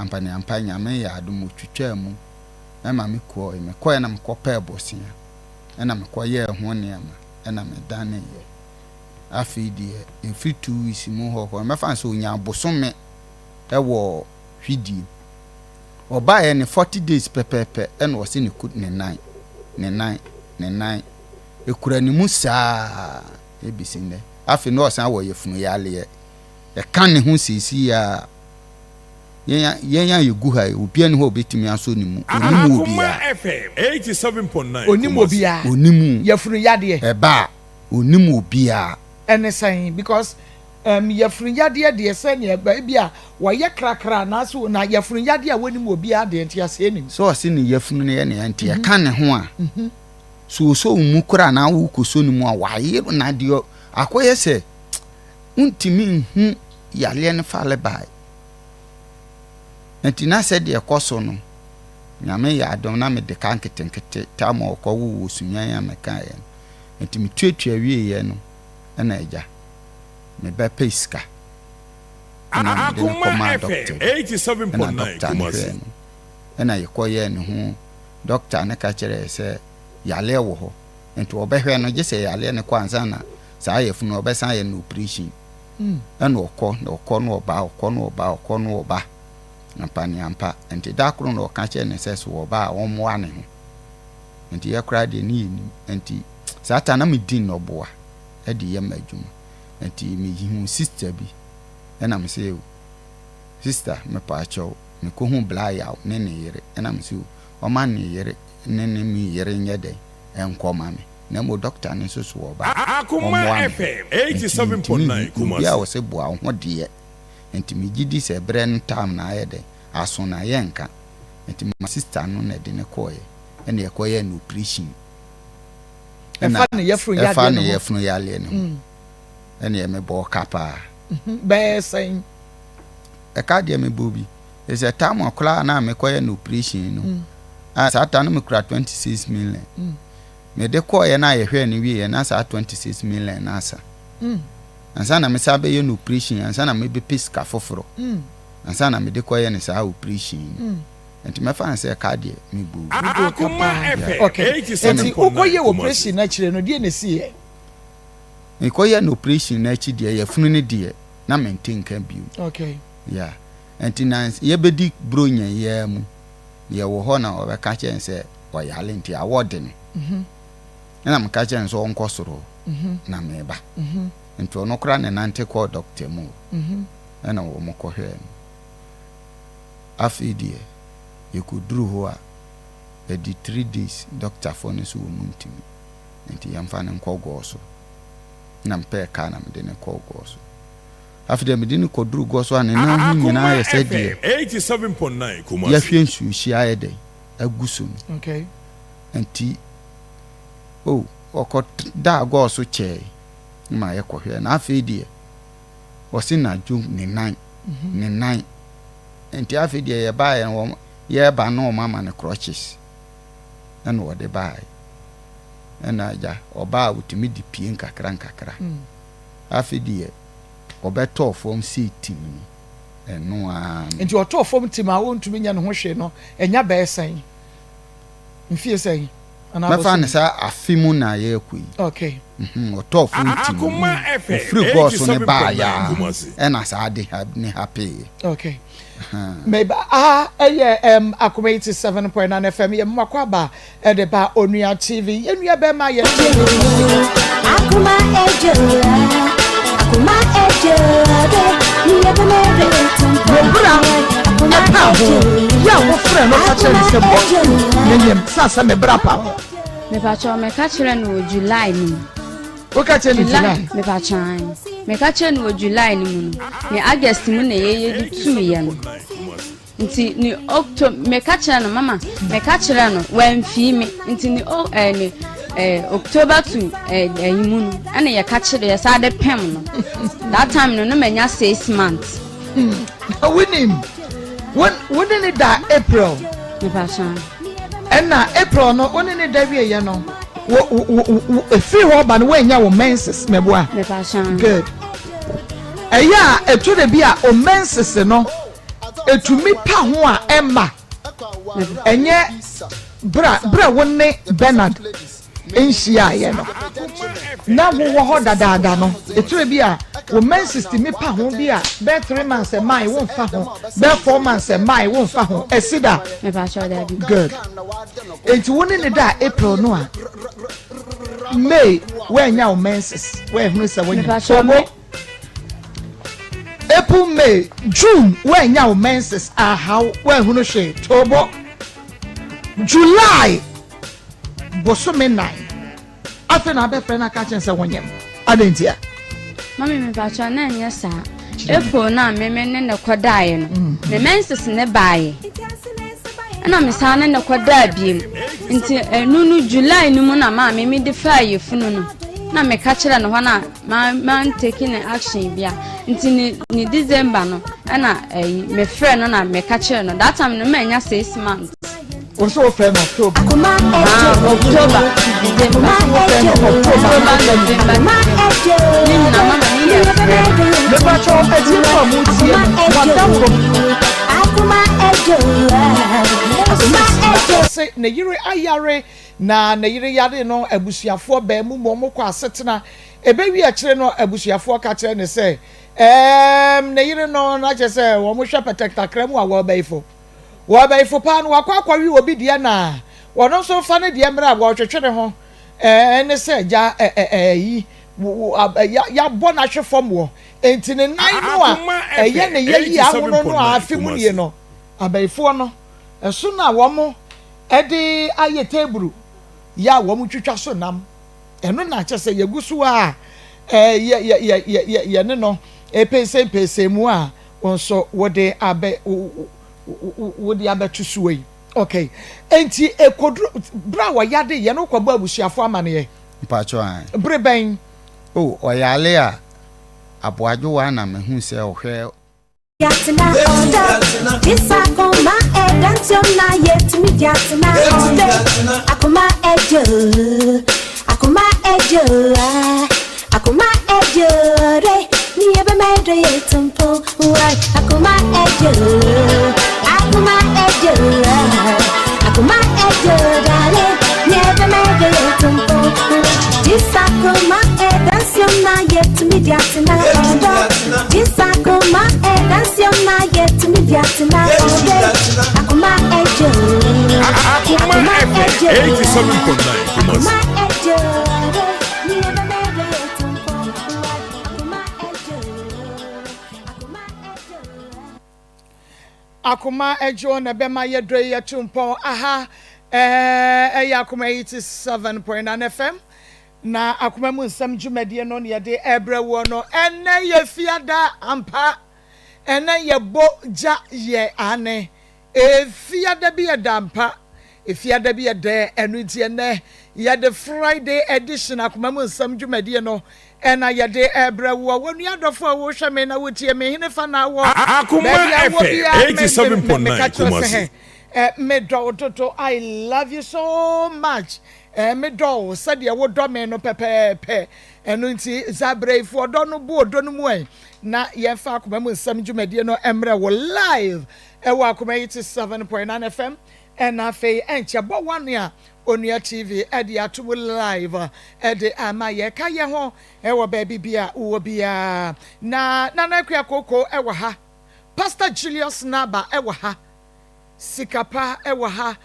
Ampaneampa Nyame yɛ adom otwitwaa mu ma me kɔɔe. Mekɔɔe na mekɔpɛɛ bosea na mekɔyɛɛ ho nneɛma na medaneeɛ. Afei deɛ ɛfiri 2 weeks mu hɔ kɔ no, mɛfa no sɛ ɔnyaa bosome wɔ hwidiem. Ɔbaeɛ ne 40 days pɛpɛɛpɛ ɛna ɔse ne ku ne nan ne nan ne nan ekura ne mu saa ebisi nnɛ. Afei na ɔsan wɔ yafunu yareɛ ɛka ne ho seesei a yɛn a yɛgu ha yi, obiara ni hɔ a obetumi asɔ ne mu. Onim obiara. FM 87.9 Onim Kumasi. obiara. Onim. Yɛfunu yadeɛ. Ɛba a, onim obiara. Ɛne sɛn? Because yɛfunu yadeɛ deɛ, sɛnea ebi a wɔyɛ krakra anaasɛ na yɛfunu yadeɛ a wɔnim obiara deɛ, nti aseɛ nim. Sɛ ɔse ne yafunu no yɛ ne ya nti ɛka ne ho a, so osɔ wo mu koraa na wokɔsɔ ne mu a, wayere na deɛ akɔyɛ sɛ wontumi nhu yareɛ no fale bae. Nti na sɛdeɛ ɛkɔ so no, Nyame yɛ adom na mede ka nketenkete tam a ɔkɔwo wɔ Sunyani a mekaeɛ no, nti metuatua wieɛ no, ɛna agya mebɛpɛ sika ɛna mede no Akoma kɔmaa FM dɔkta bi ɛna 87.9 dɔkta no Kumasi. hwɛɛ no ɛna yɛkɔyɛɛ ne ho. Dɔkta no ka kyerɛɛ sɛ yareɛ wɔ hɔ nti ɔbɛhwɛ no gye sɛ yareɛ no kɔ ansa na saa yɛfunu no ɔbɛsan yɛ no operation. Ɛna ɔkɔ na ɔkɔ na ɔba, ɔkɔ na ɔba, ɔkɔ na ɔba ampaneampa. Nti da koro na ɔka kyerɛ ne sɛ so ɔba a, ɔmmoa ne ho. Nti yɛ koraa deɛ ne yɛnim. Nti saa ta na medi nnɔboa ɛde yɛ ma adwuma. Nti mehu sister bi ɛna me sɛ, "Sister, mepɛ akyɛw." Mekɔhu Bla Yaw ne ne yere ɛna me sɛ ɔma ne yere ne me yere nyɛ dɛn ɛnkɔ ma me na mmom dɔkta no nso so ɔba Akoma ɔmmoa me. FM Nti mentumi 87.9 hu obi a Kumasi. wɔsɛ boa wo ho deɛ. Nti megye di sɛ berɛ no tam na ayɛ dɛn aso na yɛnka. Nti ma sister no na ɛde ne kɔɔɛ ɛna ɛkɔyɛ no operation. Ɛfa ne yɛfunu ɛfa yadeɛ ne no ho. Yɛfunu yareɛ no ho ɛna mebɔɔ ka paa. Bɛyɛ sɛn? Ɛka deɛ mebɔ bi ɛsɛ tam koraa na mekɔyɛ no operation no a, saa ta no mekura 26 million. Mede kɔɔyɛ no a, yɛhwɛɛ no wieɛ na saa 26 million no asa ansa na mesa bɛyɛ no operation, ansa na mebɛpɛ sika foforɔ, ansa na mede kɔyɛ no saa operation no. Nti mɛfa no sɛ ɛka deɛ mebɔ bi. Akoma FM Okay, nti 87.9 wokɔyɛ Kumasi. operation no akyire no, deɛ na ɛsiiɛ? Mekɔyɛ no operation no akyi deɛ, yɛfunu no deɛ na mente nka bio. Yeah, nti na yɛbɛdi Buronya yiaa mu, yɛwɔ hɔ na ɔbɛka kyerɛ n sɛ ɔyare nti awɔ de no. Ɛna meka kyerɛ no sɛ ɔnkɔ soro na meba. Nti ɔno koraa ne nante kɔɔ dɔkta mu o. Ɛna wɔn kɔhwɛɛ no. Afei deɛ yɛkɔduru hɔ a, yɛde 3 days, dɔktafoɔ no nso wɔ mu ntumi nti yɛmfa no nkɔ gɔɔ so. Na mpɛɛ kaa na mede no kɔɔ gɔɔ so. Afei deɛ mede no kɔduru gɔɔ so a, ne nan ho nyinaa Akoma yɛ sɛ deɛ FM 87.9 Kumasi. Yɛahwɛ nsuohyia ayɛ dɛn agu so no. Nti o ɔkɔ daa gɔɔ so kyɛɛ ma yɛkɔhwɛ na afei deɛ ɔse nadwo ne nan ne nan. Nti afei deɛ yɛbaeɛ no, wɔn yɛreba na wɔn ama no crutches ɛna wɔde baeɛ. Ɛna agya ɔbaa a, otumi de pie nkakra nkakra. Afei deɛ ɔbɛtɔɔ fam sei tim no, ɛno ara no. Nti ɔtɔɔ fam tim a wɔntumi nyɛ ne ho hwee no, ɛnya bɛyɛ sɛn, mfie sɛn anaa Mɛfa bosome? ne sɛ afe mu na yɛrekɔ yi. Ɔtɔɔ fam tim no, Akoma FM ofiri gɔɔ so ne baeɛ 87.9 a, Kumasi. ɛna saa de ha ne ha peeɛ. Okay, meba aha ɛyɛ Akoma 87.9 FM. Yɛ mmakɔ aba ɛde ba Onua TV, yɛn nua bɛrima yɛ. Akuma ejola, akuma ejola, niye bemere. Wɔbra ɛpa ho yɛ a, wofrɛ no ka kyerɛ ne sɛ bɔtu ne yam sɛ sɛ mebra pa ho. Mepakyɛw, meka kyerɛ no wɔ July no mu. Woka kyerɛ ne July? Mepakyɛw, meka kyerɛ no wɔ July no mu no, ne August mu na yɛyɛ de tuiɛ no. Nti ne October meka kyerɛ no, mama meka kyerɛ no, wamfii me. Nti ne o ne October to ɛyi mu no, ɛna yɛka kyerɛ yɛ saa de pɛm no. That time no manya 6 months. Na wonim wo ne ne da April? Mepakyɛw. Ɛna April no wo ne ne da wieɛ no, wo wo wo wo efiri hɔ ba no, woanya wo menses, mɛboa? Mepakyɛw. Good. Ɛyɛ a ɛto de bi a o menses no. Ɛtumi pa ho a ɛmma. Ɛnyɛ berɛ a berɛ a wo ne Bernard nhyiaeɛ no na wowɔ hɔ dadaada no, ɛtire bi a wo menses tumi pa ho bi a bɛyɛ 3 months ɛmmae womfa ho, bɛyɛ 4 months ɛmmae womfa ho. Ɛsi da? Mepakyɛw, daabi. Good. Enti wo ne ne da April no a, May woanya wo menses, woahunu sɛ wonya Mepakyɛw, me April, May, June woanya wo menses ahaw, woahunu hwee tobo. July bosome 9 afei na abɛfrɛ no aka kyerɛ sɛ wonyam adɛn ntia? Mami, mepakyɛw, na ɛnyɛ saa. April na meme ne ne kɔdaeɛ no, me menses ne baeɛ, ɛna mesan ne ne kɔdaa biem. Nti ɛno no July no mu na maame mede faa yɛfunu no na meka kyerɛ no hɔ na ma man take ne action bia. Nti ne December no ɛna ɛyi mefrɛ no na meka kyerɛ no. That time no manya 6 months. Wo sɛ wofrɛ no October? Ah, October, December. Wofrɛ no October? October, November, ne nyina mama ne yɛ frɛ no. Mepakyɛw, atiefo a motie no, wadaworo Akoma ejo, akoma ejo. Se ne yere ayare na ne yere yare no, abusuafoɔ bɛn mu ma ɔmo kɔ asetena ɛbɛwi akyire no, abusuafoɔ ka kyerɛ ne sɛ ne yere no na kyerɛ sɛ wɔn hwɛ pɛtɛktakra mu a wɔbɛyifo wɔbɛyifo paa no wakɔ akɔwe obi deɛ na wɔn nso fa ne deɛ mmerɛ a wɔretwetwe ne ho ɛɛ ne sɛ gya ɛɛ ɛɛ yi yabɔ n'ahwe fam wɔ nti ne nan no a ɛyɛ ne yɛ yi ahono no a afe mu nie no, abɛyifoɔ no ɛso na wɔn ɛde ayɛ table yɛ a wɔn twitwa so nam. Ɛno na kyɛ sɛ yɛgu so a ɛɛ yɛ yɛ yɛ yɛ yɛ yɛne no epesempese mu a wɔn nso wɔde abɛto so yi. Okay, nti ekoduru bere a wɔyade yɛn no kɔbɔ abusuafo amaneɛ? Mpakyɛw, an. Bere bɛn? O, ɔyale a aboadwowa na mehu sɛ ɔhwɛ. Yatena ọdọ, disa akoma ẹdantiom na yetumi yatena ọdọ, akoma ẹjọ, akoma ẹjọ, akoma ẹjọ re, ni ebe mẹdọ yetumpo, wai akoma ẹjọ, akoma ẹjọ, akoma ẹjọ dale, ni ebe mẹdọ yetumpo, disa akoma ẹdantiom na yetumi yatena ọdọ, disa akoma ẹdantiom na yetumi yatena ọdọ, akoma ẹjọ, Akoma FM 87.9 Kumasi. akoma ẹjọ re, ni ebe mẹdọ yetumpo, wai akoma ẹjọ, akoma ẹjọ. Akoma adwo na ɛbɛma yɛdɔ yi yɛto mpɔn aha. Ɛyɛ Akoma 87.9 FM na akoma mu nsɛm dwumadie no na yɛde ɛbrɛ wɔ no. Ɛnɛ yɛ fiada ampa, ɛnɛ yɛbɔ gya yɛ ane efiada bi yɛ da mpa, efiada bi yɛ dɛ. Ɛno nti ɛnɛ yɛde Friday edition akoma mu nsɛm dwumadie no ɛna yɛde ɛbrɛ wɔ wɔn nua dɔfo a wɔhwɛ me na wɔtie me hene fa na awɔ Akoma baabi a wɔ FM biara, 87.9 meka kyerɛ sɛ Kumasi. hɛ medɔ wo dodo. I love you so much. Medɔ wo sɛdeɛ wodɔ me no pɛpɛɛpɛ. Ɛno nti zabrɛyifoɔ dɔ no bu ɔdɔ no mu ɛ na yɛmfa akoma mu nsɛm dwumadie no mmerɛ wo live ɛwɔ Akoma 87.9 FM. Ɛna afei ɛnkyɛ bɔ one a Onua TV ɛde ato mu live ɛde ama yɛka yɛ ho ɛwɔ baabi bi a wowɔ biara. Na Nana Akua Koko ɛwɔ ha, Pastor Julius Naba ɛwɔ ha, Sikapa ɛwɔ ha,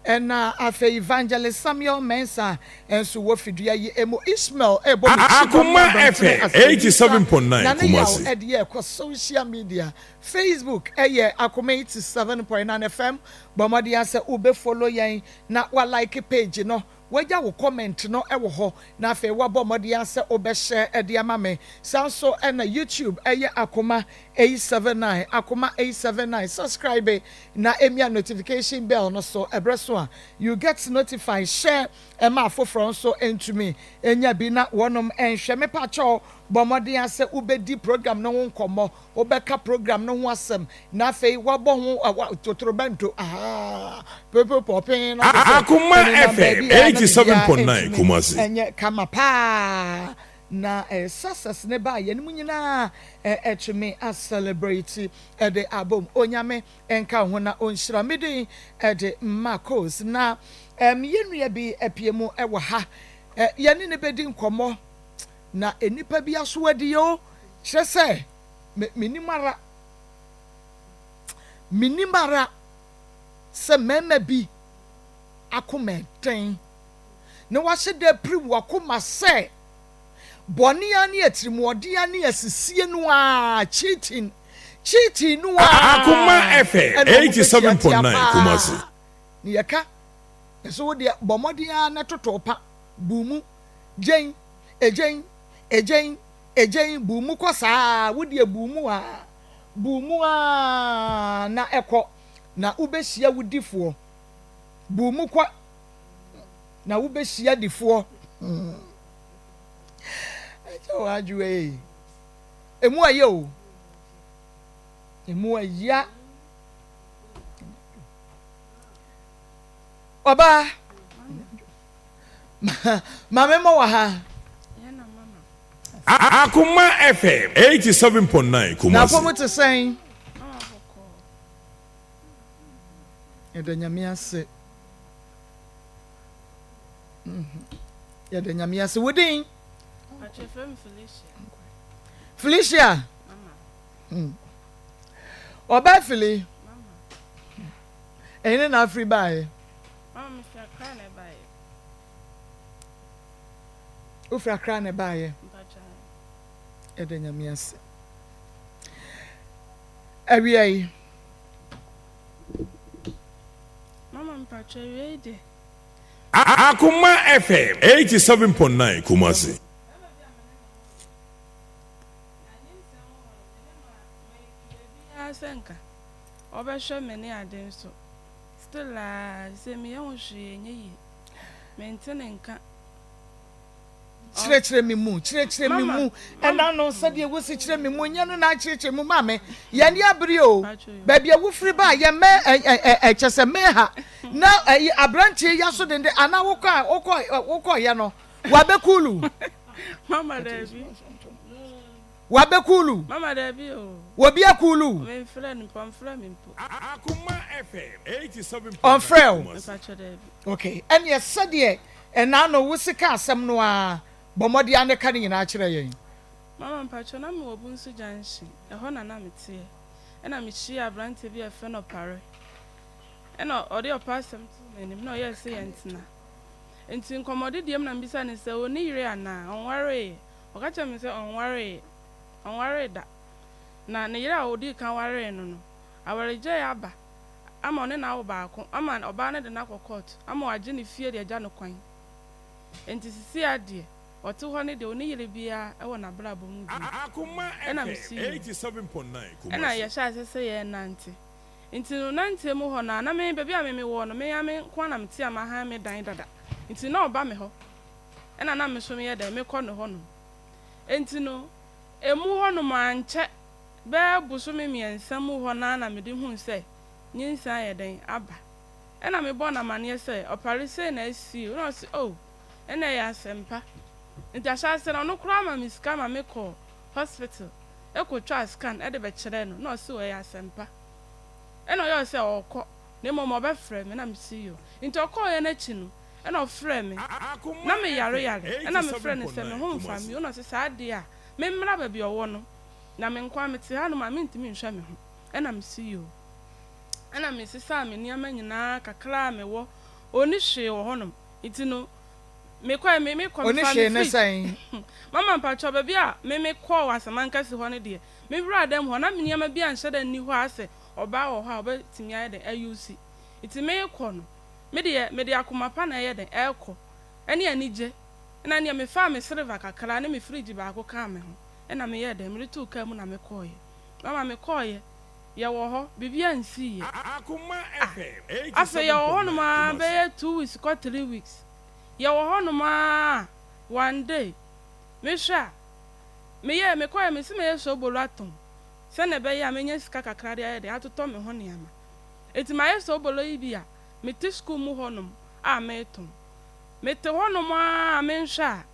ɛna afei Evangelist Samuel Mensah nso wɔ fidua yi emu. Ismail ɛbɔ ne kyi Akoma dɔm FM 87.9 na ne yaw Kumasi. ɛde yɛ ɛkɔ social media, Facebook ɛyɛ Akoma 87.9 FM. Bɔ mmɔden asɛ wobɛ follow yɛn na wa like page no, wagya wo comment no ɛwɔ hɔ, na afei wabɔ mmɔden asɛ wobɛhyɛ ɛde ama me. Saa nso ɛna YouTube ɛyɛ Akoma 879, Akoma 879. Subscribe na emia notification bell no so. Ɛbrɛ so a you get notified. Share ɛma afoforɔ nso ntumi enya bi na wɔnom nhwɛ. Mepakyɛw, bɔ mmɔden asɛ wobɛdi program no ho nkɔmmɔ, wobɛka program no ho asɛm, na afei wabɔ ho totorobɛnto aha pepepɔpɛn na kyerɛ sɛ Akoma ɛnenam FM baabi a na biribiara 87.9 ntumi Kumasi. ɛnyɛ kama paa. Na eh, success ne ba a yɛne mu nyinaa eh, ɛtumi a celebrate ɛde abom. Onyame nka wo ho na ɔnhyira. Me din ɛde Marcos. Na um, yɛn nua bi apue mu ɛwɔ ha. Eh, yɛne ne bɛdi nkɔmmɔ. Na nnipa bi aso adi o. Kyerɛ sɛ, me, menim ara. Menim ara sɛ mmarima bi akoma ɛden. Na wahyɛ da apirim w'akoma sɛ bɔne ara ne atirimuɔden ara ne asisie no ara, cheating, cheating no ara Akoma FM ɛna wɔn bɛtiatia 87.9 paa. Kumasi. Ne yɛka, yɛsɛ wo deɛ bɔ mmɔden ara na toto pa, bu mu, gyen, egyen, egyen, egyen, bu mu kɔ saa, wo deɛ bu mu ara, bu mu ara na ɛkɔ, na wobɛhyia wo difoɔ, bu mu kɔ. Na wobɛhyia difoɔ. Ɛkyɛ wɔ adwoa yi. Emu ɛyɛ o. Emu ɛya. Ɔbaa. Maame mo wɔ ha. Akoma FM 87.9 Kumasi. Na afɔ mu te sɛn? Yɛda Nyame ase. Yɛda Nyame ase. Wo din? Felicia. Hmm. Ɔbaa Fili. Ɛhene na afiri baeɛ. Wofiri Accra na ɛbaeɛ. Yɛda Nyame ase. Awia yi. Mama mpakyɛ awiei de. Akoma FM 87.9 Kumasi. Bɛrima bi a me ne no wɔ no, na nyinsɛn wɔ hɔ no, me ne ma metua biara sɛ nka ɔbɛhwɛ me ne ade nso still aa sɛ meyɛ ho hwee ɛnyɛ yie, mente ne nka. Kyerɛkyerɛ me mu, kyerɛkyerɛ me mu, ɛna no sɛdeɛ wosi kyerɛ me mu, nyɛ no na akyerɛkyerɛ mu ma me. Yɛn ani abere o, baabi a wofiri ba yɛ mɛ ɛ ɛ kyɛ sɛ mɛ ha na ɛyi aberanteɛ yi aso dende anaa wokɔ a wokɔ wokɔ yɛ no wabɛkulu. Mama daabi. Wabɛkulu. Mama daabi o. Obi akulu. Memfrɛ no mpo, ɔmfrɛ me mpo. Akoma FM 87.9 Ɔmfrɛ o. Mpakyɛ daabi. Okay, ɛneɛ sɛdeɛ Ɛna no wo se ka asɛm no aa, bɔ mmɔden ara na ka ne nyinaa kyerɛ yɛn. Mama mpakyɛw na mewɔ Bunsu junction ɛhɔ na na meteɛ ɛna mehyiaa abranteɛ bi a yɛfrɛ no Ɔpare ɛna ɔde ɔpɛ asɛm too m'anim na ɔyɛɛ sɛ yɛntena nti nkɔmmɔdedeɛ mu na mebisa no sɛ ɔnni yere anaa ɔnwareeɛ ɔka kyerɛɛ me sɛ ɔnwareeɛ ɔnwaree da na ne yere a ɔdii kan waree no no awaregyaeɛ aba ama ɔne no awo baako ama ɔbaa no de no akɔ court ama wagye ne fie de agya no kwan enti sisi a deɛ ɔte hɔ no deɛ ɔni yere biara wɔ n'abrabɔ mu bio Akoma ɛna FM mesi yoo 87.9 ɛna Kumasi. yɛhyɛ aseɛ sɛ yɛrenante nti no nanteɛ mu hɔ no a na me baabi a me mewɔ no me ara me nko ara na mete a mahan me dan dada nti na ɔba me hɔ ɛna na me nso meyɛ dɛn mekɔ ne hɔ nom enti no ɛmu hɔ nom ankyɛ Bɛyɛ bosome mmiɛnsa mu hɔ no ara na mede huu sɛ nyinsɛn ayɛ dɛn aba. Ɛna mebɔɔ no amaneɛ sɛ, Ɔpare sei na asi o. Ɛna ɔse, Oh, ɛnna ɛyɛ asɛmpa. Nti ahyɛaseɛ no ɔno koraa ma me sika ma mekɔɔ hospital kɔtwaa scan de bɛkyerɛɛ no. Ɛna ɔse, Oh, ɛyɛ asɛmpa. Ɛna ɔyɛɛ sɛ ɔrekɔ na mmom ɔbɛfrɛ me. Ɛna mese, Yoo. Nti ɔkɔeɛ no akyi no, ɛna ɔfrɛɛ me. Akoma Na meyare FM yare. Ɛna mefrɛɛ no sɛ me ho mfa 87.9 me o. Kumasi. Ɛna ɔse, Saa deɛ a, memmra baabi a ɔwɔ no. Na me nko ara mete hanom a mentumi nhwɛ me ho. Ɛna mese yoo. Ɛna mesesaa me nneɛma nyinaa kakra a mewɔ. Ɔnni hwee wɔ hɔnom. Nti no, mekɔɛ, me mekɔ, Ɔnni mefaa me hwee ne fridge. sɛn? Mama mpakyɛw, baabi a me mekɔɔ wɔ Asamankɛse hɔ no deɛ, me wuraa dan mu hɔ, na me nneɛma biara nhyɛ da nni hɔ a asɛ ɔbaa wɔ hɔ a ɔbɛtumi ayɛ dɛn ayusi. Nti merekɔ no, me deɛ, mede akoma pa na ɛyɛ dɛn ɛrekɔ, ɛne anigye. Ɛna neɛ mefaa me silver kakra ne me fridge baako kaa me ho. Ɛna meyɛɛ dɛn? Mede too kaa mu na mekɔeɛ. Mama mekɔeɛ, yɛwɔ hɔ, biribiara nsiiɛ. Ah, afei yɛwɔ hɔnom ara bɛyɛ 2 weeks kɔ 3 weeks. Yɛwɔ hɔnom ara one day, mehwɛ a, meyɛɛ, mekɔeɛ, mese mɛyɛ soobolo atɔn sɛdeɛ ɛbɛyɛ a mɛnya sika kakra de ayɛ dɛn, atotɔ me ho nneɛma. Enti mayɛ soobolo yi bi a, mete sukuu mu hɔnom a meretɔn. Mete hɔnom ara a menhwɛ a.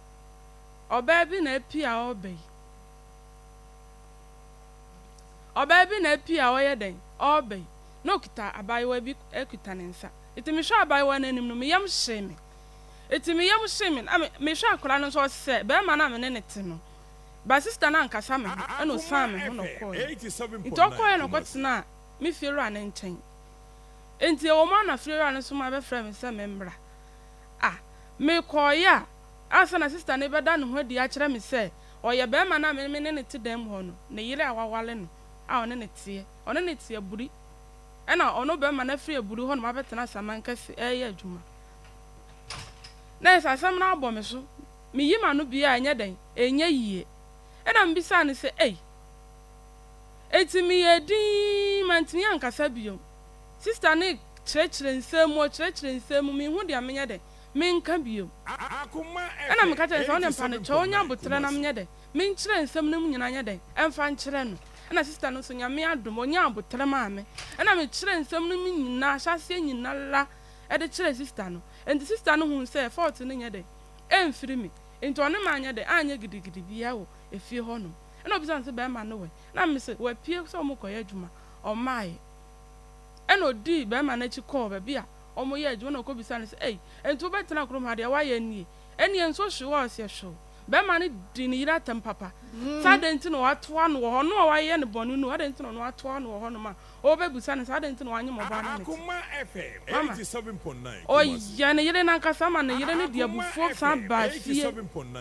Ɔbaa bi na apue a ɔreba yi. Ɔbaa bi na apue a ɔreyɛ dɛn? Ɔreba yi. Na ɔkita abaayewa bi kuta ne nsa. Nti mehwɛ abaayewa no anim no, me yam hyee me. Nti me yam hyee me, na me mehwɛ akwadaa no nso ɔsɛ barima no a me ne no te no. But sister no ankasa me ho, ɛna ɔsian me ho na ɔkɔeɛ. Nti ɔkɔeɛ na ɔkɔtenaa me fiewura no nkyɛn. Nti ɛwɔ mu ara na fiewura no soma bɛfrɛɛ me sɛ memmra. Ah, mekɔeɛ a, ansa na sista no rebɛda ne ho adi akyerɛ me sɛ ɔyɛ barima no a me ne no te dan mu hɔ no, ne yere a waware no a ɔne no teɛ. Ɔne no te aburi. Ɛna ɔno barima no afiri aburi hɔnom abɛtena Samankɛse reyɛ adwuma. Na ɛsɛ asɛm no abɔ me so. Meyi m'ano bie a, ɛnyɛ dɛn? Ɛnyɛ yie. Ɛna mebisaa no sɛ, Ei, enti meyɛɛ dinn, mantumi ankasa bio. Sista no rekyerɛkyerɛ nsɛm mu, ɔkyerɛkyerɛ nsɛm mu, menhu deɛ menyɛ dɛn, menka bio. Ɛna meka kyerɛɛ no sɛ, ɔne mpa no kyɛw, ɔnyɛ aboterɛ na menyɛ dɛn, menkyerɛ nsɛm no mu nyinaa nyɛ dɛn, ɛmfa nkyerɛ no. Ɛna sista no nso, Nyame adom, ɔnyaa aboterɛ maa me. Ɛna mekyerɛɛ nsɛm no mu nyinaa, ahyɛaseɛ nyinara de kyerɛɛ sista no. Enti sista no huu sɛ fault no nyɛ dɛn, ɛmfiri me. Enti ɔne me anyɛ dɛn, anyɛ gidigidi biara wɔ efie hɔnom. Ɛna ɔbisaa me sɛ, bɛrima no wɔ he? Ɛna mese, wapue sɛ wɔrekɔyɛ adwuma, ɔmmaeɛ. Ɛnna odii barima no akyi kɔɔ baabi a wɔyɛ adwuma na okobisaa no sɛ, Ei, enti wobɛtena kurom ha? Deɛ woayɛ nie? Ɛnneɛ nsuo hwe wo a ɔseɛ hwe wo. Barima no dii ne yere atɛm papa sɛ adɛn nti na watoa no wɔ hɔ, ɔno a wayɛ no bɔne no, adɛn nti na ɔno atoa no wɔ hɔnom a ɔrebɛbisa no sɛ adɛn nti na wanyem ɔbaa no ne te. Mama, ɔyɛ ne yere no ankasa ma ne yere no de abufuo san baa fie.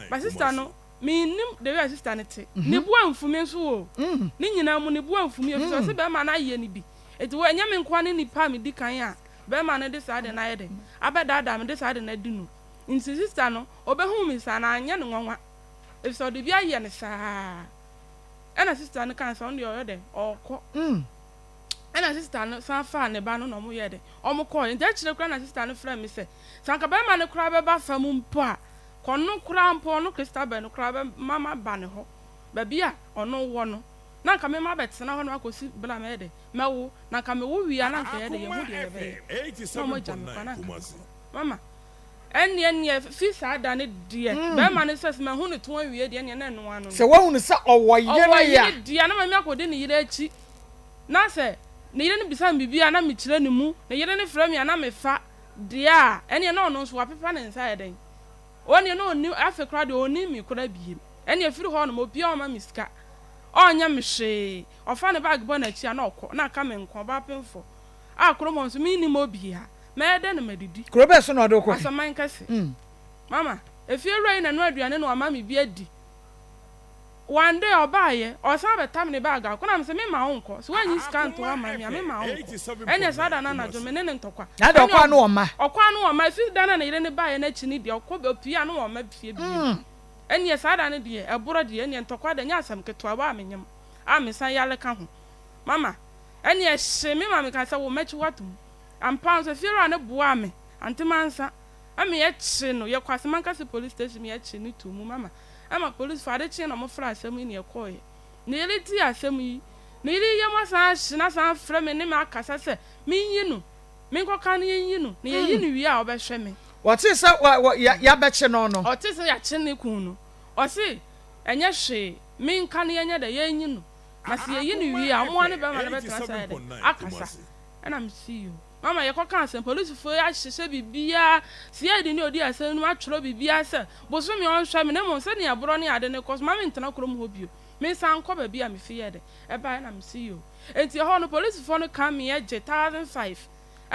Ba sista no, Mennim the way a sister no te. Ne bo amfu me nso o. Ne nyinaa mu ne bo amfu me efisɛ ɔse bɛrima no ayɛ no bi. Enti wɔ ɛnyɛ me nkoa ne nipa a medi kan a bɛrima no de saa ade no ayɛ dɛn abɛdaadaa me de saa ade no adi no. Nti sister no ɔbɛhuu me saa no anyɛ no nwanwa efisɛ ɔde bi ayɛ no saa. Ɛna sister no kaa sɛ ɔno deɛ ɔyɛ dɛn ɔɔkɔ. Ɛna sister no san faa ne ba no na ɔmo yɛɛ dɛn ɔmo kɔɔɛ. Nti akyire koraa na sister no frɛɛ me sɛ sɛ anka bɛrima no koraa bɛba fam mpo a Kɔ no koraa mpo, ɔno Christabel no koraa bɛma maba ne hɔ, baabi a ɔno wɔ no, na anka me mabɛtena hɔ nom akɔsi berɛ a mɛyɛ dɛn, mɛwo, na anka mewo wie a na anka yɛyɛ dɛn, yɛhu deɛ yɛbɛyɛ, na wɔagya me kwan na anka mekɔ. Mama, ɛnneɛ neɛ fi saa da no deɛ, bɛrima no sɛ, sɛ mahu no to awie deɛ, ɛnneɛ na ɛno ara no no. Sɛ woahunu sɛ ɔwɔ yere Ɔwɔ a. yere deɛ a, na mame akɔdi ne yere akyi, na sɛ ne yere no bisa me biribi a, na mekyerɛ ne mu, ne yere no frɛ me a, na mefa. Deɛ a, ɛnneɛ na ɔno nso wapepa ne nsa ayɛ dɛn? Ɔnneɛ na ɔnni, afei koraa deɛ ɔnnim me koraa biem. Ɛnneɛ firi hɔ nom, obiara ɔmma me sika, ɔnyɛ me hwee. Ɔfa ne bag bɔ n'akyi a na ɔkɔ, na aka me nko, ɔbaa pemfoɔ a kurom hɔ nso mennim obiara. Mɛyɛ dɛn na madidi? Kuro bɛn so na ɔde wo kɔe? Asaman kɛse. Mama, efiewura yi na ɛnoa aduane na wama me bi adi. One day ɔbaeɛ, ɔsan bɛtam ne bag akɔ, na mese memma wo nkɔ, sɛ woanyi sika anto hɔ amma me a, memma wo nkɔ. Ɛnneɛ saa da no anadwo me ne no ntɔkwa. Na deɛ ɔkɔ a na ɔmma. Ɔkɔ a na ɔmma, ɛfiri da no a ne yere no baeɛ no akyi no deɛ, ɔkɔ, ɔpue a na ɔmma fie bio. Ɛnneɛ saa da no deɛ, ɛborɔ deɛ, ɛnneɛ ntɔkwa deɛ, ɛnyɛ asɛm ketewa, ɛwɔ a menyem a mesan yare ka ho. Mama, ɛnneɛ ɛhyee me ma mekaa sɛ wo mɛkye wo atom. Ampa ara nso, efiewura no boaa me, ante mansa, ɛma yɛkyee no, yɛkɔɔ Asemankase Police Station ma yɛkyee no too mu. Mama, Ɛma polisifo ade kyee na wɔfrɛɛ asɛm yi na yɛkɔeɛ. Ne yere tee asɛm yi, ne yere yam asan ahye na asan afrɛ me ne me akasa sɛ menyi no, menkɔka no yɛnyi no, na yɛyi no wie a ɔbɛhwɛ me. Ɔtee sɛ yɛabɛkye no no. Ɔtee sɛ yɛakye ne kunu no, ɔse ɛnyɛ hwee, menka no yɛnyɛ dɛ, yɛnyi no, na sɛ yɛyi no wie a, ɔmo ara ne bɛrima no bɛtena ase ayɛ dɛ, akasa. Ɛna mese yoo. Mama yɛkɔka asɛm, polisifo yi ahyehyɛ biribiara, CID ne odi asɛm no mu atwerɛ biribiara sɛ bosome ɔnhwɛ me na mmom sɛnea borɔ ne ade no kɔ so ma mentena kurom hɔ bio, mensan nkɔ baabi a mefi yɛɛ dɛ ɛbaeɛ na mese yoo. Enti ɛhɔ no polisifoɔ no ka meɛ gye 1005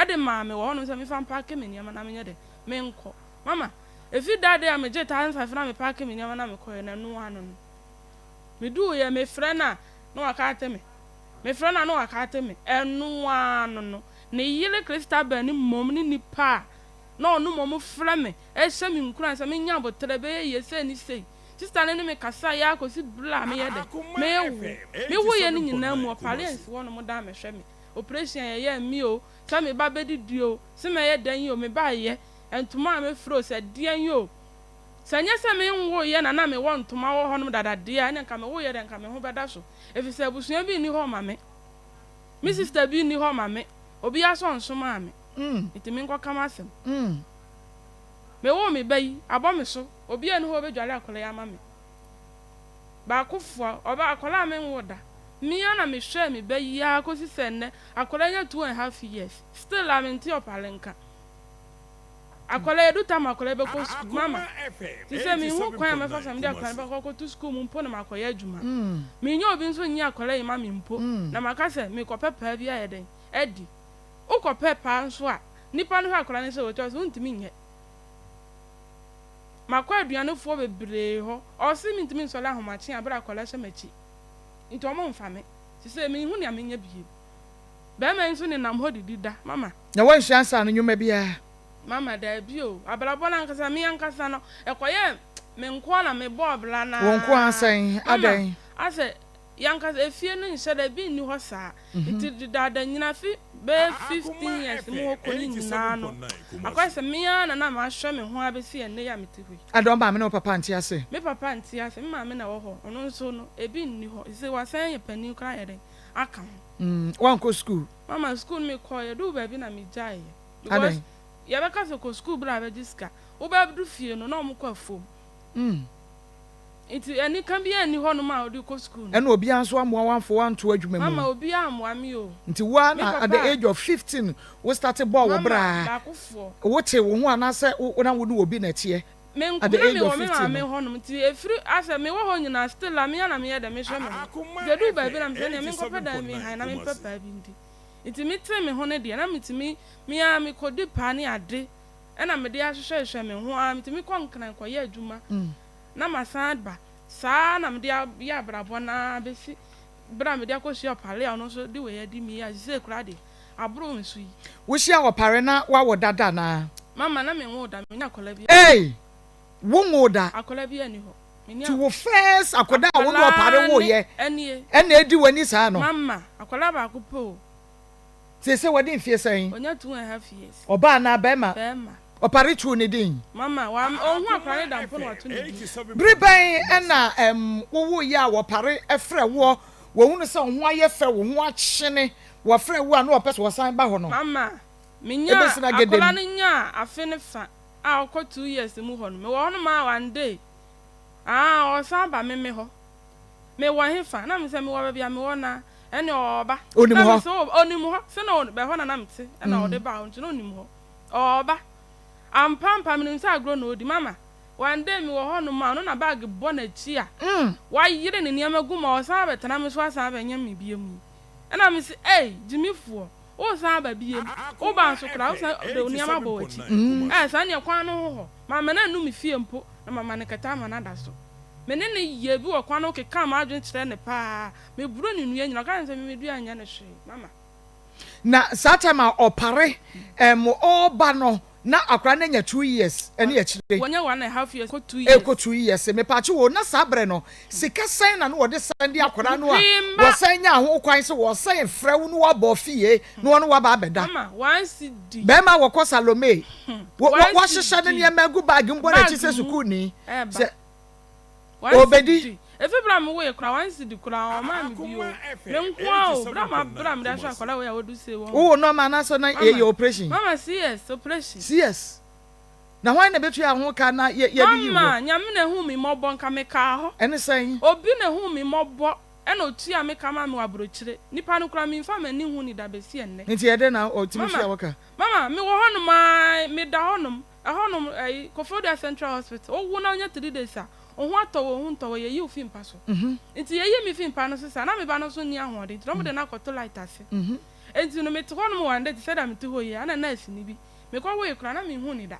de maa me wɔ hɔnom sɛ memfa mpaake me nneɛma na menyɛ dɛ menkɔ. Mama, ɛfiri that day a megyee 1005 na mepaake me nneɛma na mekɔeɛ no ɛno ara no no meduuiɛ mefrɛ no a na waka ate me. Mefrɛ no a na wakate me. Ɛno ara no no, ne yere Christabel no mmom ne nipa a na ɔno mmom frɛ me hyɛ me nkuran sɛ menyɛ aboterɛ, ɛbɛyɛ yie, sei ne sei. Sista no ne me kasaeɛ ara kɔsi berɛ a meyɛ dɛ? Merewo. Mewoeɛ no nyinaa mu, ɔpare ansi hɔnom da ammɛhwɛ me. Oprehyɛn a yɛyɛɛ me o, sɛ me ba bɛdidi o, sɛ mɛyɛ dɛn o, mebaeɛ, ntoma a mɛfira o, sɛ deɛn o, Sɛ ɛnyɛ sɛ menwoeɛ na na mewɔ ntoma wɔ hɔnom dada deɛ a, ɛnneɛ anka mewoeɛ deɛ anka me ho bɛda so, ɛfiri sɛ abusua bi nni hɔ mma me. Me sista bi nni hɔ mma me. Obiara nso nsomaa me, nti menkɔka m'asɛm. Mewoo me ba yi, abɔ me so, obiara nni hɔ a ɔbɛdware akwadaa yi ama me. Baako foa, ɔba akwadaa a menwoo da. Me ara na mehwɛɛ me ba yi ara kɔsi sɛ nnɛ akwadaa yi anya 2½ years still a mente ɔpare nka. Akwadaa yi adu tam akwadaa yi bɛkɔ sukuu mama te sɛ menhu kwan a mɛfa so a mede akwadaa no bɛkɔ akɔto sukuu mu mpo na makɔyɛ adwuma. Mennya obi nso nnye akwadaa yi mma me mpo na maka sɛ merekɔpɛ paa bi ayɛ dɛn adi. Wokɔpɛ paa nso a, nipa no hwɛ akwadaa no sɛ ɔtwa so wontumi nyɛ. Makɔ aduanefoɔ bebree hɔ, ɔse mentumi nsɔre ahomakye a berɛ a akwadaa hyɛ m'akyi nti ɔmo mfa me. Sesei menhu nea menyɛ bio. Bɛɛma yi nso nenam hɔ didi da, mama. Na woansua nsaano nnwuma biara? Mama, daabi o. Abrabɔ no ankasa, me ankasa no, ɛkɔyɛɛ me nko ara na mebɔɔ bra no Wo nko ara sɛn? Mama, Adɛn? asɛ yɛn ankasa efie no nhyɛ da, ebi nni hɔ saa. Nti dedaada nyina fi bɛyɛ 15 years mu hɔ kɔ no nyinaa no, akɔyɛ sɛ me ara na na mahwɛ me ho ara bɛsi ɛnnɛ yi a mete hɔ yi. Adɛn, wo maame ne wo papa nte ase? Me papa nte ase, me maame na ɛwɔ hɔ, ɔno nso no, ebi nni hɔ. Seesei wasan yɛ panin koraa ayɛ dɛn aka ho. Mm, woankɔ sukuu? Mama, sukuu no mekɔeɛ, ɛduu baabi na megyaeɛ. Because Adɛn? yɛbɛka sɛ kɔ sukuu berɛ a bɛgye sika. Wobɛdu fie no, na wɔkɔ afuom. Mm. Nti anika biara nni hɔnom a wode kɔ sukuu no. Ɛna obiara nso ammoa wo amfa wo anto adwuma mu? Mama, obiara ammoa me o. Nti wo ara Me na at papa the age of 15 wo starte bɔɔ wo Mama, bra a, baakofoɔ. wotee wo ho anaasɛ wo na wo ne obi na ɛteɛ Me nko at the na age me of wɔ me 15 maame no? hɔ nom nti efiri asɛ me wɔ hɔ nyinaa still a me ara na me yɛ dɛ me hwɛ me ho nti eduu baabi na me sɛ ɛneɛ me nkɔ pɛ dan bi han na me mpɛ paa bi ndi nti me tee me ho no deɛ na me tumi me ara me kɔ di paa ne ade ɛna me de ahwehwɛ hwehwɛ me ho ara me tumi kɔ nkran kɔ yɛ adwuma na ma san ba saa na me de ayɛ abrabɔ no ara besi bere a me de akɔ hyia ɔpare a ɔno nso de wei adi me yi a sisei koraa deɛ aboro nso yi. Wo hyia ɔpare na wawo dada anaa? Mama na me nwoo da, me nni akwadaa biara. Ei! Wo nwoo da? Akwadaa biara nni hɔ. Me nni Nti wo first akwadaa a wo ne ɔpare Akwadaa woo ne yɛ ɛnie. ɛna edi w'ani saa no? Mama, akwadaa baako pɛ o. Seesei wadi mfie sɛn? Wanya 2½ years. Ɔbaa anaa bɛɛma? Bɛɛma. Ɔpare too ne din? Mama, wa, ɔnhu akwadaa no da mpo na wato ne din. Bere bɛn na ɛm wo woo yɛ a wɔpare frɛ woɔ, wɔhunu sɛ wo ho ayɛ fɛ, wo ho akyene, wɔfrɛ wo a na wɔpɛ sɛ wɔsan ba hɔ no? Mama, Menyaa Ebesi na gede akwadaa mu. no nyaa afe ne fa a ɔkɔ 2 years mu hɔ no, mewɔ hɔ nom ara one day aa ɔsan ba me me hɔ. Mewɔ he fa? Na me sɛ mewɔ baabi a mewɔ no ara. Ɛne ɔɔba. Onim Na me hɔ? sɛ oh onim hɔ. Sɛ na ɛhɔ na na mete ɛna ɔde baa hɔ nti na onim hɔ. Ɔɔba. Ampa ampa menim sɛ agorɔ na ɔɔdi. Mama, one day mewɔ hɔ nom a ɔno na bag bɔ n'akyi a wayere ne nneɛma gu mu a ɔsan abɛtena me so asan abɛnyam me biom yi. Ɛna me se ei gyimifoɔ. Woresan aba biem. Woba nso koraa, wosan de wo nneɛma bɔ w'akyi. Ɛɛ, saa nneɛ kwan no ho hɔ. Mamma no annu me fie mpo, na mama no kɛtɛ ama no ada so. Me ne no yɛɛ bi wɔ kwan no ho kekaa m'adwene kyerɛɛ no paa. Meboroo ne nnua nyinaa. Ɔka kyerɛɛ me sɛ me me dua nyɛ no hwee. Mama. Na saa time a ɔpare ɛɛm ɔɔba no na akwadaa no anya 2 years ɛne akyire. Wanya 1½ years kɔ 2 years. Ɛkɔ 2 years mepakye wo na saa berɛ no sika sɛn na na wɔde sɛn de akwadaa no a Hwee mma. wɔsɛn nyaa ho kwan sɛ wɔsɛn frɛ wo na wɔabɔ fie na wɔne wo aba abɛda. Mama, 1 cedi. Bɛrima a wɔkɔ Salome One wɔahyehyɛ ne cedi. nneɛma agu bag mu bɔ n'akyi Bag sɛ mu sukuuni ɛɛba. sɛ One ɔrebɛdi. cedi. Efi bere a mewoe koraa, 1 cedi koraa wɔmmaa me bio. Me nko ara o, bere a mabrɛ a mede ahwɛ akwadaa wei a wadu sei wɔ hɔ. Wowoo normal anaasɛ na Mama, yɛyɛ operation? mama CS operation. CS. Na hwan na ɛbɛtua ho ka na yɛde yii woɔ? Mama, Nyame na ehuu me mmɔbɔ, nka mekaa hɔ. Ɛne sɛn? Obi na ehuu me mmɔbɔ ɛna otuaa me ka maa me wɔ aburokyire. Nipa no koraa memfa m'ani nhu no da besi ɛnnɛ. Nti ɛdɛn na ɔtumi Mama, tua wo ka? mama, mewɔ hɔnom ara, meda hɔnom, ɛhɔnom ɛyi, Koforidua Central Hospital, wowo na wonya 3 days a, wo ho atɔ wo, wo ho ntɔ wo, yɛyi wo fi mpa so. Nti yɛyii me fi mpa no so saa, na me ba no nso nni ahoɔden, nti na wɔde no akɔto light ase. Nti no mete hɔnom one day te sɛ deɛ mete hɔ yi ara, ɛna nurse ni bi, mekɔwoe koraa na menhuu no da.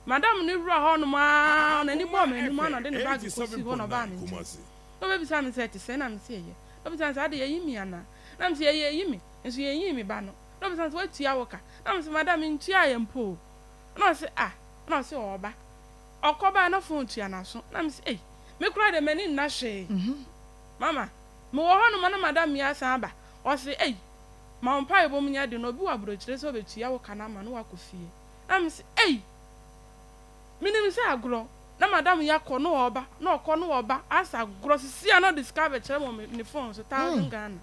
Madam no wura hɔnom ara, n'ani bɔɔ m'anim ara na ɔde ne bag kɔsii hɔ na ɔbaa me nkyɛn. Na ɔbɛbisaa me sɛ ɛte sɛn, na mese ɛyɛ. Na ɔbisaa me sɛ ade yɛyi me anaa? Na mese yɛyi me, nso yɛnyii me ba no. Na ɔbisaa me sɛ woatua wo ka? Na mese madam mentuaeɛ mpo o. Na ɔse ah, na ɔse ɔɔba. Ɔkɔbaeɛ na phone tua n'aso. Na mese ei, me koraa deɛ m'ani nna hwee. Mama, mewɔ hɔnom a na madam yi asan aba. Ɔse ei, ma wo mpaebɔ mu nyɛ den na obi wɔ aburokyire sɛ ɔbɛtua wo ka no ama no woakɔ fie. Na mese ei, menim sɛ agorɔ. Na madam yi akɔ na ɔɔba, na ɔkɔ na ɔɔba, asɛ agorɔ. Sisi a na ɔde sika abɛkyerɛ me wɔ ne phone so, 1,000 Ghana.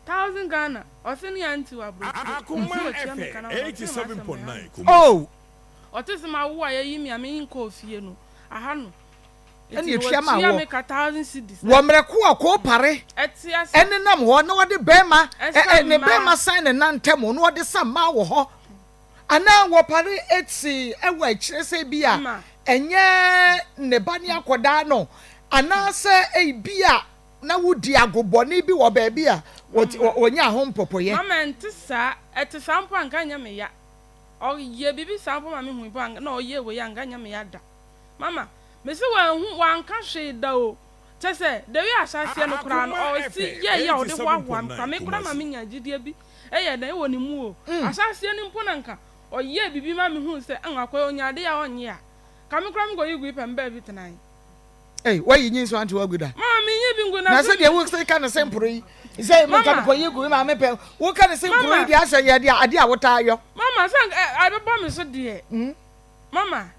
1,000 Ghana, ɔse ne aunty wɔ aburokyire. Ɔse watua me ka no ama no, ɔtee m'asɛm wɔ ha no. Oh! Ɔte sɛ mawo a yɛyi me a menkɔɔ fie no, aha no. Ɛna etua maa wɔ. Wɔ mmerɛ ko a koopare ɛnenam hɔ na wɔde bɛrima ɛ ne bɛrima san ne nan ntam na wɔde sa mmaa wɔ hɔ anaa wɔpare eti ɛwɔ akyire sɛ bi a ɛnyɛ ne ba ne akɔdaa no anaasɛ ebi a na wodi agobɔne bi wɔ baabi a wɔnya ho mpɔpɔyɛ. Mama ɛnte saa ɛte saa mpo anka nyɛ me ya ɔyɛ biribi saa mpo ma me hu mpo na ɔyɛ wei anka nyɛ me ya da mama Mese wanhu wanka hwee da o. Kyɛsɛ the way ahyɛaseɛ no koraa no ɔsi yɛɛyɛ a ɔde hoahoa me koraa me koraa ma me nya gyidie bi yɛ dɛn wɔ ne mu o. Ahyɛaseɛ no mpo na nka ɔyɛɛ biribi ma me huu sɛ ɛn akɔyɛ ɔnya adeɛ a ɔnyɛ a ka me koraa me kɔ yi gui pɛ me baabi tenae. Ei wayi nyi nso ante wagu da. Mama me nyi bi ngu na. Na sɛ deɛ wo ka no sɛ mporo yi sɛ me nka me kɔ yi gu me maame pɛ wo ka no sɛ mporo yi deɛ asɛ yɛ adeɛ adeɛ a wotaa yɔ. Mama sɛ ɛbɛbɔ me so deɛ mama.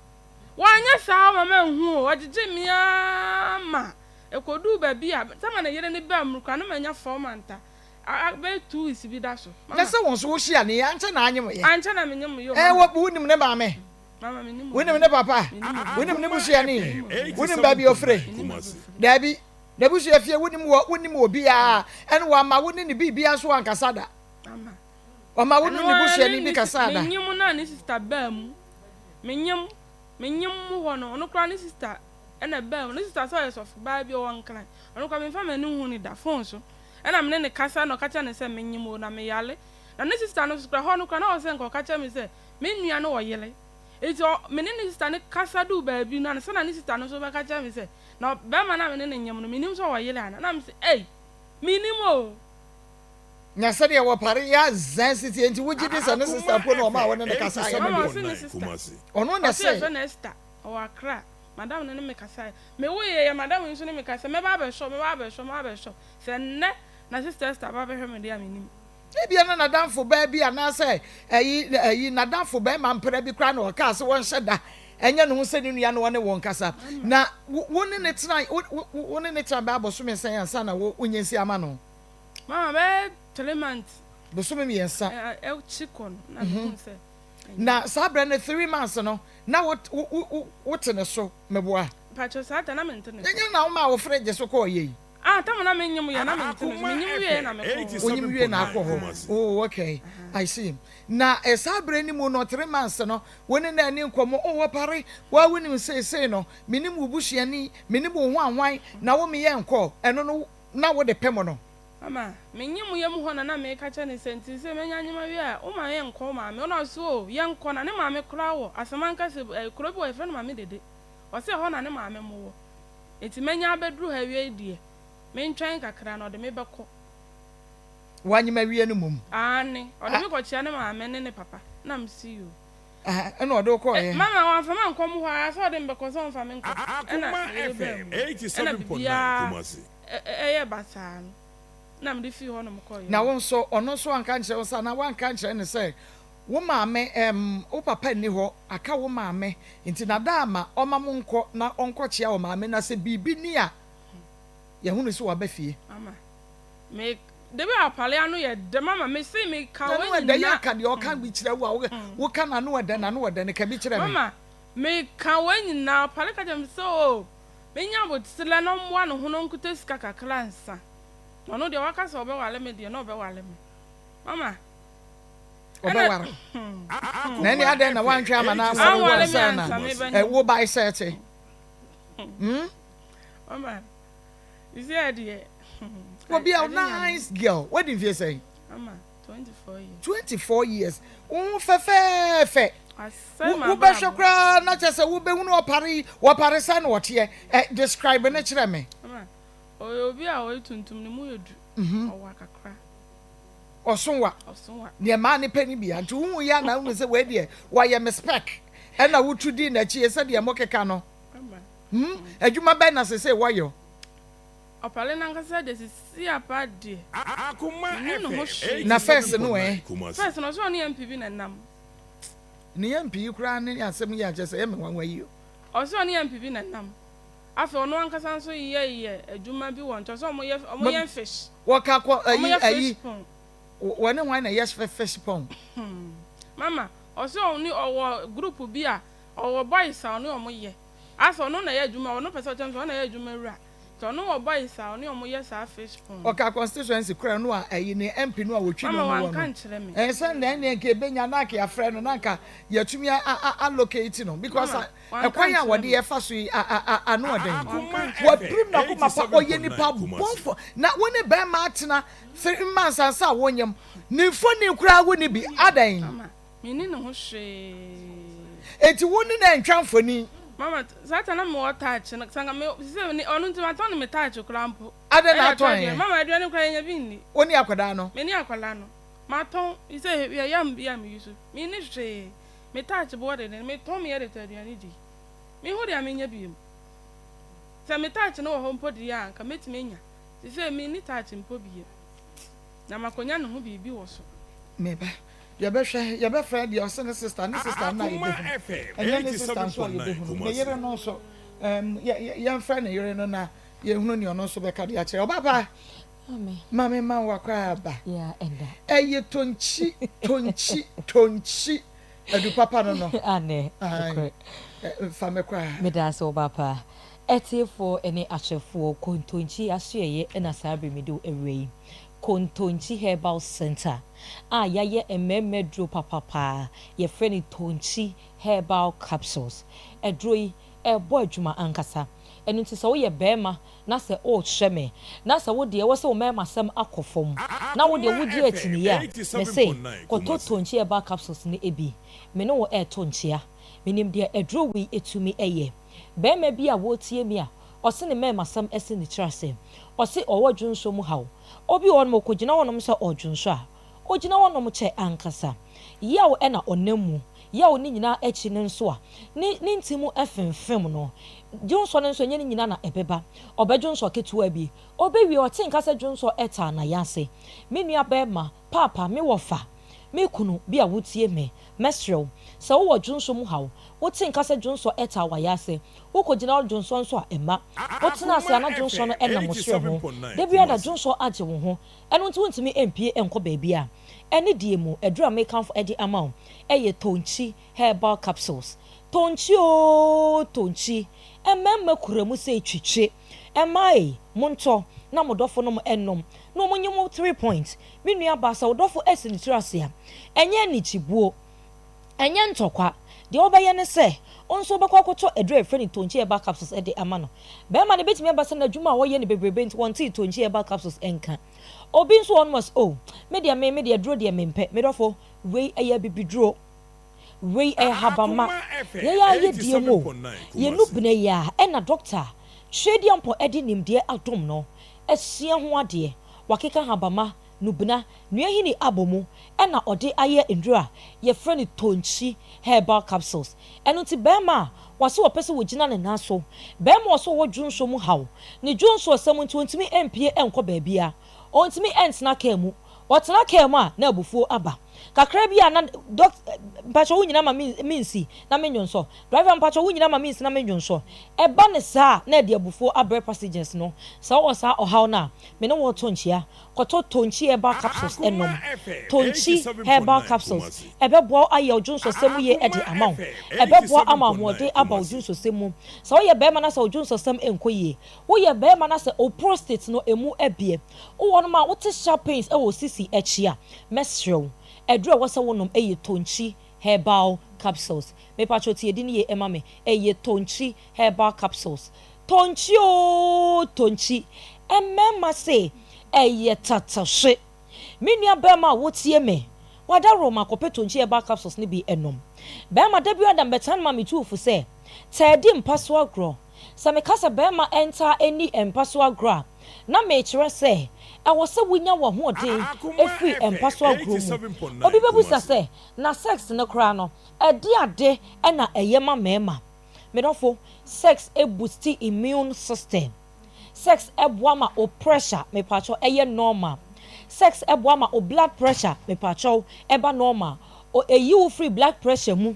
Wanyɛ saa ama manhu o, ɔgyegyee me ara ma ɛkɔduu baabi a, sɛ ma ne yere no baa mu koraa na manya four month a, bɛyɛ 2 weeks bi da so. Na sɛ wo nso wohyia no yi, ankyɛ na anyem yɛ? Ankyɛ na menyem yɛ o, mama. Ɛɛ, wonim ne maame? Mama, mennim Wonim ne papa? Mennim obiara. Wonim ne busuani? Wonim baabi a ɔfire? Mennim baabi a ɔfire. Daabi, n'abusua fie wonim wɔ, wonim obiara, ɛna wamma wo ne ne biribiara nso ankasa da. Mama. Wamma wo ne Ɛno ne ara busuani ne bi ne kasaa da. menyem no a ne sista baa mu. Menyem, menyem mu hɔ no, ɔno koraa ne sista na ɛbaa mu. Ne sista sɛ ɔyɛ sɔfo baa bi ɔwɔ Nkran. Ɔno koraa memfa m'ani nhu no da, phone so. Ɛna me ne no kasa na ɔka kyerɛ no sɛ menyem o, na meyare. Na ne sista no nso koraa, ɛhɔ no koraa na ɔwɔ sɛ nka ɔka kyerɛ me sɛ me nua no wɔ yere. Nti ɔ, me ne ne sista no kasa duu baabi no, ansa na ne sista no nso bɛka kyerɛ me sɛ, na bɛrima no a me ne no nyem no, mennim sɛ ɔwɔ yere anaa. Na mese, ei, mennim o. Na sɛdeɛ wɔpare yɛ azan si teɛ nti, wogye di sɛ ne sista mpo na ɔmaa wo ne no kasaeɛ no Mama deɛ? ɔse ne sista. Ɔno na Ɔse ɛsɛe. yɛfrɛ no Esther, ɔwɔ Accra. Madam no ne me kasaeɛ. Mewoeɛ yɛ madam yi nso ne me kasaeɛ. Mɛba abɛhwɛ wo, mɛba abɛhwɛ wo, mɛba abɛhwɛ wo. Sɛ nnɛ na sister Esther aba abɛhwɛ me deɛ a mennim. Ebia na n'adamfo baa bi anaasɛ ayi ayi n'adamfo barima mpena bi koraa na ɔkaa sɛ wɔnhyɛ da nyɛ ne ho sɛ ne nua na ɔne wɔn nkasa. Na wo wo ne no tena wo wo wo ne no tena bɛyɛ abosome sɛn ansa na wo wonyinsɛn ama no? Mama bɛyɛ 3 months. Bosome 3. Ɛkyi kɔ no na mehu sɛ. Na saa berɛ no 3 months no na wo wo wo wote ne so meboa? Mpakyɛ saa ta na mente ne so. Ɛnyɛ na woma wo fridge so kɔɔ yɛ yi. Ah, tam na menyim yɛ na mente ne so. Menyim wie na mekɔ hɔ. Wonyim wie na akɔ hɔ. Oh okay, I see. Na saa berɛ no mu no 3 months no wo ne no ani nkɔmmɔ oh ɔpare wo a wonim seesei no menim wo busuani menim wo hwanhwan na wo meyɛ nkɔ ɛno no na wode pem no. Mama, menye mo yam hɔ na na meka kyerɛ no sɛ, Nti sɛ manya nye mawie a, wo ma yɛnkɔ wo maame hɔ? Na ɔse, Oh, yɛnkɔ. Na ne maame koraa wɔ Asamankɛse, eh, kuro bi wɔ yɛfrɛ no Mame Dede. Ɔse ɛhɔ na ne maame mo wɔ. Nti manya abɛduru ha awie yi deɛ, mentwɛn kakra na ɔde me bɛkɔ. Woanye mawie no mmom? Aane, ɔde me kɔkyea ne maame ne ne papa. Na mese, Yoo. Ɛna ɔde wo kɔeɛ? Mama, wamfa me ankɔ mo hɔ ara, sɛ ɔde me bɛkɔ, sɛ ɔmfa me nkɔ. Ɛna me yere baa mu. Ɛna biribiara ɛyɛɛ basaa no, na mede fii hɔnom kɔeɛ. Na wo nso, ɔno nso anka ankyerɛ wo sɛ, anaa woanka ankyerɛ no sɛ, wo maame, ɛɛm, wo papa nni hɔ, aka wo maame, nti na da ama ɔma mo nkɔ na ɔnkɔkyea wo maame, na sɛ biribi ni a, yɛahunu sɛ waba fie. Mama, me, da bi a apale ano yɛ dɛ, mama, mese meka N'ano wei ɛdɛ, yɛ nyinaa. ka deɛ ɔka bi kyerɛ wo a, woka n'ano ɛdɛ, n'ano ɛdɛ no, ka bi kyerɛ me. Mama, meka wei nyinaa, apale ka kyerɛ me sɛ, oh, Menya aboterɛ na ɔmmoa ne ho na ɔnkuta sika kakra nsa. Na ɔno deɛ waka sɛ ɔbɛware me deɛ na ɔbɛware me. Mama. Ɔbɛware wo. Na ɛne adɛn na woanhwɛ ama no anware wo ansa na wo bae sɛ ɛte? Hmm? Mama, you see ɛdeɛ. Obi a nice girl. Wadi mfie sɛn? Mama, 24 years. 24 years. Wo ho fɛfɛɛfɛ. Wobɛhwɛ koraa na kyerɛ sɛ wobɛhunu ɔpare yi, ɔpare sɛn na ɔteɛ. Ɛ describe no kyerɛ me. Ɔyɛ obi a ɔyɛ tuntum, ne mu yɛ du, ɔwa kakra. Ɔso wa. Ɔso wa. Deɛ mmaa no pɛ no bia. Nti wohu yɛ a na wohu sɛ wei deɛ wayɛ me spec. Ɛna wotu dii n'akyi sɛdeɛ mokeka no. Hmm? Adwuma bɛn na sesei wɔyɔ? Ɔpare no ankasa deɛ sisi apa deɛ mennim ne ho hwee. Na first no ɛ? First no ɔsɛ ɔne MP bi na ɛnam. Ne MP yi koraa ne asɛm yi ankyɛ sɛ ɛyɛ me nwanwa yi o. Ɔsɛ ɔne MP bi na ɛnam. Afei ɔno ankasa nso yɛ yɛ adwuma bi wɔ nkyɛn ɔsɛ ɔmo yɛ ɔmo yɛn fish. Wɔka kɔ Ɔmo ayi yɛ ayi fish pond. Wɔne hwan na ɛyɛ fish pond? Mama ɔsɛ ɔne ɔwɔ group bi a ɔwɔ boys a ɔne ɔmo yɛ. Asɛ ɔno na ɛyɛ adwuma, ɔno pɛ sɛ ɔkyerɛ me sɛ ɔno na ɛyɛ adwuma wura. Nti ɔno wɔ boys a ɔne ɔmo yɛ saa fish pond no. Ɔka constituency kora no a ɛyi ne MP no a wɔtwi no Mama no wɔ wanka no. nkyerɛ me. Ɛɛ sɛ na ɛneɛ nka ɛbɛnya na anka yɛafrɛ no na anka yɛatumi a a allocate no because Mama wanka ɛkwan a nkyerɛ wɔde me. yɛfa so yi a a a ano ɔden. Wanka Akoma nkyerɛ me. Wapirim FM n'akoma pa ɔyɛ 87.9 nipa Kumasi. bɔnfo na wo ne bɛrima atena 3 months ansa a wonyam ne mfoni koraa wo ne bi adɛn. Mama menni ne ho hwee. Enti wo ne na ntwa mfoni. Mama saa ta na mewɔ touch no sanka me sɛ ne ɔno nti matɔn ne me touch koraa mpo. Adɛn na Ɛde atɔ atɔn aduane. yɛ? Mama aduane koraa yɛnya bi nni. Wo ne akwadaa no. Me ne akwadaa no. Matɔn sɛ yɛyam bi a meyi so. Menni hwee. Me touch boɔ deden. Metɔn meyɛ de tɔ aduane di. Mehu deɛ menyɛ bio. Sɛ me touch no wɔ hɔ mpo deɛ a nka mɛtumi anya. Te sɛ menni touch mpo bio. Na makɔnya ne ho biribi wɔ so. Meba yɛbɛhwɛ yɛbɛfrɛ deɛ ɔsɛ ne sister ne sister no a Akoma yɛbɛhunu FM ɛnyɛ ne sister nso a 87.9 yɛbɛhunu ne Kumasi. yere no nso yɛmfrɛ ne yere no na yɛhunu nea ɔno nso bɛka de akyerɛ ɔba pa. Ame. Maame ma wakɔ aba. Yeah, ɛnda. Ɛyɛ tonkyi tonkyi tonkyi adu papa no. Ane. Aye. Nokorɛ. Fa me koraa. Meda ase wo pa. Ɛtiefoɔ ne ahwɛfoɔ, Kontonkyi asoɛyɛ ɛna saa bere mede wo awura yi. Kontonkyi Herbal Center a yɛayɛ mmarima duro papapaa, yɛfrɛ no Tonkyi Herbal Capsules. Ɛduro yi ɛrebɔ adwuma ankasa. Ɛno nti sɛ woyɛ barima na sɛ ɔrehyɛ me na sɛ wo deɛ ɛwɔ sɛ wo mmarima sɛm akɔ fam na wo deɛ Akoma wogye FM akyiniiɛ a, mese 87.9 kɔtɔ Kumasi. Tonkyi Herbal Capsules no ebi. Me ne wo ɛɛto nkyea. Menim deɛ aduro wei etumi ɛyɛ. Barima bi a wɔretie mi a ɔse ne mmarima sɛm ɛsi ne tiri ase, ɔse ɔwɔ dwonso mu haw. Obi wɔ hɔnom ɔkɔgyina hɔnom sɛ ɔdwonso a, ogyina hɔnom kyɛ ankasa. Yaw ɛna ɔnam mu yaw ne nyinaa akyi no nso a ne nti mu ɛfemfem no. Dwonso no nso ɛnyɛ ne nyinaa na ɛbɛba. Ɔbɛdwonso ketewa bi, ɔbɛwie ɔte nka sɛ dwonso ɛtaa na yɛase. Me nua bɛrima paapa, me wɔfa, me kunu bi a wotie me, mɛsrɛw sɛ wowɔ dwonso mu haw, wote nka sɛ dwonso ɛtaa wɔ yɛase, wokɔgyina dwonso nso a ɛma wotena ase Akoma ana dwonso no FM ɛnam wo serɛ ho 87.9 da biara da Kumasi. dwonso agye wo ho, ɛno nti wontumi mpie nkɔ baabi a ɛne deɛ mu aduru a mekamfo ɛde ama wo ɛyɛ Tonkyi Herbal Capsules. Tonkyi ooo tonkyi, mmarima kura mu sɛ twitwi mmaa yi, montɔ na mo dɔfo nom ɛnom na wɔn nye mo 3 points. Me nua ba, sɛ wo dɔfo ɛsi ne tiri ase a, ɛnyɛ anikyibuo, ɛnyɛ ntɔkwa. Deɛ wɔbɛyɛ ne sɛ nso wobɛkɔ akɔtɔ aduru a yɛfrɛ no Tonkyi Herbal Capsules ɛde ama no. Bɛrima no bɛtumi aba sɛ n'adwuma a wɔyɛ no bebrebe nti wɔntee Tonkyi Herbal Capsules ɛnka. Obi nso wɔ nom sɛ, "Oh, me deɛ me deɛ duro deɛ mempɛ." Me dɔfo, wei ɛyɛ bibiduro, wei ɛyɛ habama. Akoma FM yɛyɛ ayɛ die mu o 87.9 yɛnu Kumasi. bena yi a ɛna doctor Twedeɛ ɛde nimdeɛ adom no asua ho adeɛ wakeka habama nubena nnuahini abɔ mu ɛna ɔde ayɛ nduro a yɛfrɛ no Tonkyi Herbal Capsules. Ɛno nti bɛrima a wɔse wɔpɛ sɛ wɔgyina ne nan so, bɛrima a ɔso wɔ dwonso mu haw, ne dwonso ɔsɛm nti wɔntumi mpie nkɔ baabi a ɔntumi ntena kaa mu, ɔtena kaa mu a na abufuo aba kakra bi a na dɔk mpakyɛ wo nyina ma mensi na menwonsɔ, driver mpakyɛ wo nyina ma mensi na menwonsɔ. Ɛba ne saa na ɛde abufuo abrɛ passengers no. Sɛ wowɔ saa ɔhaw no a, me ne wɔ to nkyia, kɔtɔ Tonkyi Herbal Capsules ɛnom. Akoma FM Tonkyi Herbal 87.9 Capsules Kumasi. ɛbɛboa wo ayɛ wo dwonsɔsɛm yie ɛde ama wo. Akoma FM Ɛbɛboa ama 87.9 ahoɔden aba wo Kumasi. dwonsɔsɛm mu. Sɛ woyɛ bɛrima na sɛ wo dwonsɔsɛm nkɔ yie, woyɛ bɛrima na sɛ wo prostate no emu abie, wowɔ nom a wote sharp pains ɛwɔ sisi akyi a, mɛsrɛ wo, ɛduru a ɛwɔ sɛ wonom ɛyɛ Tonkyi Herbal Capsules. Mepatro tie di ne yie ɛma me, ɛyɛ Tonkyi Herbal Capsules. Tonkyi ooo tonkyi, mmarima se ɛyɛ tatahye. Me nua bɛrima a wotie me, wada roma kɔpɛ Tonkyi Herbal Capsules ne bi ɛnom. Bɛrima da bi ada mbɛtena no ma metu fo sɛ tɛɛdi mpa so agorɔ. Sɛ meka sɛ bɛrima ɛntaa ɛni mpa so agorɔ a, na mekyerɛ sɛ ɛwɔ sɛ wonya w'ahoɔden Akoma ɛfiri mpa FM so agorɔ mu. 87.9 Obi bɛbusa Kumasi. sɛ na sex no koraa no ɛde ade ɛna ɛyɛ ma mmarima? Medɔfo, sex ɛboost immune system. Sex ɛboa ma o pressure mepatwɔ ɛyɛ normal. Sex ɛboa ma o blood pressure mepatwɔ ɛba normal, o ɛyi wo firi blood pressure mu.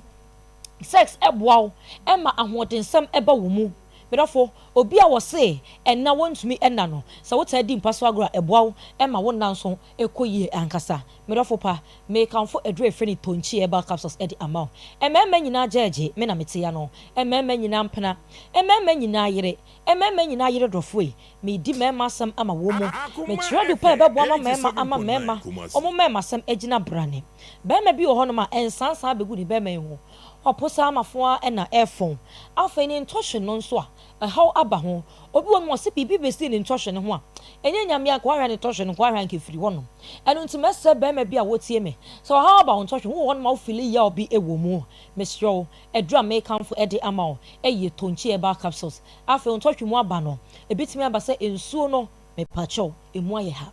Sex ɛboa wo ɛma ahoɔdensɛm ɛba wo mu. Medɔfo, Obi a wɔse ɛnna wɔntumi nna no, sɛ wotaa di mpa so agorɔ a, ɛboa wo ma wo nna nso kɔ yie ankasa. Me dɔfo pa, mekamfo aduru a yɛfrɛ no Tonkyi Herbal Capsules de ama wo. Mmarima nyinaa gyɛɛgye, me na mete ano. Mmarima nyinaa mpena. Mmarima nyinaa yere. Mmarima nyinaa yere dɔfo ei. Meredi mmarima asɛm ama wɔn mu. Akoma Mekyerɛ adu pa a FM ɛbɛboa ma mmarima ama 87.9 mmarima Kumasi. wɔn mmarimasɛm agyina brane. Barima bi wɔ hɔnom a, nsansan bɛgu ne barima yi ho. Ɔpo saa amafo ara na ɛrefɔn. Afei ne ntɔhwe no nso a, ɛhaw aba ho. Obi wɔ hɔnom a, ɔse biribi bɛsii ne ntɔhwe no ho a, ɛnyɛ Nyame a anka wahwɛ ne ntɔhwe no, anka wahwɛ anka ɛfiri hɔnom. Ɛno nti mɛsrɛ barima bi a wotie me, sɛ ɔhaw aba wo ntɔhwe ho, wowɔ hɔnom a wo feeli yaw bi wɔ mu, mesrɛ wo, aduru a mekamfo de ama wo yɛ Tonkyi Herbal Capsules. Afei wo ntɔhwe mu aba no, ɛbɛtumi aba sɛ nsuo no, mepakyɛw, ɛmu ayɛ ha.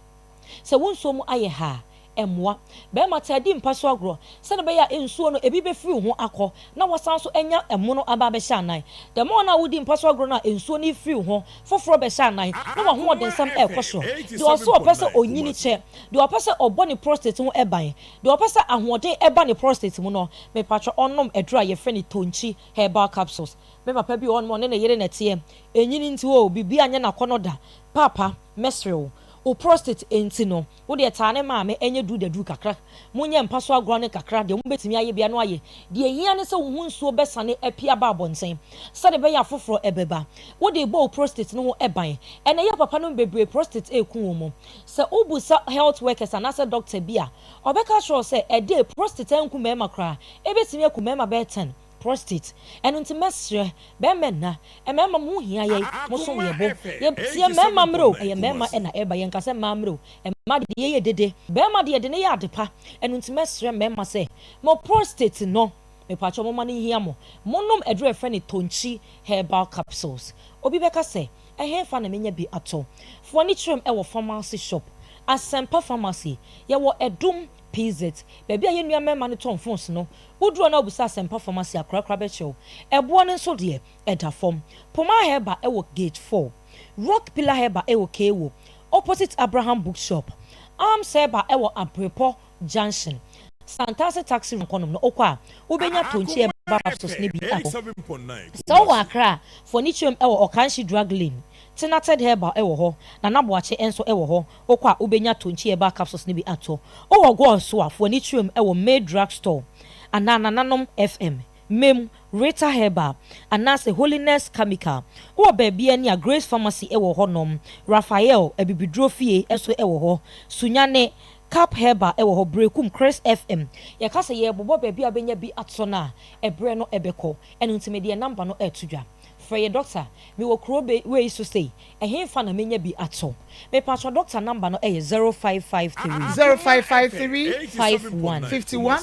Sɛ wo nsuo mu ayɛ ha a, ɛmmoa. Barima taa di mpa so agorɔ sɛdeɛ ɛbɛyɛ a nsuo no, ebi bɛfiri wo ho akɔ na woasan nso anya ɛmono aba abɛhyɛ anan. The more no a wodi mpa so agorɔ no a nsuo no refiri wo ho foforɔ bɛhyɛ anan na Akoma w'ahoɔdensɛm rekɔ FM soro. Deɛ ɔse ɔpɛ sɛ 87.9 ɔnyini Kumasi. kyɛ, deɛ ɔpɛ sɛ ɔbɔ ne prostate ho ban, deɛ ɔpɛ sɛ ahoɔden ba ne prostate mu no, mepakyɛ ɔnnom aduro a yɛfrɛ no Tonkyi Herbal Capsules. Me papa bi wɔ hɔnom a ɔne ne yere na ɛteɛ, ɛnyini nti oo, biribiara nyɛ no akɔnnɔ da. Paapa, mɛsrɛ wo, wo prostate nti no, wo deɛ taa ne maame nyɛ duru da duru kakra. Monyɛ mpa so agorɔ no kakra, deɛ mobɛtumi ayɛ biara no ayɛ. Deɛ ɛhia ne sɛ wo ho nsuo bɛsane apue aba abɔnten sɛdeɛ ɛbɛyɛ a foforɔ bɛba. Wode rebɔ wo prostate no ho ban. Ɛnnɛ yɛn papanom bebree prostate reku wɔn. Sɛ wobisa health workers anaasɛ doctor bi a, ɔbɛka akyerɛ wo sɛ ɛdeɛ prostate anku mmarima koraa, ɛbɛtumi aku mmarima bɛyɛ ten. Prostate. Ɛno nti mɛsrɛ, bɛɛma nna, mmarima mo ho hia yɛn, mo som Akoma yɛ bo. FM Yɛ teɛ mmarima mmerɛ o, 87.9 ɛyɛ mmarima Kumasi. na ɛba, yɛnka sɛ mmaa mmerɛ o, mmaa deɛ yɛyɛ dede, barima deɛ yɛde no yɛ ade pa. Ɛno nti mɛsrɛ mmarima sɛ, mo prostate no, mepakyɛw momma no nhia mo, monom aduro a yɛfrɛ no Tonkyi herbal capsules. Obi bɛka sɛ, ɛhefa na menya bi atɔ? Fa w'ani kyerɛ mu wɔ pharmacy shop, Asɛmpa Pharmacy, yɛwɔ Adum PZ, baabi a yɛn nua mmarima no tɔn phones no, Woduru hɔ na wobisa Asɛmpa Pharmacy a, korakora bɛkyerɛ wo. Ɛboɔ no nso deɛ, ɛda fam. Pomaa Herbal wɔ Gate 4. Rock Pillar Herbal wɔ Kewo, opposite Abraham Bookshop. Arms Herbal wɔ Abrepɔ Junction. Santase Taxi rank hɔnom no, wokɔ a, wobɛnya Tonkyi Akoma Herbal Capsules no FM bi atɔ. 87.9 Sɛ wowɔ Kumasi. Accra a, fa w'ani kyerɛ mu wɔ Okanshe Drug Lane. Tenated Herbal wɔ hɔ, Nana Boakye nso wɔ hɔ. Wokɔ a, wobɛnya Tonkyi Herbal Capsules no bi atɔ. Wowɔ Goa nso a, fa w'ani kyerɛ mu wɔ May Drug Store anaa Nananom FM, Mem, Rita Herbal, anaasɛ Holiness Chemical. Wowɔ baabiara ni a, Grace Pharmacy wɔ hɔnom, Raphael Abibiduro Fie nso wɔ hɔ, Sunyani, Cap Herbal wɔ hɔ, Berekum, Chris FM. Yɛka sɛ yɛrebobɔ baabi a wobɛnya bi atɔ no a, ɛberɛ no bɛkɔ. Ɛno nti mede yɛn number no reto dwa. Frɛ yɛn dɔkta, mewɔ kuro wei so sei, ɛhenfa na menya bi atɔ? Mepakyɛw dɔkta number no yɛ 0553. Akoma FM 0553 51 87.9 51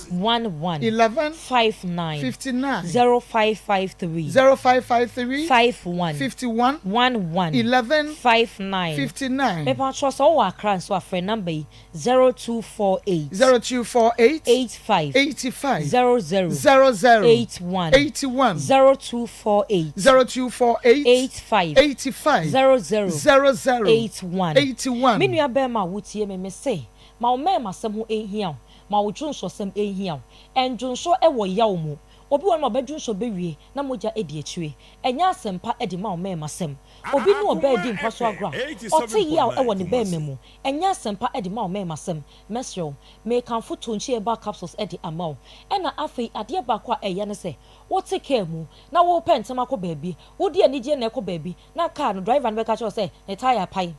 Kumasi. 11 11 59 59 0553 0553 51 51 11 11 59 59. Mepakyɛw sɛ wowɔ Accra nso a frɛ number yi 0248 0248 85 85 00 00 81 81 0248 0248 85 85 00 00 81. 81. Me nua barima a wotie me, mese, ma wo mmarimasɛm ho nhia wo, ma wo dwonsɔsɛm nhia wo. Ndwonsɔ wɔ yaw mu. Obi wɔ hɔ nom a ɔbɛdwonsɔ bɛwie na mogya adi akyire. Ɛnyɛ asɛmpa de ma wo mmarimasɛm. Obi ne ɔbaa Akoma redi mpa so FM agorɔ a, ɔte yaw wɔ 87.9 ne barima Kumasi. mu. Ɛnyɛ asɛmpa de ma wo mmarimasɛm. Mɛsrɛ wo, mekamfo Tonkyi Herbal Capsules de ama wo. Ɛna afei adeɛ baako a ɛya ne sɛ, wote kaa mu na worepɛ ntɛm akɔ baabi, wode anigyeɛ na ɛkɔ baabi na kaa no driver no bɛka kyerɛ wo sɛ ne tyre apae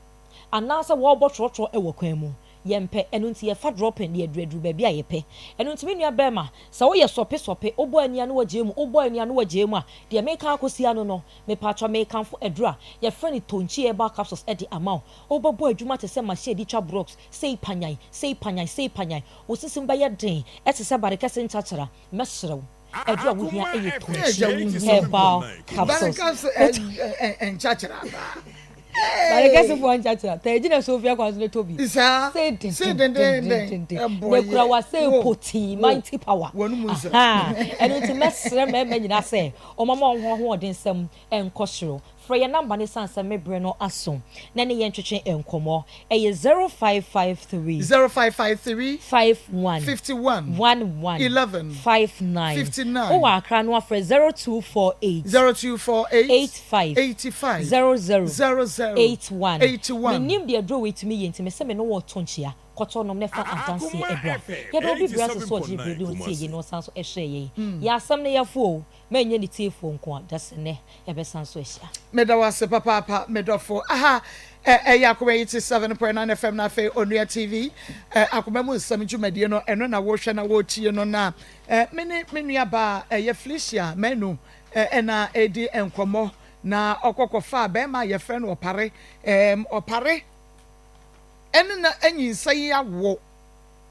anaasɛ wɔrebɔ trɔtrɔ wɔ kwan mu. Yɛmpɛ, ɛno nti yɛfa dropping de aduraduru baabi a yɛpɛ. Ɛno nti me nua barima, sɛ woyɛ sɔpe sɔpe, wobɔ ani a na wagyae mu, wobɔ ani a na wagyae mu a, deɛ mereka akɔsi ano no, mepaatwɔ merekamfo aduro a yɛfrɛ no Tonkyi Herbal Capsules de ama wo. Wobɛbɔ adwuma te sɛ machine de twa blocks, sei panyan, sei panyan, sei panyan, wo sisim bɛyɛ den te sɛ bare kɛse nkyakyera. Mɛsrɛ wo, aduru a wohia Akoma yɛ FM Tonkyi Herbal 87.9 Capsules. Kumasi. Bare kɛse foɔ nkyakyera, taa gyina Sofia kwan so na tɔ bi. Sei dendendenden, na ekura wa sei potii, mighty power. Ahaa, ɛno nti mɛsrɛ mmarima nyinaa sɛ wɔmma wɔn ho ahoɔdensɛm nkɔ soro. Frɛ yɛn number no esiane sɛ me bere no aso na ɛne yɛn ntwetwe nkɔmmɔ. Ɛyɛ 0553. 0553. 51. 51. 11. 11. 59. 59. Wowɔ Accra no afrɛ 0248. 0248. 85. 85. 00. 00. 81. 81. Mennim deɛ aduro wei tumi yɛ nti mese me ne wo reto nkyea. Kɔtɔ nom na fa adanseɛ bra. Yɛda obi bere ase sɛ ɔgyee bere de ɔtiee yei na ɔsan nso hwɛɛ yei. Yɛn asɛm no yɛfo o. Mɛnyɛ ne tiefoɔ nko a, dasɛ nnɛ yɛbɛsan nso ahyia. Meda wo ase papaapa me dɔfo. Aha ɛyɛ Akoma 87.9 FM na afei Onua TV Akoma mu nsɛm dwumadie no ɛno na wohwɛ na wotie no na me ne me nua baa ɛyɛ Felicia Manu ɛna ɛredi nkɔmmɔ na ɔkɔ kɔfaa bɛrima a yɛfrɛ no Ɔpare Ɔpare ɛne na anyinsa yi awo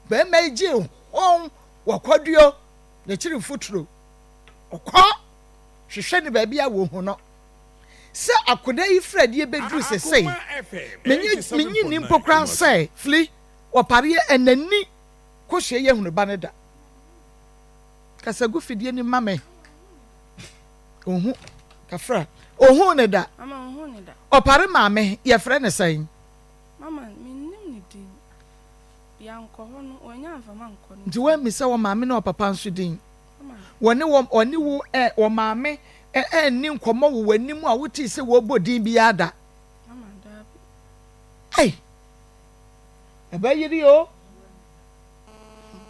bɛrima yi gyee hɔn wɔ kwadwo n'akyiri mfuturo Ɔkɔ hwehwɛ no baabi a wɔhu no. Sɛ akoda yi firi adie bɛduru sesei, menye menye nni mpo koraa sɛ fili ɔpareɛ ɛnani kosua yi ahunu ba no da. Kasa gu fidie no ma me. Ohu kafra. Ohuu ne da. Ɔpare maame yɛfrɛ no sɛn? Mama, mennim ne din. Yɛankɔ hɔ no, wɔannya amfa mankɔ no. Nti woammisa wɔ maame ne ɔpapa nso din? Wɔne wɔ wɔne wo ɛ wɔ maame ɛ anni nkɔmmɔ wɔ w'anim a wotee sɛ wɔrebɔ din biara da? Mama, daabi. Ei! Ɛbɛyere o.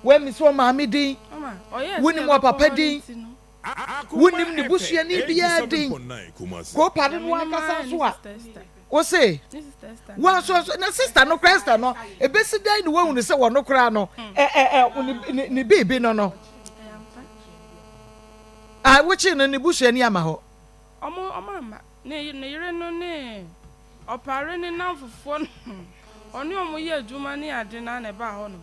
Woammisa wɔ maame din? Mama, ɔyɛɛ sɛ Wonim wɔ yɛbɛkɔ papa hɔ no din? nti no. Wonim ne busuani biara din? Koopade no ankasa nso a, wose wɔn na sista no koraa Esther no, ebesi dɛn na woahunu sɛ wɔn koraa no ɛ ɛ ɛ ne ne biribi no no? A wokyee no ne busuani ama hɔ. Ɔmo ɔmo amma. Ne ne yere no ne ɔpare ne nnamfofoɔ no ɔne ɔmo yɛ adwuma ne ade no ara na ɛbaa hɔ nom.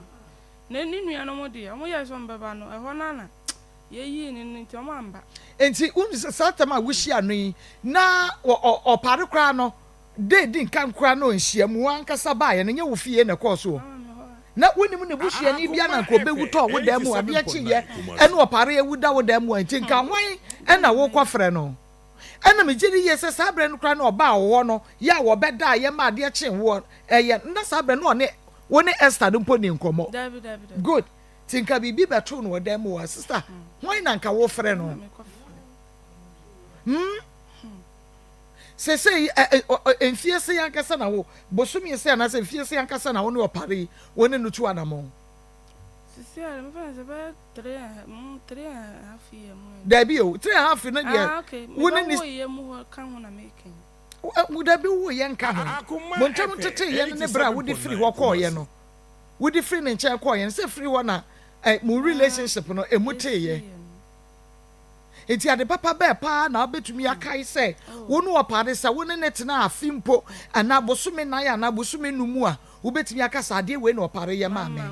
Na ne nuanom deɛ ɔmo yɛɛ sɛ ɔmo bɛba no ɛhɔ no ara na Yeyii no no nti, wɔamba. Enti wohu sɛ saa tam a wohyia no yi, na ɔpare koraa no, da edi nkan koraa na nhyiamu ankasa baeɛ no, nyɛ wo fie na ɛkɔɔ soɔ. Na wonim ne busuani biara na nka ɔbɛwu tɔɔ wo dan mu, adeɛ kyeeɛ ɛne ɔpare awu da wo dan mu a, nti nka hwan na wokɔfrɛ no? Ɛna megye di yie sɛ saa berɛ no koraa na ɔbaa wo hɔ no, yɛ a wɔbɛdaeɛ ma adeɛ kyee woɔ ɛyɛ, na saa berɛ no ɔne wo ne Esther no mpo nni nkɔmmɔ. Good. Nti nka biribi bɛtoo no wɔ dan mu hɔ a, sister, hwan na nka wofrɛ no? Hmm? Sesei, mfie se ankasa na wo, bosome se anaasɛ mfie se ankasa na wo ne ɔpare yi, wo ne no tu anamɔn? Dabi o, 3½ no deɛ, wo ne ne... Dabi wo yɛ nka ho. Mo ntam nteteyɛ no ne berɛ a wode firi hɔ kɔɔyɛ no. Wode firi ne nkyɛn kɔɔeɛ no, sɛ firi hɔ na eh, mo relationship no ɛmu teeɛ. Nti ade papa bɛɛ paa na wobɛtumi akae sɛ wo ne ɔpaade sɛ wo ne ne tena afe mpo anaa bosome nan anaa bosome num mu a wobɛtumi aka sɛ adeɛ wei na ɔpaade yɛ maa me.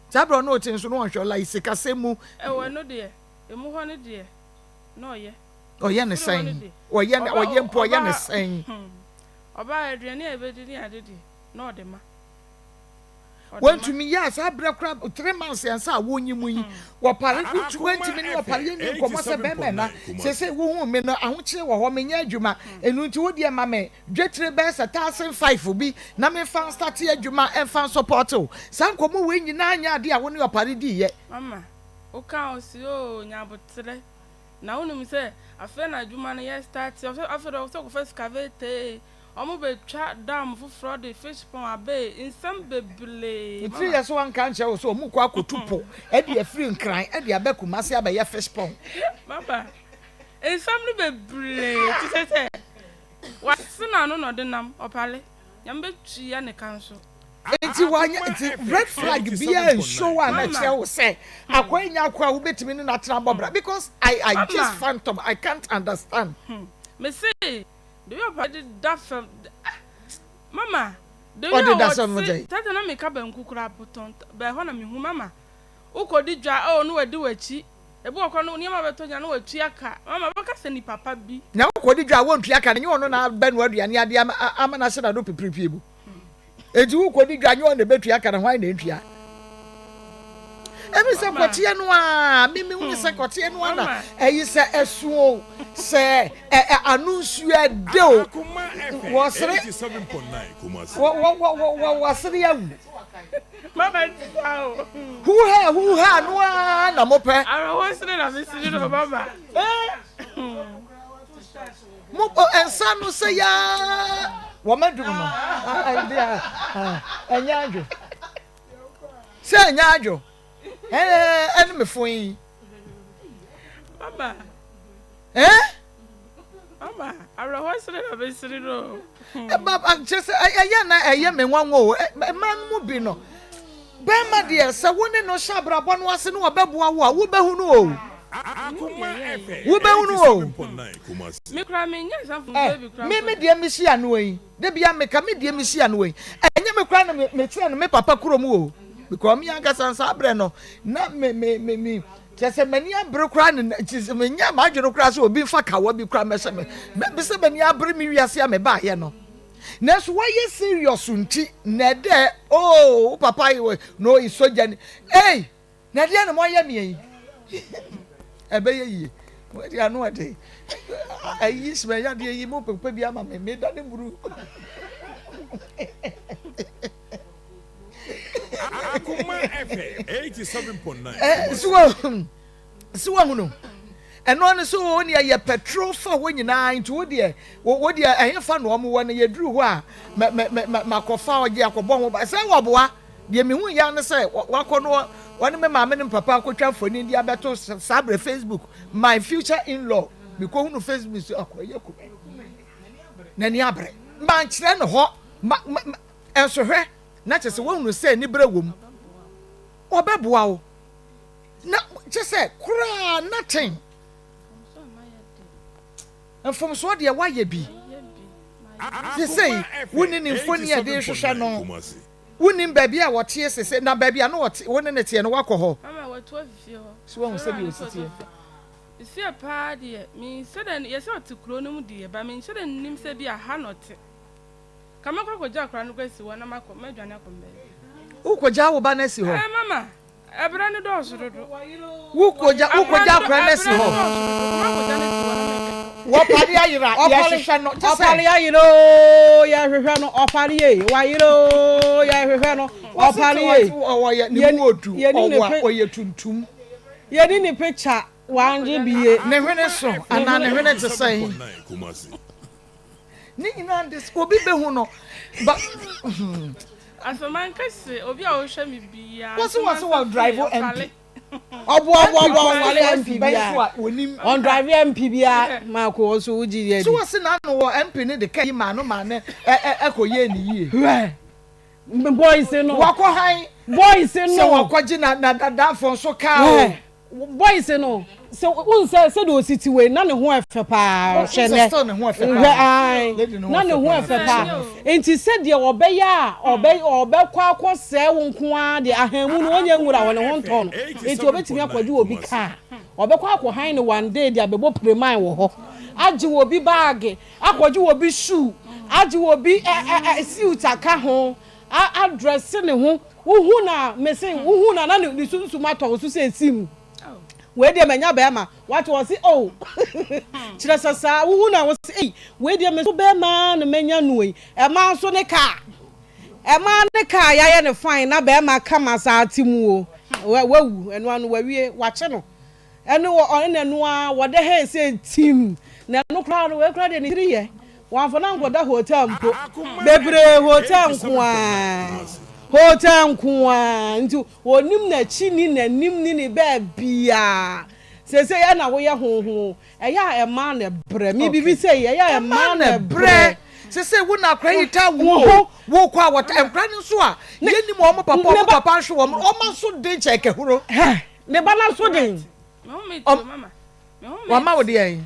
Saa berɛ ɔne ɔte nso no ɔnhwɛ like sikasɛm mu. Ɛwɔ ɛno deɛ, ɛmu hɔ no deɛ na ɔyɛ. Ɔyɛ ne sɛn? Ɔyɛ ɔyɛ mpo ɔyɛ ne sɛn? Ɔbaa aduane a yɛbɛdi ne ade deɛ, na ɔde ma. Ɔde ma. Wantumi yɛ a saa berɛ koraa 3 months ansa a wonyi mu yi wɔpare wotu wantumi ne ɔpare yɛnni nkɔmmɔ sɛ bɛrima ɛna seesei wohuu me no ahokyere wɔ hɔ menyɛ adwuma ɛno nti wo deɛ ma me dwetire bɛyɛ sɛ 1005 bi na memfa nstate adwuma ɛmfa nsɔpɔte wo saa nkɔmmɔ wei nyinaa nyɛ adeɛ a wo ne ɔpare diiɛ. Mama, woka a ɔse oo nya aboterɛ Na wonim sɛ afei na adwuma no yɛ start, afei de ɔsɛ kɔfa excavator ee, ɔmo bɛ twa dam foforɔ de fish pond aba ee, nsɛm bebree. Ntiri yɛ sɛ wanka ankyerɛ wo sɛ ɔmo kɔ akɔtu po de afiri Nkran de aba Kumasi abɛyɛ fish pond. Mama, nsɛm no bebree te sɛ sɛ wase n'ano na ɔde nam, ɔpale. Nyame bɛtua ne ka nso. Nti wanyɛ nti red flag biara nsuo a na kyerɛ wo sɛ akoa yi nyɛ akoa a wobɛtumi ne no atena abɔ bra because I I just phantom I can't understand. Me se the way ɔpa de da fam ah mama the way ɔte tata na meka banku koraa potɔn bɛɛ hɔ na mehu mama wokɔdi dwa oh no wadi w'akyi Ebi wɔ hɔ no, nneɛma bɛtɔ gya na watua ka. Mama bɛka sɛ nipa pa bi. Na wokɔdi dwa a wontua ka no, nyɛ ɔno na abɛnoa aduane ade ama ama no ahyɛ n'ano pipiripie mu. Enti wokɔdi dwa, nyɛ ɔno na ɛbɛtua ka na hwan na ɛntua? Ɛmi sɛ kɔteɛ no a mi mi hu sɛ kɔteɛ no a na ɛyi sɛ ɛso o sɛ ɛ ɛ ano nsuo ɛde o wɔsere wɔ wɔ wɔ wɔ wɔsere awu. Mama nti saa o. Huha huha no a na mo pɛ. Awerɛhoɔ sere na me sere no mama. Mo nsa no sɛ yaa wɔn adum no ɛnyɛ adwo sɛ ɛnyɛ adwo ɛɛ ɛne me fon yi. Mama. Ɛɛ. Mama awerɛhoɔ sere na me sere no. Ɛba kyerɛ sɛ ɛyɛ na ɛyɛ me nwanwa o mmaa no mu bi no bɛrima deɛ sɛ wo ne no hyɛ abrabɔ no ase no ɔbɛboa wo a wobɛhu no o. Wobɛhunu o. Eh, me me deɛ me hyia no yi, da bia meka me deɛ me hyia no yi, ɛnyɛ me koraa na me me kyerɛ no me papa kurom o, because me ankasa nsa abrɛ no, na me me me me kyerɛ sɛ m'ani abere koraa ne kyerɛ sɛ menya m'adwene koraa sɛ obi nfa kawa bi koraa mɛhyɛ me, mɛ sɛ m'ani abere me wiase a mebaayɛ no. Nanso wayɛ serious nti na ɛdɛ oh wo papa yi no sogya ni, ei. Na ɛdeɛn na moayɛ meɛ yi? Ɛbɛyɛ yie. Wɔde ano ɛde ayi sima yadeɛ yi mo pɛpɛ bi ama me meda ne muru. Akoma FM 87.9. Eh, so so wahunu ɛno ano so wo nea yɛ petrol fa hɔ nyinaa nti wo deɛ wo deɛ ɛhe fa na wɔn wɔ no yɛduru hɔ a mɛ mɛ mɛ makɔfa ɔgye akɔbɔ ho ba sɛ wɔboa. Deɛ mehu yɛ ara ne sɛ wakɔ no ɔne me maame ne me papa akɔtwa mfonin de abɛto saa berɛ Facebook my future in-law mekɔhunu Facebook so akɔyɛ kume n'ani abere mankyerɛ no hɔ ma ma ɛnso hwɛ na kyerɛ sɛ wohunu sɛ aniberɛ wɔ mu ɔbɛboa wo na kyerɛ sɛ koraa nothing mfomsoɔ deɛ woayɛ bi sesei wonni ne mfoni a ɛde hwehwɛ no Wonnim baabi a wɔteɛ sese, na baabi a na wɔte, wo ne no teɛ no, woakɔ hɔ? Mama watu afi fie hɔ. So woahu sɛdeɛ ɔsi teɛ? Seɛ paa deɛ, menhyɛ da, yɛ sɛ ɔte kuro no mu deɛ, but menhyɛ da nnim sɛ bi a ha na ɔte. Ka mɛkɔ akɔgya akwadaa no koraa asi hɔ na makɔ, mɛdwane akɔ me baabi. Wokɔgya wo ba no asi hɔ? Ɛɛ mama. Ɛbrɛ no dɔɔso dodo. Wokogya wokogya akora no asi hɔ. Wɔpare ayera yɛhwehwɛ no kyɛ sɛ. Ɔpare ayera oo yɛhwehwɛ no ɔpare yei wayera oo yɛhwehwɛ no ɔpare yei. Ɔyɛ ne mu odu ɔwɔ ɔyɛ tuntum. Yɛni ne picture wangye bie. Ne hwene so anaa ne hwene te sɛn. Ne nyinaa de obi bɛhu no ba. Asoman kɛse obi a ɔhwɛ me biara. Wɔsi wɔsi wɔ drive MP. Ɔboaboaboa ɔnwale MP biara. Ɔn drive MP biara maako ɔso wogye yɛ di. So wɔsi n'ano wɔ MP ne de kɛ yi maa no maa ne ɛ ɛ ɛkɔ yie ne yie. Hwɛ boys no. Wakɔ han. Boys no. Sɛ wakɔgye na na dadafo nso kaa o. Boys no sɛ wohu sɛ sɛdeɛ ɔsi te wei na ne ho ɛfɛ paa hwɛ nɛ hwɛ ae na ne ho ɛfɛ paa nti sɛdeɛ ɔbɛyɛ a ɔbɛ ɔbɛkɔ akɔ sɛɛ wo nko ara deɛ ahanmu no ɔnyɛ nwura wɔ ne ho ntɔ no nti ɔbɛtumi akɔgye obi kaa ɔbɛkɔ akɔ han ne one day de abɛbɔ pireman wɔ hɔ agye obi baage akɔgye obi shoe agye obi ɛ ɛ ɛ suit aka ho A adrɛse ne ho wohu no a mese wohu no a na ne sunsum atɔ wo so sɛ esim wei deɛ manya bɛrima wate wɔ se oh kyerɛ sɛ saa wohu no a wɔ se ei wei deɛ me so bɛrima na manya no yi ɛmaa nso ne kaa ɛmaa ne kaa yɛayɛ ne fine na bɛrima kama saa te mu o wawu ɛno ano wawie wakye no Ɛne wɔ ɔne ɛno ara wɔda hɛn sɛ tim na ɛno koraa no wei koraa deɛ ne tiri yɛ wɔamfa no ankɔda hotel mpo bebree hotel nko ara hotel nko ara nti wɔnim n'akyi ni n'anim ni ne baabiara seesei ɛna woyɛ honho ɛyɛ a ɛmaa na ɛbrɛ me biribi sɛ ɛyɛ a ɛmaa na ɛbrɛ sese wo na akora yi ta wo ho wo kɔ a wɔta nkora no nso a yɛnim wɔn papa wɔn papa nhwe wɔn wɔn nso den kyɛn kɛhuro. Ne ba no aso den. Wama wo deɛn?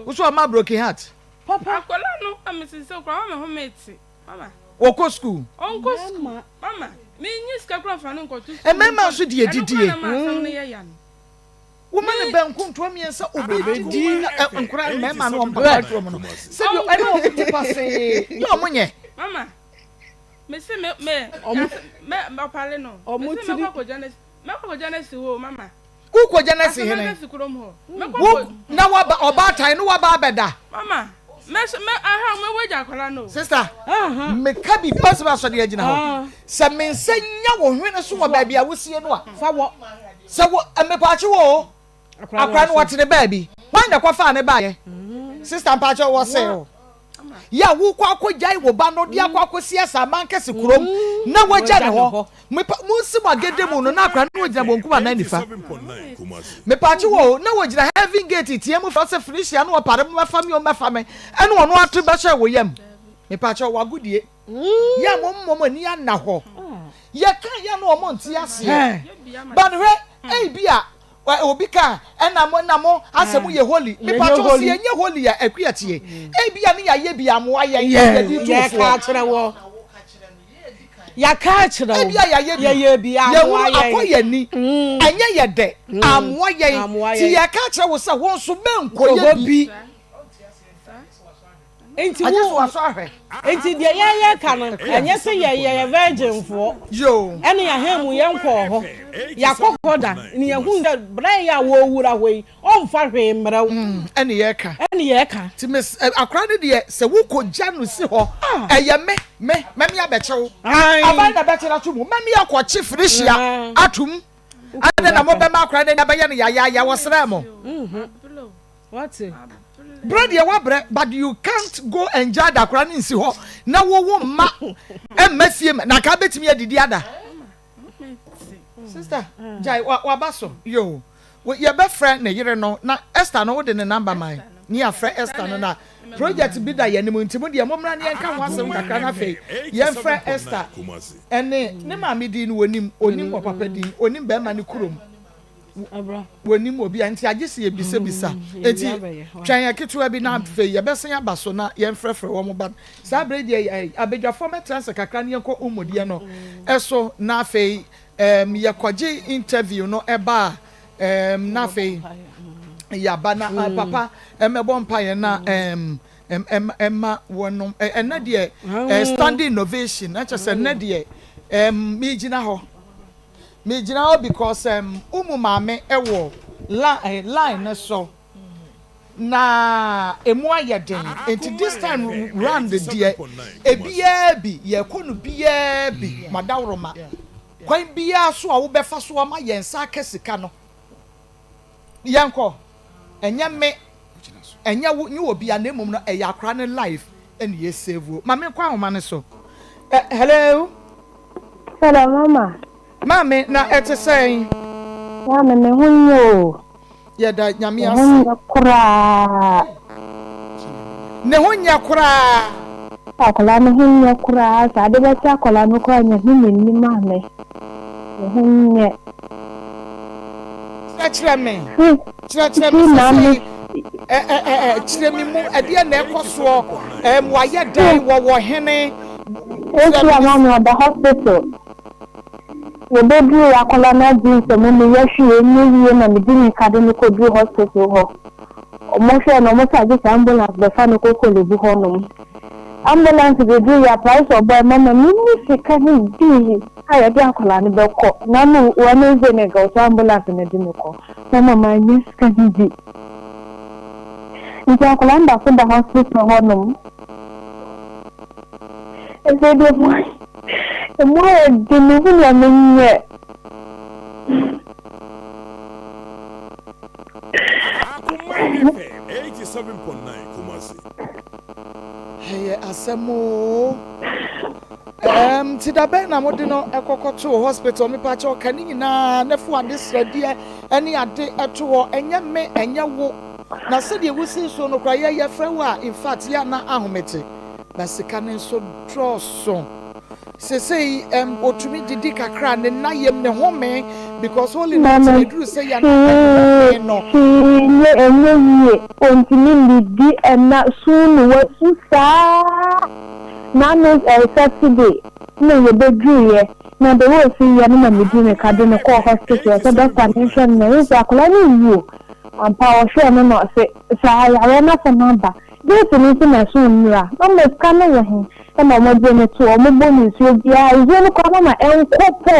Wo so wama broken heart? Papa. Akwadaa no a mesi sɛ okura wama me home te. Mama. Wɔkɔ school. Ɔnkɔ school. Mama, menyi sika kura nfa no nkɔto school. Mmarima nso deɛ didie. Ɛno kura na ma asɛm no yɛ ya no. Woma no banku ntoa mmiɛnsa obi di nkora mmarima no wɔn papa aduro mu no. Sɛdeɛ ɛne wɔn ti pasee yɛ wɔn nyɛ. Mama, mesi me me me ɔpale no. Mesi mɛkɔ akɔgya no. Mɛkɔ akɔgya no asi hɔ o, mama. Wokɔgya no asi hene? Asamankɛse kurom hɔ. Mɛkɔ Wo, akɔ. na waba, ɔbaatan no waba abɛda. Mama, mɛ, mɛ, aha, mɛwɔ agya akwadaa no o. Sister, meka biribi, ɔsɛ asɔre agyina hɔ. Sɛ me nsa nya wo hwene so wɔ baabi a wosie no a, Fa wɔ. sɛ wo, mepaakyewɔ o, akwadaa no wɔte ne baabi. Hwan na ɛkɔfaa ne baeɛ? Sister, mpaakyɛw, wɔsee wo. Yɛ a wokɔ akɔgyae wo ba no de akɔ akɔsi asaman kɛse kurom na wagya ne hɔ. Mepa, monsi mo agede mu no na akwadaa no wɔgyina bonkum anaa nifa. Mepaakyewɔ o, na wɔgyina heaven gate tea mu frɛ sɛ Felicia no ɔpare mo mɛfa me o mɛfa me ɛne ɔno ato bɛhyɛ wo yam. Mepaakyɛw wagodie. Yɛ a mo mmɔ mo ani anna hɔ. Yɛka yɛ no ɔmo nte aseɛ. But hwɛ, ebi a obi ka ɛna mo na mo asɛ mo yɛ holy. Mepaakyɛw sɛ yɛnyɛ holy a akua tie. Ebi a ne yɛayɛ bi amoa yɛn yɛde tu foɔ. Yɛaka akyerɛ wo. Ebi a yɛayɛ bi. Yɛyɛ bi amoa Yɛhunu yɛn. akɔ yɛn ani. Ɛnyɛ yɛ dɛ. Amoa yɛn. Amoa Ti yɛn. yɛka akyerɛ wo sɛ wo nso Nkɔ mɛnkɔyɛ hɔ bi. bi. Nti Agye wo so wasɔ ahwɛ. nti deɛ yɛn yɛka no ɛnyɛ sɛ yɛ yɛyɛ virgin foɔ Yoo. ɛne yɛahan mu yɛn nkɔɔ hɔ. Yɛakɔ hɔ da ne yɛhunu sɛ berɛ yi a wɔrewura hɔ yi ɔmfa hwee mmerɛ wo. Ɛne yɛka. Ɛne yɛka. Ti me akora no deɛ sɛ wokɔ gya no si hɔ ɛyɛ me me mɛmi abɛkye wo. Aban na bɛkye no ato mu mɛmi akɔkye Felicia atum. Adɛn na mobɛma akora no ani abɛyɛ no yayaaya wɔsrɛ mo. Brɛ deɛ wabrɛ but you can't go and gya da akora no nsi hɔ na wowo mma mma fie na aka bɛtumi adidi ada. Sister gyae waba so yoo. Yɛbɛfrɛ ne yere no na Esther no wode ne number mae ne yɛafrɛ Esther no na project bi da yɛn anim nti mo deɛ mommra ne yɛnka ho asɛm kakra na afei yɛmfrɛ Esther ɛne ne maame din no wɔnim onim ɔpapa din onim bɛrima ne kurom wɔnim obi a nti agye sɛ yɛbisabisa nti twɛn yɛ ketewa bi na afei yɛbɛsan aba so na yɛmfrɛfrɛ wɔn ba saa bere deɛ abadwafoɔ mɛtena ase kakra ne yɛnkɔ umudeɛ no ɛso na afei um, yɛkɔgye interview no ɛba a um, na afei yaba na mm. papa ɛmɛbɔ mpaeɛ na um, ɛma wɔnom ɛnɛ deɛ mm. standing innovation ɛkyɛ sɛ ɛnɛ deɛ um, megyina hɔ megyina hɔ because um, umu maame ɛwɔ line, line no so na emu ayɛ den nti this time round deɛ ebiara bi yɛkɔ no biara bi madaworoma kwan biara so a wobɛfa so ama yɛn nsa aka sika no yɛnkɔ ɛnyɛ me ɛnyɛ wo nye obi a na mmom no ɛyɛ akora ne life ɛna yɛ save o maame nkɔ ahoma ne so ɛ hello. Hello mama. Maame na ɛte sɛn. Maame me ho nyɛ o. Yɛda nyame ase. Me ho nyɛ koraa. Ne ho nyɛ koraa. Akwadaa no ho nyɛ koraa sɛ ade bɛkyɛ akwadaa no koraa nyɛ ho nyɛ maame. Ne ho nyɛ. Kyerɛkyerɛ me. Kyerɛkyerɛ me sɛsɛyi ɛ ɛ ɛ kyerɛ me mu ɛdeɛ na ɛkɔ soɔ ɛm wayɛ dɛn wɔwɔ hene. Esi a maame ɔda hospital. Yɛbɛduru akwadaa no agye nsɛm mu yɛ hwee nyɛ yie na medi ne kade no kɔduru hospital hɔ. Ɔmo hwɛ no ɔmo sɛ agye sɛ ambulance bɛfa no kɔ Korle Bu hɔnom. Ambulance bɛduru yɛ price ɔbɔ mama menni sika no bi a yɛde akwadaa no bɛkɔ. Na no Wednesday na nka ɔsɛ ambulance no de no kɔ. Mama manyɛ sika no bi. Nti akwadaa no da so da hospital hɔnom. Ɛsɛ deɛ mu emu ayɛ den mehu nea menyɛ. Akoma FM 87.9 Kumasi. Ɛyɛ asɛm o. Nti da bɛn na mode no ɛkɔkɔtoo hospital mepakyɛ ɔka ne nyinaa na fo ade srɛdeɛ ɛne ade ɛto hɔ ɛnyɛ me ɛnyɛ wo na sɛdeɛ wosi so no koraa yɛyɛ frɛ wo a in fact yɛ ana ahomete na sika ne nso dɔɔso sesei otumi didi kakra ne nna yam ne home because holy night Mama eduru sɛ yɛ ana no hwee nyɛ ɛnyɛ yie ontumi nnidi ɛna suu no wasu saa n'ano ɛyɛ Saturday na yɛbɛduruyɛ na de wo osi yɛ no na medi ne ka de no kɔɔ hospital sɛ doctor ne nhwɛ no na ɛyɛ sɛ akwadaa no nwu o ampa ɔhwɛɛ no na ɔse saa yareɛ no asɛm aba date no nso na ɛso nnura mama sika no wɔ he ɛna ɔmo gye ne to ɔmo bɔ ne nsuo biara nsuo no koraa mama ɛnkɔ po.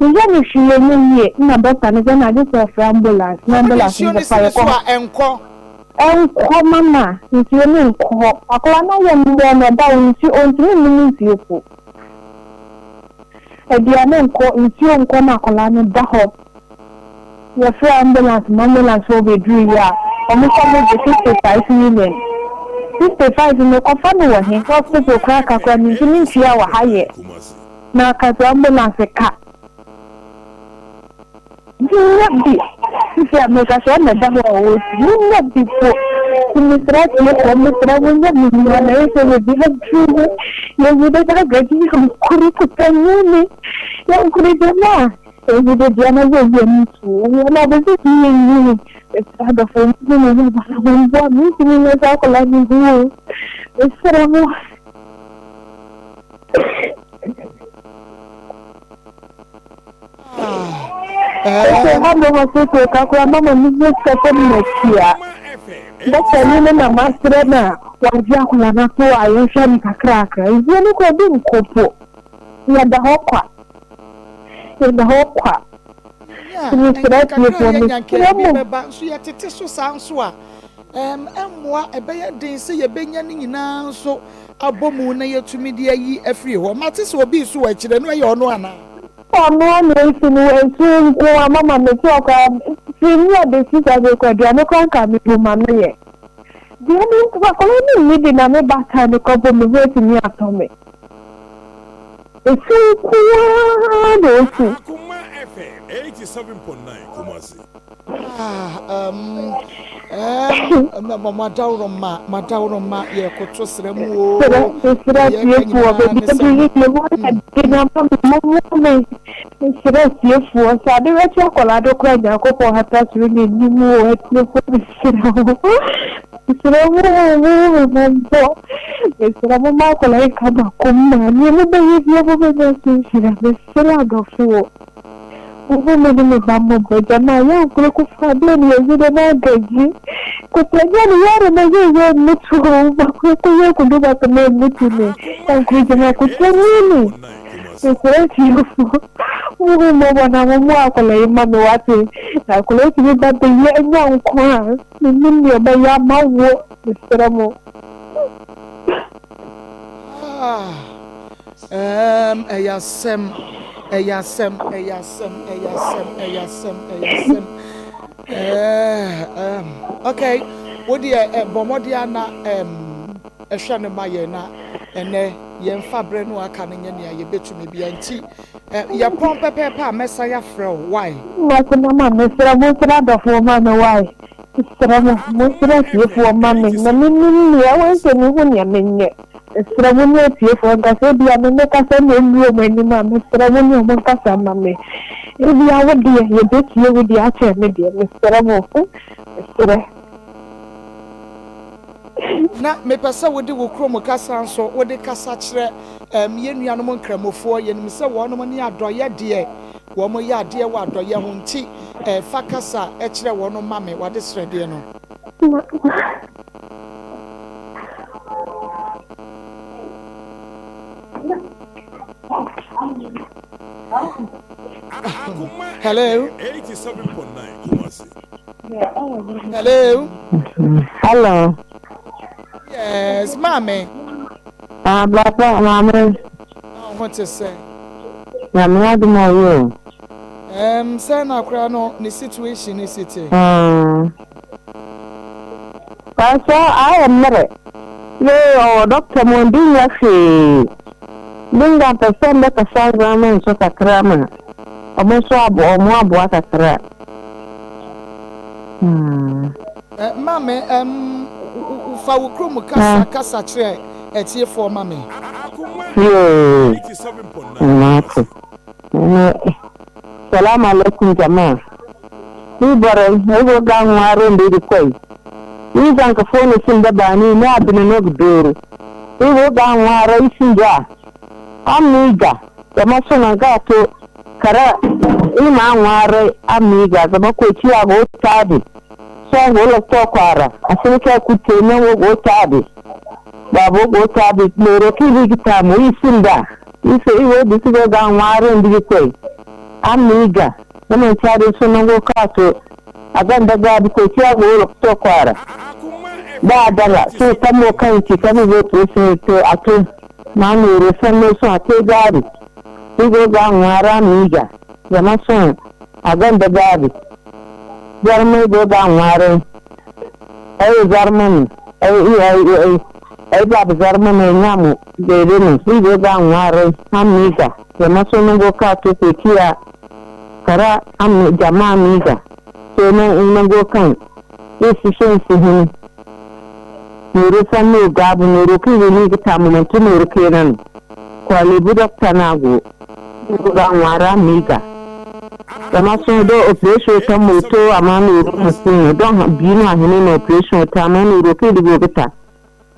Meyɛ no hwee ɛnyɛ yie na doctor no sɛ na gye sɛ ɔfrɛ ambulance na Wɔde ambulance nsuo no no bɛfa si ne yɛkɔ so a ɛnkɔ. Ɛnkɔ mama nsuo no nkɔ. Akwadaa no ayɛ mmerɛ na ɔda hɔ nsuo ɔntumi nnom nsuo po. Aduane nkɔ nsuo nkɔ na akwadaa no da hɔ. Yɛfrɛɛ ambulance ma ambulance foɔ bɛduruiɛ a, wɔn nso wɔgye 65 million. 65 no mekɔfa no wɔ he? Hospital koraa ka koraa mentumi ntua wɔ ha yɛ. Na aka sɛ ambulance ka. Mennya bi. Sisi a meka sɛ ɔna da hɔ a ɔresu. Mennya bi po. Nti mesrɛ atiefoɔ mesrɛ mo nyɛ me nua na ɛyɛ sɛ baabi aduru no yɛyi dɛ gaji yankuri kutanyi ne yankuri jama'a. Yanzu da biya na zai iya mutu wani abu zai iya yi mesrɛ adɔfoɔ mo ne me ba na momboa me ntumi nyɛ saa akwadaa no bio mesrɛ mo. Ɛsɛ ha mo hospital kakra mama me ho sika sɛ matua. Dɔkta ni no na masrɛ no a wagye akwadaa no ato a yɛhwɛ no kakrakra. Nsuo no kora bi nkɔ po. Yɛda hɔ kwa. Yɛda hɔ kwa. Yɛnya a, Mesrɛ ɛnka kakra a atiefoɔ, yɛanya nka mesrɛ ebi mo. bɛba. Nso yɛtete so saa nso a, ɛm, ɛmmoa. Ɛbɛyɛ den sɛ yɛbɛnya ne nyinaa nso abɔ mu na yɛatumi de ayi afiri hɔ. Mate sɛ obi resu wɔ akyire, ɛno ɛyɛ ɔno anaa? Ɔno ara na ɔresu no, wansu nko ara, mama mete hɔ koraa, firi nnora bɛsi saa berɛ koraa, aduane koraa nka mebu ma no yɛ. Deɛ me, akwadaa no nni bi na me baatan no koraa mpo me ho atumi atɔ me. Esu nko ara na osu. Akoma FM 87.9 Kumasi. Ah, um, um, madawroma, madawroma, yɛkoto srɛ mu o. Srɛ, mesrɛ Deɛ yɛka atiefoɔ, nyinaa baabi ne sɛ aduru mo. yi deɛ mu ayɛ den ama me, mommoa me. Mesrɛ atiefoɔ, sɛ ade bɛkye akwadaa no koraa Nyankopɔn hata soro na anim o, atiefoɔ mesrɛ mo. Mesrɛ mo o, monhu me mmɔbɔ. Mesrɛ mo ma akwadaa yi nka m'akoma, nea mobɛyɛ biara mobɛnya so nhyira. Mesrɛ adɔfoɔ, monhu me ne me ba mmɔbɔ. Gyama yɛnkore kofa bɛn ne yɛyi dɛ na agaji. Kutanya ne yaro na zai zo mutu ba ko yɛ ku duba kamar mutu ne. Yankuri jama kutanya ne. Mesrɛ atiefoɔ, monhu mmɔbɔ na mommoa akwadaa yi mma me wate. Na akwadaa yi tumi ba bɛyɛ anya nkwa a, mennim deɛ ɔbɛyɛ ama wo. Mesrɛ mo. Ah, um, ɛyɛ asɛm, ɛyɛ asɛm, ɛyɛ asɛm, ɛyɛ asɛm, ɛyɛ asɛm, ɛyɛ asɛm. Eh, um, okay, wo deɛ eh, bɔ mmɔden a na um, ɛhwɛ no ma yɛn na ɛnɛ yɛmfa berɛ no aka no nyɛ nea yɛbɛtumi bia nti eh, yɛpɔn pɛpɛɛpɛ a mɛsan afrɛ wo why? Mate mama mesrɛ mo nsrɛ adɔfoɔ ma me why? Mesrɛ mo monsrɛ atiefoɔ ma me na mennim nea ɛwɔ sɛ mehu nea menyɛ. Mesrɛ mo ne atiefoɔ nkasa ebia me mekasa na ɛnnuru wɔn anim a mesrɛ mo ne wɔn nkasa ma me. Ebia wo deɛ yɛbɛtie wo deɛ akyɛn me deɛ mesrɛ mo mesrɛ. Na mepɛ sɛ wode wo kurom kasa nso wode kasa kyerɛ ɛɛm yɛn nuanom Nkramofoɔ. Yɛnim sɛ wɔnom ne adɔeɛ deɛ, wɔn yɛ adeɛ wɔ adɔeɛ ho nti ɛɛ fa kasa kyerɛ wɔnom ma me w'adesrɛdeɛ no. Hello. Hello. Hello. Yes, maame. Ah, papa, maame. Na ho te sɛ. Nyame adom a ɔyɛ o. Um, sɛ na akora no ne situation ne si te. Mm. Pastor, ayɛ mmerɛ. Yee, ɔwɔ dɔkta mu ɔndi nyɛ hwee. Linda mpɛ sɛ mbɛkasa ndzɛmba nso kakra ma ɔmo nso abo ɔmo aboa kakra. Hmm. Eh, maame, um, fa wo kurom kasa kasa kyerɛ atiefoɔ ma me. Yoo, mate. Salamu alaikum jama'a. Ni boray, ay go ga ŋwaaro nda Irikoy. Ni zanka fo no sinda baani, ni a bine no ga dooru. I go ga ŋwaaro, i sinja, a m'i ga, zama sono ga to kara i ma ŋwaaray a m'i ga, zama koociya go taabi, sohõ go lokto kwaara, a sini ka kutte neŋo go taabi, baabo go taabi, nooro ki i ga taamu, i sinda. I se i wo bisi go ga ŋwaaro nda Irikoy. Amiga, ni manti adin so nango ka to a ganda gaabi ko ti a go to kwara. Ba a daga sai tamo kan ti kami go operation to a to ma noro sanno so a te gaabi. Igo ga ŋwaara amiga zama so a ganda gaabi. Zarma igo ga ŋwaara ay zarma ni ay ay ay ay babu zarma ne nyamu dede ni igo ga ŋwaara amiga zama so nango ka to ko tiya kara am jama amiga to nan nango kan isi son si hin noro sanno gabu noro kiri ni gita mu man tu noro kenan kwale bu doctor na go ga ŋwaara amiga zama so do operation ta moto amma noro musin don bi na hini na operation ta amma noro kiri go gita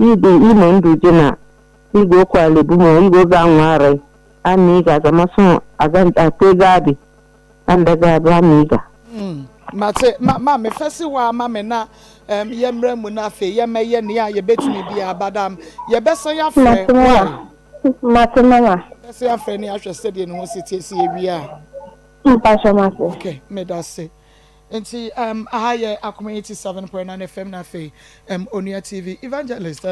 idi imo ndu jina igo kwale bu mo igo ga ŋwaara amiga zama so a gan a te gabi an da gabi amiga. Mate ma ma me fɛsi hɔ ama me na yɛmmerɛ mu no afei yɛmɛyɛ nea yɛbɛtumi biara badam yɛbɛsan yɛafrɛ Mate mama. Mate mama. Yɛbɛsan yɛafrɛ ne ahwɛ sɛdeɛ ne ho si tie si yɛwie a. Mpakyɛ mate. Okay, meda se. Nti aha yɛ Akoma 87.9 FM na afei Onua TV Evangelist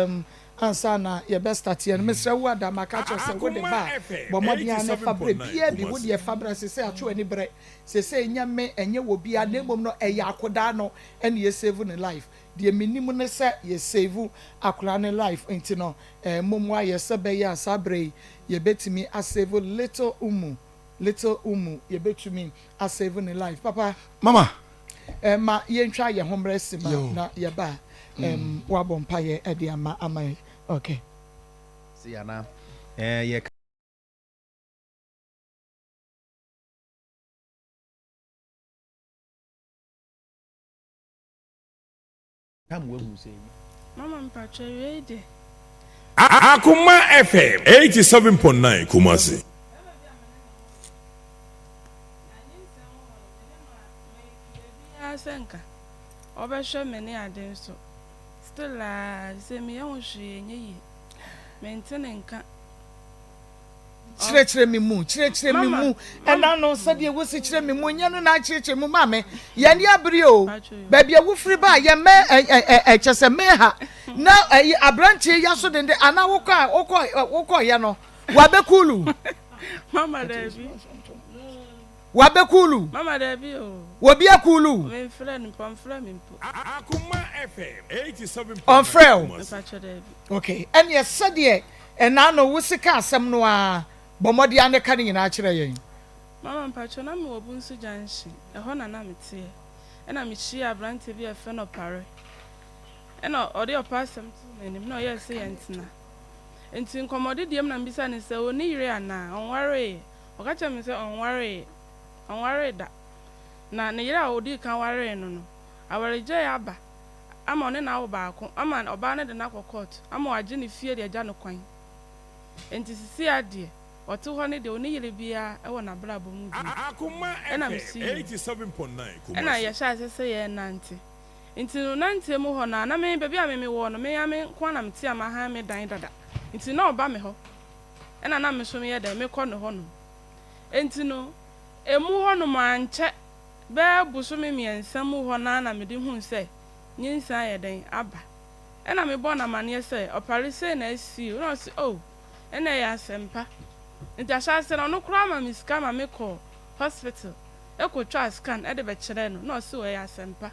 ansa na yɛbɛ start yɛ no mesrɛ wo ada maka kyerɛ sɛ wode ba a bɔ mmɔden ara na fa brɛ biaa bi wo deɛ fa brɛ sesei atwe w'ani brɛ sesei nyɛ me ɛnyɛ wɔ biaa na mmom no ɛyɛ akodaa no ɛna yɛ save ne life deɛ menim ne sɛ yɛ save akodaa ne life nti no mmom woayɛ sɛ bɛyɛ a saa berɛ yi yɛbɛtumi a save little Umu Little Umu yɛbɛtumi a save ne life papa. Mama. Eh, ma yɛntwa yɛn ho mmerɛ sima na yɛba a um, woabɔ mpaeɛ de ama ama yɛn. Okay. Se ana eh yɛ. Ka ma wahu sɛ. Mama mpakyɛ wei de. Akoma FM 87.9 Kumasi. Bɛrima bi a me ne no wɔ no, na nyinsɛn wɔ hɔ no, me ne no a, me biribiara sɛ nka ɔbɛhwɛ me ne ade nso, still aa, sɛ meyɛ ho hwee ɛnyɛ yie, mente ne nka. Kyerɛkyerɛ me mu, kyerɛkyerɛ me mu, ɛna no sɛdeɛ wosi kyerɛ me mu nyɛ no na akyerɛkyerɛ mu ma me. Yɛn ani abere o, baabi a wofiri ba a yɛn mɛ ɛ ɛ kyɛ sɛ mɛ ha na ɛyi aberanteɛ yi aso dende anaa wokɔ a wokɔ wokɔ yɛ no wabɛkulu. Mama daabi. Wabɛkulu. Mama daabi o. Obi akulu. Memfrɛ no mpo, ɔmfrɛ me mpo. Akoma FM 87.9 Ɔmfrɛ o. Mepakyɛ daabi. Okay, ɛneɛ sɛdeɛ ɛnaa no wo se ka asɛm no ara, bɔ mmɔden ara na ka ne nyinaa kyerɛ yɛn. Mama mpakyɛw na mewɔ Bunsu junction, ɛhɔ na na meteɛ, ɛna mehyiaa abranteɛ bi a yɛfrɛ no Ɔpare, ɛna ɔde ɔpɛ asɛm too m'anim na ɔyɛɛ sɛ yɛntena. Nti nkɔmmɔdedeɛ mu na mebisa no sɛ ɔnni yere anaa, ɔnwareeɛ? Ɔka kyerɛɛ me sɛ ɔnwareeɛ, ɔnwaree da. Na ne yere a ɔdii kan waree no no, awaregyaeɛ aba ama ɔne no awo baako ama ɔbaa no de no akɔ court ama wagye ne fie de agya no kwan. Enti sisi ara deɛ ɔte hɔ no deɛ ɔnni yere biara wɔ n'abrabɔ mu bio. Akoma Ɛna FM mesi yie. 87.9 Ɛna Kumasi. yɛhyɛɛ aseɛ sɛ yɛrenante. Nti no nanteɛ mu hɔ no ara na me baabi a me mewɔ no me ara me nko ara na mete a mahan me dan dada. Nti na ɔba me hɔ ɛna na me nso meyɛ dɛn mekɔ ne hɔnom. Enti no ɛmu hɔnom ankyɛ Bɛyɛ bosome mmiɛnsa mu hɔ no ara na mede huu sɛ nyinsɛn ayɛ dɛn aba. Ɛna mebɔɔ no amaneɛ sɛ, Ɔpare sei na asi o. Ɛna ɔse, Oh, ɛnna ɛyɛ asɛmpa. Nti ahyɛaseɛ no ɔno koraa ma me sika ma mekɔɔ hospital kɔtwaa scan de bɛkyerɛɛ no. Ɛna ɔse, Oh, ɛyɛ asɛmpa.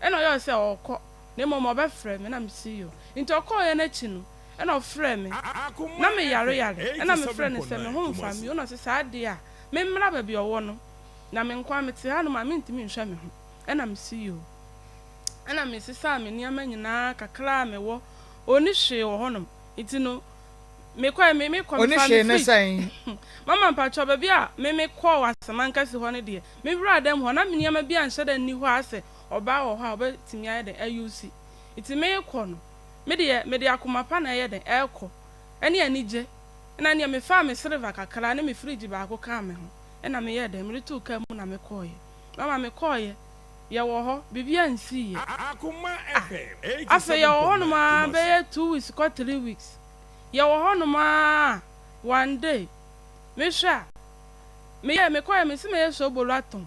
Ɛna ɔyɛɛ sɛ ɔrekɔ na mmom ɔbɛfrɛ me. Ɛna mese, Yoo. Nti ɔkɔeɛ no akyi no, ɛna ɔfrɛɛ me. Na meyare yare. Ɛna mefrɛɛ no sɛ me ho mfa me o. Ɛna ɔse, Saa deɛ a, memmra baabi a ɔwɔ no. Na me nko ara mete hanom a mentumi nhwɛ me ho. Ɛna mese yoo. Ɛna mesesaa me nneɛma nyinaa kakra a mewɔ. Ɔnni hwee wɔ hɔnom. Nti no, mekɔe, me mekɔ, Ɔnni mefaa hwee me ne fridge. sɛn? Mama mpakyɛw, baabi a me mekɔɔ wɔ Asamankɛse hɔ no deɛ, me wuraa dɛm hɔ, na me nneɛma bi anhyɛ da nni hɔ a asɛ ɔbaa wɔ hɔ a ɔbɛtumi ayɛ dɛn ayusi. Nti merekɔ no, me deɛ, mede akoma pa na ɛyɛ dɛn ɛrekɔ, ɛne anigye. Ɛna neɛ mefaa me silver kakra ne me fridge baako kaa me ho. Ɛna meyɛɛ dɛn? Mede too kaa mu na mekɔeɛ. Mama mekɔeɛ, yɛwɔ hɔ, biribiara nsiiɛ. Ah, afei yɛwɔ hɔnom ara bɛyɛ 2 weeks kɔ 3 weeks. Yɛwɔ hɔnom ara one day, mehwɛ a, Meyɛɛ, mekɔeɛ, mese mɛyɛ soobolo atɔn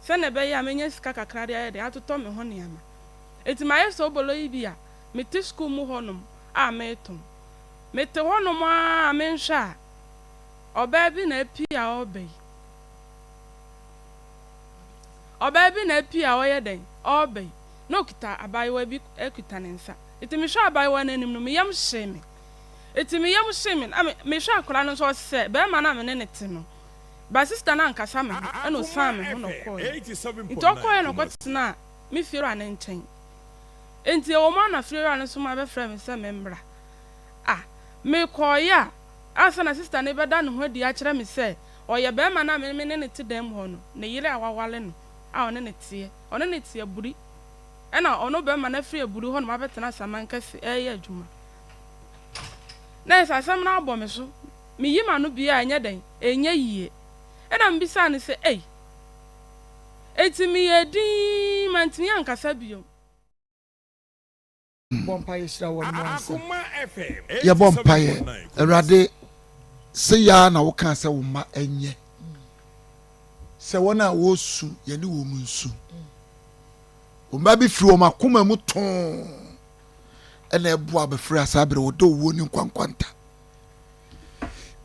sɛdeɛ ɛbɛyɛ a mɛnya sika kakra de ayɛ dɛn, atotɔ me ho nneɛma. Enti mayɛ soobolo yi bi a, mete sukuu mu hɔnom a meretɔn. Mete hɔnom ara a menhwɛ a, ɔbaa bi na apue a ɔreba yi. Ɔbaa bi na apue a ɔreyɛ dɛn? Ɔreba yi. Na ɔkita abaayewa bi kuta ne nsa. Enti mehwɛɛ abaayewa no anim no, me yam hyee me. Enti me yam hyee me, na me, mehwɛ akwadaa no nso, ɔsɛ barima no a me ne no te no. But sister no ankasa me ho, ɛna ɔsian me ho na ɔkɔeɛ. Nti ɔkɔeɛ na ɔkɔtenaa me fiewura no nkyɛn. Enti ɛwɔ mu ara na fiewura no soma bɛfrɛɛ me sɛ memmra. Ah, mekɔeɛ a, ansa na sister no rebɛda ne ho adi akyerɛ me sɛ ɔyɛ barima no a me ne no te dan mu hɔ no, ne yere a waware no a ɔne no teɛ, ɔne no te aburi, ɛna ɔno barima no afiri aburi hɔnom abɛtena Samankɛse reyɛ adwuma. Na ayɛ sɛ asɛm no abɔ me so. Miyi m'ano bio a, ɛnyɛ dɛn? Ɛnyɛ yie. Ɛnna mibisaa no sɛ, Ei! Enti meyɛɛ dinn, mantumi ankasa bio. Bɔ mpaeɛ hyira wɔn mu ansa. Yɛbɔ mpaeɛ, Awurade, sei ara na wokaa sɛ wo mma nyɛ, sɛ wɔn a wɔresu, yɛne wɔn nsu. Wo mma bi firi wɔn akoma mu too ɛna ɛboa abɛfrɛ a saa berɛ wɔdɔ owuo ne nkwa nkwanta.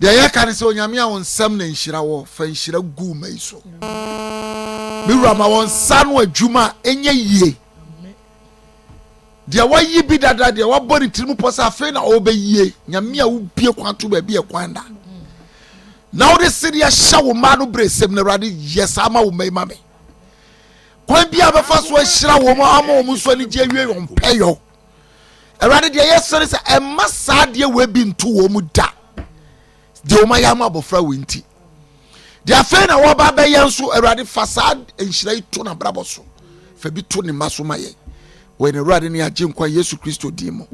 Deɛ yɛka ne sɛ Onyame a wo nsɛm na nhyira wɔ, fa nhyira gu mma yi so. Me wura ma wɔn nsa no adwuma ɛnyɛ yie. Deɛ wayi bi dada, deɛ wabɔ ne tirim pɔ sɛ afei na ɔrebɛyie, Nyame a wobie kwan to baabi a kwan da. Na wode sedeɛ hyɛ wo mma no berɛ sɛm na Awurade yɛ saa ma wo mma yi ma me. Kwan bi a bɛfa so ahyira wɔn ama wɔn nso anigye awie wɔn pɛyɔ. Awurade deɛ yɛsrɛ ne sɛ ɛmma saa adeɛ wei bi nto wɔn mu da. Deɛ wɔn ayɛ ama abɔfra wei nti. Deɛ afei na wɔba abɛyɛ nso Awurade fa saa nhyira yi to n'abrabɔ so. Fa bi to ne mma so ma yɛn. Wɔ yɛn Awurade ne agye nkwa Yesu Kristo din mu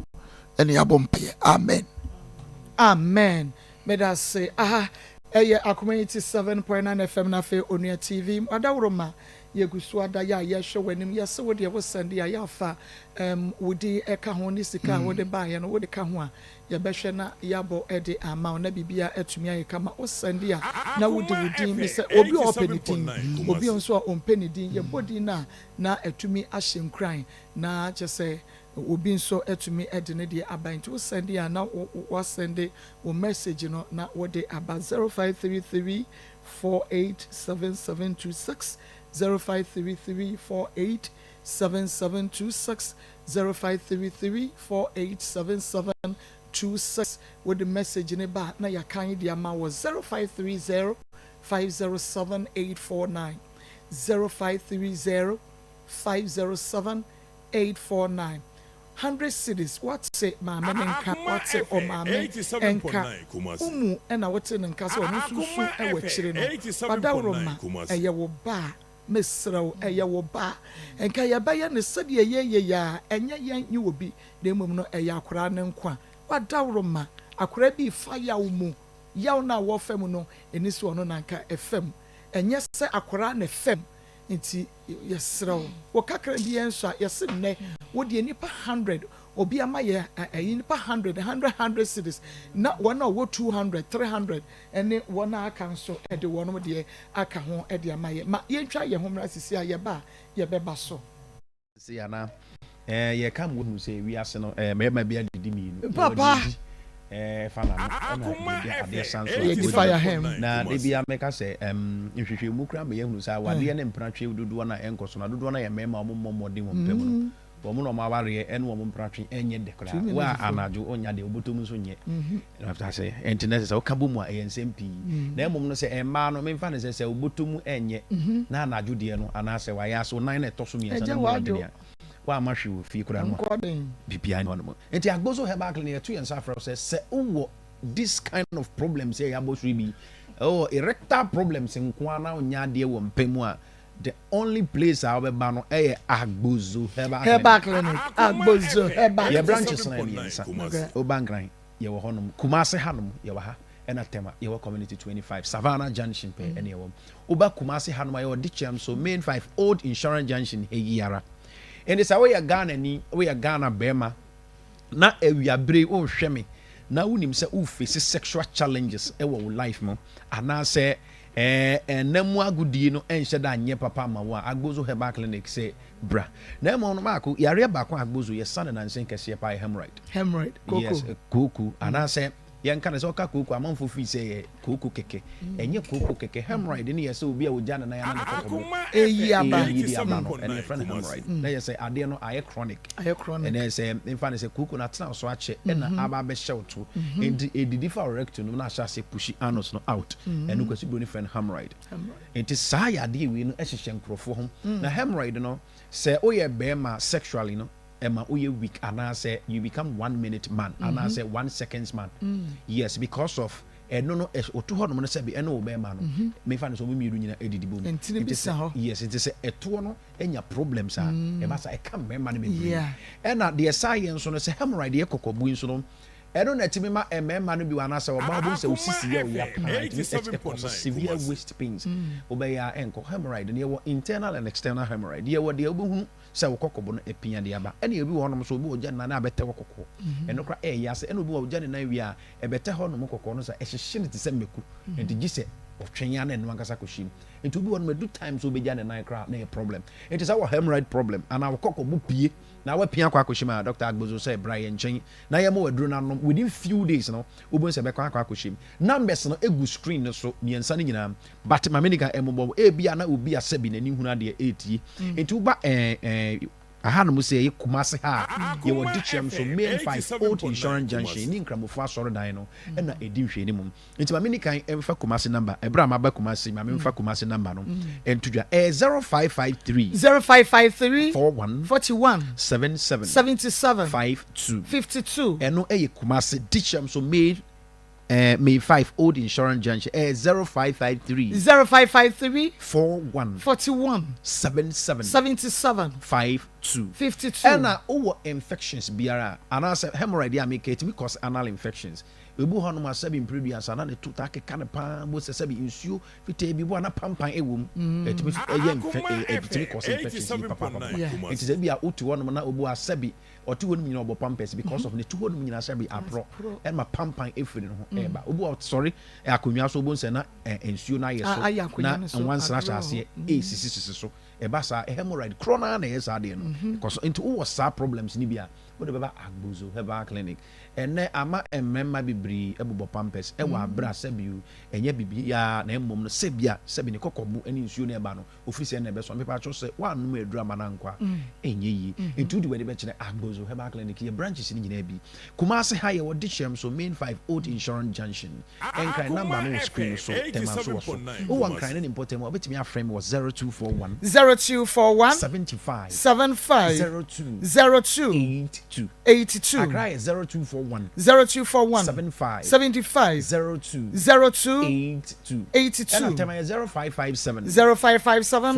ɛne yɛabɔ mpaeɛ. Amen. Amen medase aha ɛyɛ akoma 87.9 FM na afei onua TV mo adaworo ma yɛgu so ada yɛ a yɛhwɛ w'anim yɛse wo deɛ wo sɛnde a yɛ afa um, wo din ɛka ho ne sika a wode baeɛ no wode ka ho a yɛbɛhwɛ na yɛabɔ de ama wo na biribiara atumi ayɛ kama wo sɛnde a na wode wo din mesɛ obi a ɔpɛ ne din obi nso a ɔmpɛ ne din yɛbɔ din no a na atumi ahyɛ nkuran na kyɛ sɛ Obi nso atumi de ne deɛ aba nti wo sɛnde a na wa sɛnde wo message no na wode aba 0533 487726 0533 487726 0533 487726 wode message no ba a na yɛakan de ama wɔ 0530 507 849 0530 507 849 100 cedis woate maame no nka woate ɔmaame nka wo mu na wote no nka sɛ ɔno nso su wɔ akyire no wadaworoma ɛyɛ wo ba a mesrɛ wo ɛyɛ wo ba a nka yɛbɛyɛ no sɛdeɛ yɛyɛ yi a ɛnyɛ yɛn ne obi na mmom no ɛyɛ akoraa no nkwa wadaworoma akoraa bi refa yaw mu yaw no a wɔrefa mu no ɛni sɛ ɔno na nka ɛfa mu ɛnyɛ sɛ akoraa na ɛfa mu Nti yɛsrɛ wo, wo kakra bi yɛn nso a, yɛse nnɛ wo deɛ nnipa hundred, obi ama yɛ ɛyi nnipa hundred, hundred hundred cedis, na wɔn a wɔwɔ 200, 300 ɛne wɔn a aka nso ɛde wɔn deɛ aka ho ɛde ama yɛ. Ma yɛntwa yɛn ho mmra sisi a yɛba a yɛbɛba so. Se ana eh yɛka ma woahunu sɛ wiase no eh mmarima bi adidi mienu. Yɛwɔ Papa. deɛ ɔdi eh fa n'ano ɛna Akoma deɛ ɔdi adeɛ FM san so a Yɛdi fa ɔdi. yɛ hem. Na 87.9 da Kumasi. biara meka sɛ ɛm nhwehwɛmu koraa ma yɛahunu sɛ awadeɛ ne mpratwe dodoɔ no a ɛnkɔ so no dodoɔ no ara yɛ mmarima a wɔmmɔ mmɔden wɔ mpa mu no. Wɔn na wɔn awareɛ ɛne wɔn mpratwe ɛnyɛ dɛ Two koraa. Wo minutes a before. anadwo wonnya deɛ wobɔtɔ mu nso nyɛ. Wate aseɛ? Ɛnti na ɛsɛ sɛ woka bɔ mu a, ɛyɛ nsɛm pii. Na mmom no sɛ mmaa no, memfa no sɛ, sɛ wobɔtɔ mu ɛnyɛ na anadwo deɛ no, anaasɛ wayɛ ase, wo nan na ɛtɔ so mmiɛnsa Ɛgya na mu yɛ den w'adwo. a, woamma hwee wɔ fie koraa no a, Nkɔ den. biribiara nni hɔnom. Nti Agbozo Herbal Clinic, yɛto yɛn nsa frɛ wo sɛ, sɛ wowɔ this kind of problems a yɛabɔ so yi bi, wowɔ erectile problems nko ara na wonyɛ adeɛ wɔ mpa mu a, The only place a wobɛba no yɛ Agbozo Herbal Clinic. Herbal Clinic, Agbozo Herbal. Yɛ branches no yɛ mmiɛnsa. Woba Nkran, yɛwɔ hɔnom. Kumasi hanom, yɛwɔ ha. Ɛna Tema, yɛwɔ Community 25, Savannah Junction pɛɛ ɛna yɛwɔ. Woba Kumasi hanom a, yɛwɔ Dikyem so, Main 5, Old Insurance Junction ha yi ara. Enti sɛ woyɛ Ghanani, woyɛ Ghana barima, na awiabere yi wohwɛ me, na wonim sɛ wo face sexual challenges wɔ wo life mu, anaasɛ. Ɛɛ ɛnna mu agodie no nhyɛ da nyɛ papa ma wo a, Agbozo Herbal Clinic sɛ bra. Na mmom no maako, yareɛ baako a Agbozo yɛ sa no nansen kɛseɛ paa yɛ hemorrhoid. Hemorrhoid, kooko. Yes, kooko. Anaasɛ yɛnka no sɛ ɔka kooko a amanfoɔ firi sɛ ɛyɛ kooko kɛkɛ. Ɛnyɛ kooko kɛkɛ. Hemorrhoid no yɛ sɛ obi a ɔgya ne nan ana ne kɔkɔbo Ɛyi aba. ɛyi de aba no, ɛno yɛfrɛ no hemorrhoid. Na yɛ sɛ adeɛ no ayɛ chronic. Ayɛ chronic. Ɛnɛ sɛ mfa no sɛ kooko no atena wo so akyɛ ɛna aba abɛhyɛ wo to. Nti ɛdidi fa wo rectum no mu na ahyɛ aseɛ pushi anus no out. Ɛno Kwasi Broni frɛ no hemorrhoid. Nti saa yadeɛ wei no hyehyɛ nkurɔfoɔ ho. Na hemorrhoid no sɛ woyɛ barima sexually no ɛma woyɛ weak anaasɛ you become one minute man anaasɛ one seconds man. Yes, because of ɛno no ɔto hɔ nom no sɛbi ɛne wo bɛrima no mefa no sɛ ɔmo mmienu nyina ɛdidi bom. Ntini bi Nti sa sɛ hɔ. Yes, nti sɛ ɛtoɔ no anya problems a ɛba sa ɛka mmarima no bebree. Ɛna deɛ saa yɛ nso no sɛ hemorrhoid yɛ kɔkɔbu nso no ɛno na ɛtumi ma mmarima no bi wɔ anaasɛ ɔbaa bo sɛ osisi yɛ ɔyɛ paa ɛtumi ɛkɔ severe waist pains. Wobɛyɛ a ɛnkɔ. Hemorrhoid no yɛwɔ internal and external hemorrhoid. Yɛwɔ deɛ wobɛhunu sɛ wo kɔkɔbo no apia de aba, ɛna ebi wɔ hɔnom so obi wɔ gya ne nan abɛtɛ wɔ kɔkɔɔ, ɛno kora ɛyɛ ase. Ɛna obi wɔ gya ne nan wie a ɛbɛtɛ hɔ nom kɔkɔɔ no sɛ ɛhyehyɛ no te sɛ mmaku, nti gye sɛ ɔtwɛn ya na ɛno ankasa kɔhyɛ mu. Nti obi wɔ nom edu time so obɛgya ne nan koraa na ɛyɛ problem. Nti sɛ wɔ hemorrhoid problem anaa wɔ kɔkɔbo pie na wapia akɔ akɔhyɛ mu a, Dr. Agbozo sɛ bra yɛn nkyɛn na yɛma waduro no anom. Within few days no wobɛhu sɛ ɛbɛkɔ akɔhyɛ mu. Numbers no egu screen no so mmiɛnsa no nyinaa, but maame nika ɛmobɔ ebia na obi asɛbi n'ani hunu adeɛ ɛretie. Nti woba ɛɛ ɛɛ ahanom sɛ ɛyɛ Kumase ha a, yɛwɔ Dikyɛm so, Main 5, Old Insurance Junction ne Nkramofo asɔredan no ɛna ɛdi nhwɛni mu. Nti maame nika ɛmfa Kumase number. Ɛberɛ a maba Kumase, maame mfa Kumase number no ɛnto dwa. Ɛyɛ 0553 0553 41 41 77 77 52. 52. Ɛno ɛyɛ Kumase, Dikyɛm so, Main 5, Old Insurance Junction. Ɛyɛ 0553 0553 41 41 77 77 52. 52. Ɛna wowɔ infections biara anaasɛ hemorrhoid a meka ɛtumi cause anal infections. Ebi hɔ nom a sɛbi mpereduasa na ne to taa keka ne paa bo sɛ sɛbi nsuo fitaa bi bo a na pampan ɛwɔ mu, ɛtumi ɛyɛ nfɛ ɛtumi cause infections yi papapapa. Nti sɛ bi a wote hɔ nom na obu a sɛbi ɔte hɔ nom nyinaa ɔbɔ pampers because of ne to hɔ nom nyinaa sɛbi aporɔ ɛma pampan efiri ne ho ɛɛba. Obu a sɔre akonnwa so obu nsɛ na nsuo no ayɛ so na nwansena hyɛ aseɛ ɛsisi sisi so ɛba saa. Hemorrhoid korɔ naa na ɛyɛ saa deɛ no ɛkɔ so. Nti wowɔ saa problems ni bi a, wode bɛba Agbozo Herbal Clinic. Ɛnɛ ama mmarima bebree ɛbobɔ pampers ɛwɔ abere a sɛbi ɛnyɛ biribiara na mmom no sɛbi a sɛbi ne kɔkɔbo ne nsuo no ɛba no ofiri sɛ ɛna ɛbɛsɔ. Mepa atwo sɛ woanom aduru ama no ankɔ a ɛnyɛ yie. Nti wode w'ani bɛkyerɛ Agbozo Herbal Clinic. Yɛ branches no nyinaa bi, Kumase ha yɛwɔ Dikyɛm so, Main 5, Old Insurance Junction. Ɛnkran number no wɔ screen no so, Tɛma nso wɔ so. Wowɔ Nkran ne ne mpɔtam a, wobɛtumi afrɛ me wɔ 0241 0241 75 75 02 02 82. 82. Accra yɛ 0241 0241 75 75 02 02 82. 82. Ɛna Tɛma yɛ 0557 0557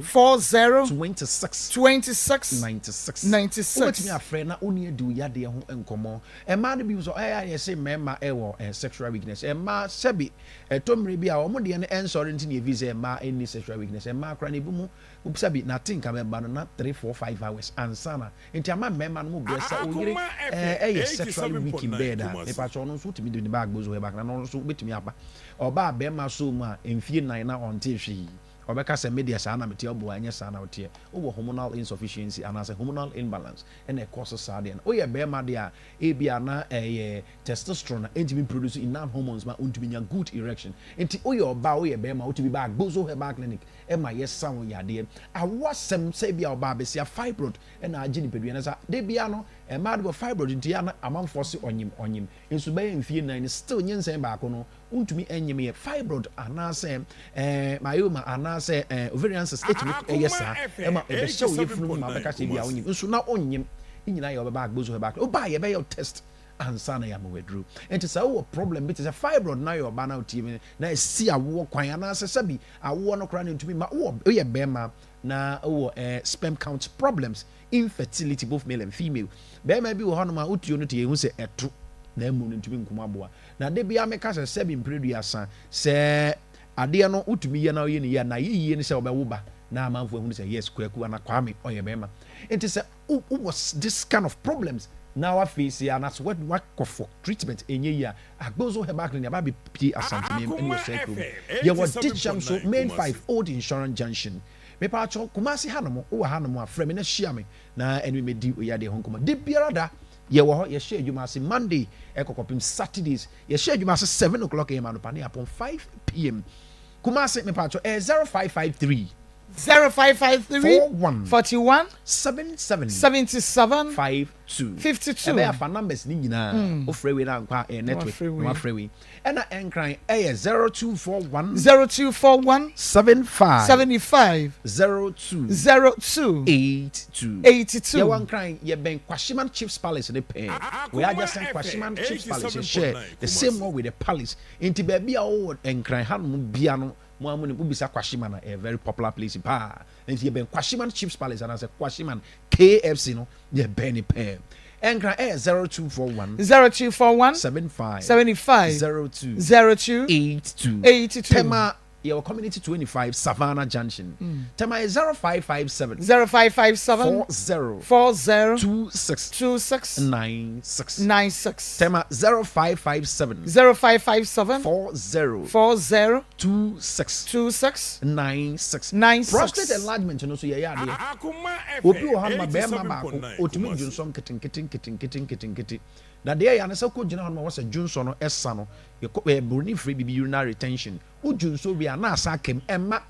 40 40 26 26 96. 96. Wobɛtumi afrɛ na wone adi wo yadeɛ ho nkɔmmɔ. Ɛmaa no bi nso ɛyɛ a yɛse mmarima ɛwɔ sexual weakness. Ɛmaa sɛbi ɛtɔ mmerɛ bi a wɔn deɛ no ɛnsɔre nti na yɛfi sɛ mmaa ɛnni sexual weakness. Ɛmaa koraa no ebi mu sɛbi nate nka bɛba no na 3 4 5 hours ansa na nti ama mmarima no mu brɛ sɛ oyere ɛyɛ sexually weak in bed a, mepakyɛ ɔno nso wotumi de ne ba Agbozo hɔ na ɔno nso wobɛtumi aba. Ɔbaa bɛrima so mu a mfie 4 na ɔnte hwee, ɔbɛka sɛ medeɛ saa na meteɛ. Ɔboa ɛnyɛ saa na woteɛ. Wowɔ hormonal insufficiency anaasɛ hormonal imbalance ɛna ɛkɔ so saa deɛ no. Woyɛ bɛrima deɛ a, ebi a na ɛyɛ testosterone na ɛntumi produce enough hormones ma wontumi nya good erection. Nti woyɛ ɔbaa, woyɛ bɛrima, wotumi ba Agbozo Herbal Clinic ɛma yɛsa wo yadeɛ. Awoasɛm sɛ ebi a ɔbaa bɛsia fibroid ɛna agye nipadua no sa de bia no ɛmaa de wɔ fibroid nti yɛ ana amanfoɔ se ɔnyim ɔnyim nso bɛyɛ mfie 4 no still nyinsɛn baako no wontumi ɛnyim. Yɛ fibroid anaasɛ myoma anaasɛ ovarian cyst ɛtumi ɛyɛ saa ɛma ɛbɛhyɛ wo yɛfunu mu ma bɛka sɛ bi a wonyim nso na wonyim. Ne nyinaa yɛ ɔbɛba Agbozo Herbal Clinic. Wobaa yɛbɛyɛ wo test ansa na yɛama waduru. Nti sɛ wowɔ problem bi te sɛ fibroid na yɛ ɔbaa na wotie mi na ɛsi awoɔ kwan anaasɛ sɛbi awoɔ no koraa no ntumi ma wowɔ, woyɛ bɛrima na wowɔ sperm count problems, infertility, both male and female. Bɛrima bi wɔ hɔnom a wotuo no te yɛhu sɛ ɛto na mmom no ntumi nkum aboa. Na de bia meka sɛ sɛbi mpereduasa sɛ adeɛ no wotumi yɛ na woyɛ no yie a na yɛ yie no sɛ wobɛwo ba na amanfoɔ ahunu sɛ yes, Kwaku ana Kwame ɔyɛ bɛrima. Nti sɛ wowɔ this kind of problems. Na wa face anaasɛ wakɔ for treatment ɛnyɛ yie a, Agbozo Herbal Clinic aba abɛpue Asanteman mu ɛne Ɔsɛe kurom. Yɛwɔ Dikyɛm so, Main 5, Old Insurance Junction. Mepaakyɛw, Kumasi hanom, wowɔ hanom a, frɛ me na hyia me na ɛne me mɛdi oyadeɛ ho nkɔmmɔ. Da biara da, yɛwɔ hɔ, yɛhyɛ adwuma ase Monday ɛkɔ kɔpem Saturdays. Yɛhyɛ adwuma ase 7 o'clock am anɔpa ne yɛapɔn 5 pm. Kumasi, mepaakyɛw, ɛyɛ 0553. 0553 41 41 77 77 52 52. Ɛbɛyɛ afa numbers ne nyinaa. Wofrɛ wei na ankɔ a ɛyɛ network Wafrɛ wei. na wafrɛ wei. Ɛna Nkran ɛyɛ 0241 0241 75 75 02 02 82. 82. Yɛwɔ Nkran, yɛbɛn Kwashiman Chiefs Palace ne pɛɛ. We are just Kwashiman Chiefs Palace. Yɛhyɛ the same one with the palace. Nti baabi a wowɔ Nkran hanom bia no, mo a mo nim, wobisa Kwashiman a, ɛyɛ very popular place paa. Nti yɛbɛn Kwashiman Chiefs Palace anaasɛ Kwashiman KFC no, yɛbɛn ne pɛɛ. Nkran ɛyɛ 0241 0241 75 75 02 02 82. 82. Tema yɛwɔ Community 25 Savannah Junction. Tema yɛ 0557 0557 40 40 26 26 96. 96. Tema 0557 0557 40 40 26 26 96. 96. Prostate enlargement no so yɛyɛ adeɛ. Obi wɔ hɔ no ma bɛrima baako otumi dwonsɔ nketenkete nketenkete nketenkete. Na deɛ ɛyɛ ne sɛ kɔ gyina hɔ no ma wɔsɛ dwonsɔ no ɛsa no, yɛkɔ ɛɛ buroni firi bibi urinary retention. Wo dwonsɔ wie a na asa akam ɛma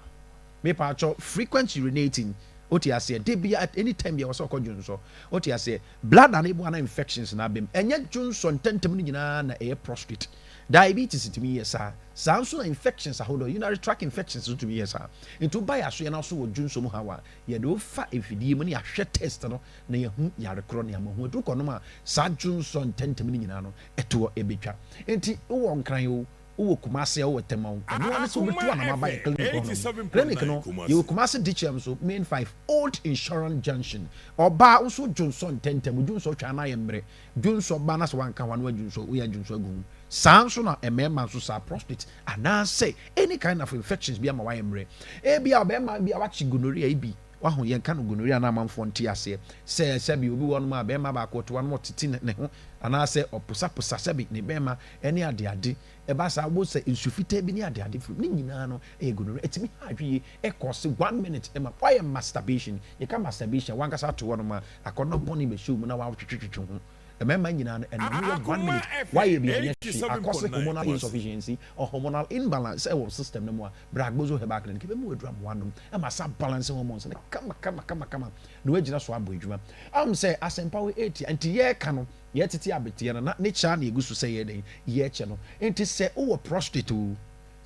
mepaakyɛw frequent urinating. Wote aseɛ, de bia at any time bia wɔsɛ ɔkɔ dwonsɔ. Wote aseɛ, bladder no ebu ana infections na abɛm. Ɛnyɛ dwonsɔ ntɛntɛm no nyinaa na ɛyɛ prostate. Diabetes tumi yɛ saa. Saa nso na infections ahodoɔ, urinary tract infections nso tumi yɛ saa. Nti woba yɛ asoɛ no so wɔ dwonsɔ mu ha wa, yɛde wofa mfidie mu ne yɛahwɛ test no na yɛhu yare korɔ ne ama hu aduru kɔnom a, saa dwonsɔ ntɛntɛm no nyinaa no ɛtoɔ ɛbɛtwa. Nti wowɔ Nkran o, wowɔ Kumase a, wowɔ Tema o, ɛno ara ne sɛ wobɛtu anam aba yɛ clinic hɔ nom. Clinic no yɛwɔ Kumase Dikyɛm so, Main 5, Old Insurance Junction. Ɔbaa wo nso dwonsɔ ntɛntɛm, dwonsɔ twa na ayɛ mmerɛ, dwonsɔ ba na sɛ wanka ho a na wadwonsɔ, woyɛ dwonsɔ agu ho. Saa nso na mmarima nso saa prostate anaasɛ any kind of infections bi ama wayɛ mmerɛ. Ebi a ɔbɛrima bi a wakye gonorrhea yi bi, waho yɛnka no gonorrhea na amanfoɔ nte aseɛ sɛ sɛbi obi wɔ nom a bɛrima baako ɔte hɔ na ɔtete ne ho anaasɛ ɔposaposa sɛbi ne bɛrima ɛne adeade. Ɛba saa wo sɛ nsu fitaa bi ne adeade firi ne nyinaa no ɛyɛ gonorrhea. Ɛtumi ha adwe yie, ɛkɔ se 1 minute ɛma wayɛ masturbation. Yɛka masturbation, wankasa ato hɔ nom a akɔnnɔ bɔne bɛhyɛ mu na watwetwetwe ho. Mmarima nyinaa no ɛnam yɛ 1 minute wayɛ bi ɛnyɛ hwee, akɔse hormonal insufficiency or hormonal imbalance ɛwɔ system no mu a, bra Agbozo Herbal Clinic ɛbɛmu aduru ama wanom ɛma sa balance hormones no kama kama kama kama na wagyina so abɔ adwuma. Ahom sɛ asɛmpa wɔ ɛtia nti yɛreka no, yɛtete abeteɛ no na ne kyaa na ɛgu so sɛ yɛ dɛn yɛkyɛ no. Nti sɛ wowɔ prostate o,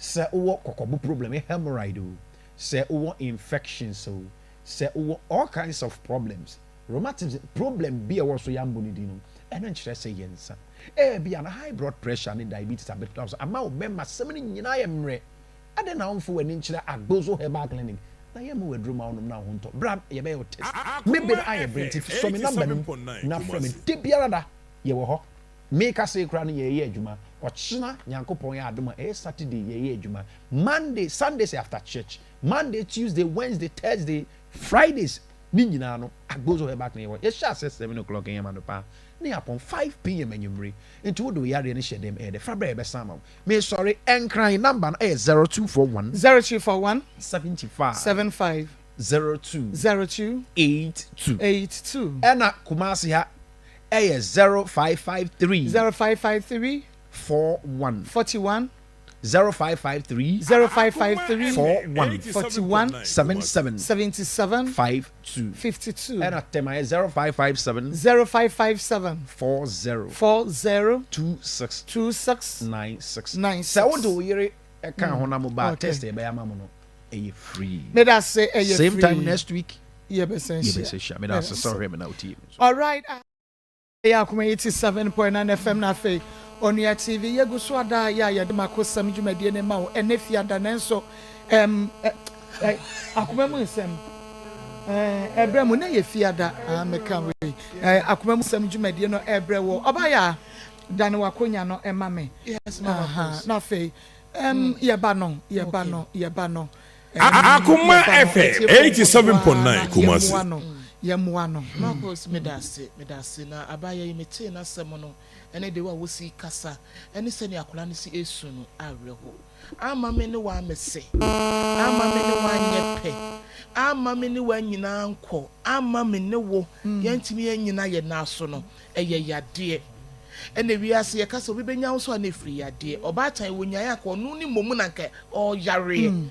sɛ wowɔ kɔkɔbo problem, hemorrhoid o, sɛ wowɔ infections o, sɛ wowɔ all kinds of problems, rheumatism problem bi a ɛwɔ so yɛambɔ ne din no, ɛno nkyerɛ sɛ yɛ nsa. Ebi a na high blood pressure ne diabetes abɛtena so ama wo bɛma sɛm no nyinaa yɛ mmerɛ. Adɛn na womfa w'ani nkyerɛ Agbozo Herbal Clinic na yɛma w'aduro ma wonom na wo ho ntɔ? Bra yɛbɛyɛ wo test. Mebe no ayɛ bere nti sɔ me number no mu na frɛ me da biara da. Yɛwɔ hɔ. Meka sei koraa no yɛyɛ adwuma. Ɔkyena Nyankopɔn yɛ adom a ɛyɛ Saturday yɛyɛ adwuma. Monday, Sundays after church. Monday, Tuesday, Wednesday, Thursday, Fridays ne nyinaa no Agbozo Herbal Clinic yɛwɔ. Yɛhyɛ ase 7 o'clock am anɔpa ne yɛapɔn 5 pm anwummere. Nti wode wo yareɛ no hyɛ dɛm ɛyɛ dɛ fa brɛ yɛbɛsan ama wo. Mesɔre Nkran number no ɛyɛ 0241 0241 75 75 02 02 82. 82. Ɛna Kumasi ha ɛyɛ 0553 0553 41 41 0553 0553 41 41 77 77 52. 52. Ɛna Tema yɛ 0557 0557 40 40 26 26 96. 96. Sɛ wode wo yere ɛka ho na mo ba, test yɛbɛyɛ ama mo no ɛyɛ free. Meda se ɛyɛ Same free. time next week yɛbɛsɛn hyia. Yɛbɛsɛ hyia. Meda ase sɛ ɔhwɛ me na wotie me so. All right. Ɛyɛ Akoma 87.9 FM na afei Onua TV. Yɛgu so ada yɛ a yɛde makosɛm dwumadie ne ma wo ɛnɛ fiada, nanso ɛm ɛ, ɛ, akoma mu nsɛm ɛbrɛ mu na yɛ fiada a meka wei akoma mu nsɛm dwumadie no ɛbrɛ wɔ ɔbaayɛ a dane wakonya no ɛma me. Yes, Mama. Aha, na afei yɛba no yɛba no yɛba no Akoma yɛba no, FM atiefoɔ 87.9 nkoa Kumasi. yɛmmoa no. Yɛmmoa no. Marcus, meda ase, meda ase. Na abaayewa yi, metee n'asɛm no, ɛne deɛ a wosi kasa, ɛne sɛnea akwadaa no si esu no, awerɛho. Amma me ne wo ammɛsɛ, amma me ne wo anyɛ pɛ, amma me ne wo annyina ankɔ, amma me ne wo yɛantumi annyina yɛn nan so no, ɛyɛ yadeɛ. Ɛna wiase yɛka sɛ obi bɛnya wo nso a na ɛfiri yadeɛ. Ɔbaatan wɔnyaeɛ anka ɔno ne mmom na anka ɔreyareɛ.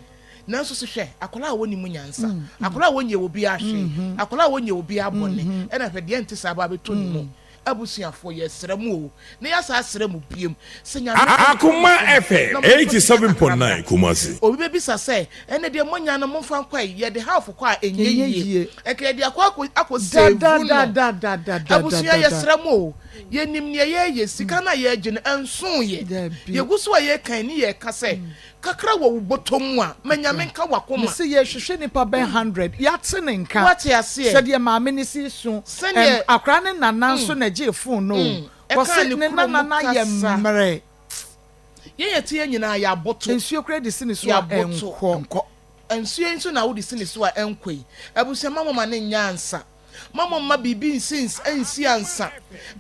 Nanso so hwɛ, akwadaa a wɔnnim nyansa, akwadaa a wɔnyɛ obiara hwee, akwadaa a wɔnyɛ obiara bɔne, ɛna hwɛ deɛ ɛnte saa aba abɛtɔ ne mu. Abusuafoɔ yɛsrɛ mo o, na yɛasan asrɛ mo biom sɛ Nyame nka mo Akoma ho FM na momfa sika kakra 87.9 mmra. Kumasi. Obi bɛbisa sɛ, ɛnɛ deɛ moanya no momfa nkɔ ɛ, yɛde half kɔ a ɛnyɛ Ɛnyɛ yie, yie. nka yɛde akɔ akɔ akɔ save no. Abusua yɛsrɛ mo o, yɛnim neɛ yɛreyɛ, sika no a yɛregye no ɛnsoo yɛ, Dabi. yɛgu so a yɛrekan ne yɛreka sɛ Kakra wɔ wo bɔtɔ mu a, ma Nyame nka w'akoma. Mese yɛhwehwɛ nipa bɛn hundred, yɛate ne nka. Woate aseɛ? Sɛdeɛ maame no si su, Sɛdeɛ. ɛm akwadaa no nana nso na ɛgyee phone no o. Mm, ɛkaa Wɔse ne ne kurom nana no ayɛ kasa. mmerɛ. Yɛn yɛte yɛn nyinaa yɛaboto. Nsuo koraa de si ne so a Yɛaboto. ɛnkɔ. Nkɔ. Nsuo yi nso na wode si ne so a ɛnkɔ yi. Abusua mma moma no nyɛ ansa. Mma momma biribi nsi nsi ansa.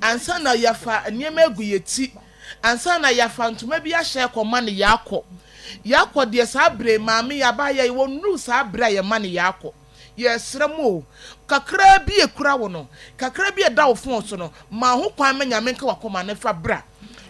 Ansa na yɛafa nneɛma agu yɛn ti. Ansa na yɛafa ntoma bi ahyɛ akɔma no yɛakɔ. Yɛakɔ deɛ saa berɛ yi maame yi abaayewa yi wɔnnuruu saa berɛ a yɛma no yɛakɔ. Yɛresrɛ mo o, kakraa bi a ɛkura wo no, kakra bi a ɛda wo fon so no, ma ho kwan ma Nyame nka w'akoma no fa bra.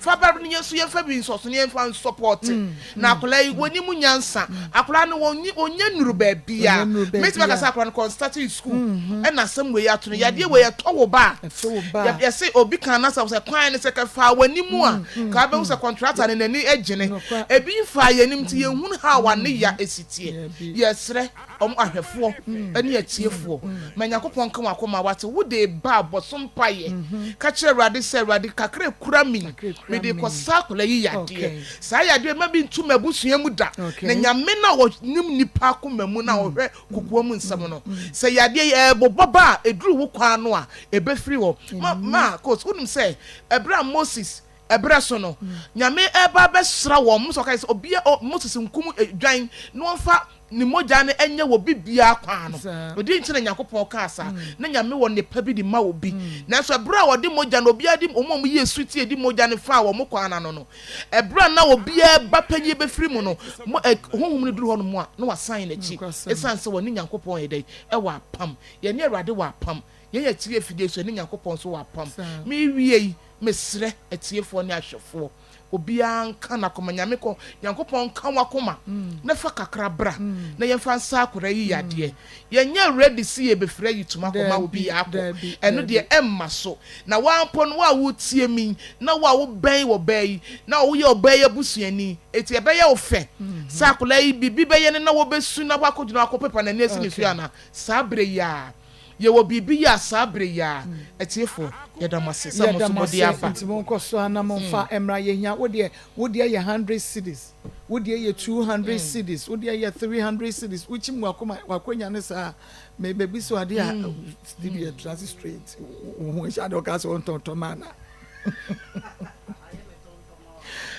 Fa bra no yɛn nso yɛmfa bi nsɔ so na yɛmfa nsɔpɔte. Na akwadaa yi wɔnim nyansa. Akwadaa no wɔnyi wɔnyɛ nnuru baabiara. Mɛtumi aka sɛ akwadaa no kɔ starting school ɛna asɛm wei ato no. Yadeɛ wei ɛtɔ wo ba a, yɛse obi kan n'asɛm sɛ kwan no sɛ kɛfaa w'anim a, ka wobɛhu sɛ kɔntrata no n'ani agyene. Ebi mfaa yɛn anim nti yɛnhunu how a ne ya esi teɛ. Yɛsrɛ wɔn ahwɛfoɔ ne atiefoɔ. Ma Nyankopɔn nka wɔn akoma wate. Wo de ba a, bɔ so mpaeɛ. Ka kyerɛ Awurade sɛ, Awurade, kakra ekura me yi, mede rekɔsa akwadaa yi yadeɛ. Saa yadeɛ yi, mma bi nto m'abusua mu da. Na Nyame no a ɔnim nnipa akoma mu na ɔhwɛ kokoa mu nsɛm no, sɛ yadeɛ yi ɛrebobɔ ba a, ɛduru wo kwan ano a, ɛbɛfiri hɔ. Ma, ma, cause wonim sɛ, ɛberɛ a Moses Ɛberɛ so no, Nyame reba abɛsra wɔn, Mose ɔkae sɛ, Obia, o, Moses nkum dwan na ɔmfa ne mogya no nyɛ wɔ bibiara kwan no. Ɛdeɛn nti na Nyankopɔn kaa saa? Na Nyame wɔ nnepa bi de ma obi. Nanso ɛberɛ a ɔde mogya no, obiara de, wɔn a wɔyɛɛ sutie de mogya no faa wɔn kwan ano no, ɛberɛ a na obiara ba panyin bɛfiri mu no, mo, ɛ, Honhom no duru hɔ nom a, na wasan n'akyi, ɛsiane sɛ wɔne Nyankopɔn yɛ dɛn? Ɛwɔ apam. Yɛne Awurade wɔ apam. Yɛn akyiri afidie so, yɛne Nyankopɔn nso wɔ apam. Merewie yi, Mesrɛ atiefoɔ ne ahwɛfoɔ, obiara nka n'akoma, Nyame kɔ, Nyankopɔn nka w'akoma na fa kakra bra na yɛmfa nsa akwadaa yi yadeɛ. Yɛnyɛ ready se yɛbɛfiri ayi tuma akɔma obi akɔ, ɛno deɛ ɛmma so. Na wo ara mpo no, wo a woretie me yi, na wo a wobɛn ɔbaa yi, na woyɛ ɔbaa yi abusuani, enti ɛbɛyɛ wo fɛ sɛ akwadaa yi biribi bɛyɛ no na wɔbɛsu na wakɔgyina hɔ akɔpepa n'ani asi ne so anaa? Saa berɛ yi ara. Yɛwɔ biribi yɛ a saa bere yi ara. Atiefo, yɛda mo ase sɛ mo Yɛda nso mo mode ase aba. nti monkɔ so ara na momfa mmra yɛhia wo deɛ wo deɛ yɛ hundred cedis wo deɛ yɛ 200 cedis wo deɛ yɛ 300 cedis wokyim wakoma wakonya ne saa me bɛbi so adeɛ a Steve yɛ trase straight wo ho nhyɛ adeɛ ɔka sɛ ɔntɔn tɔma ana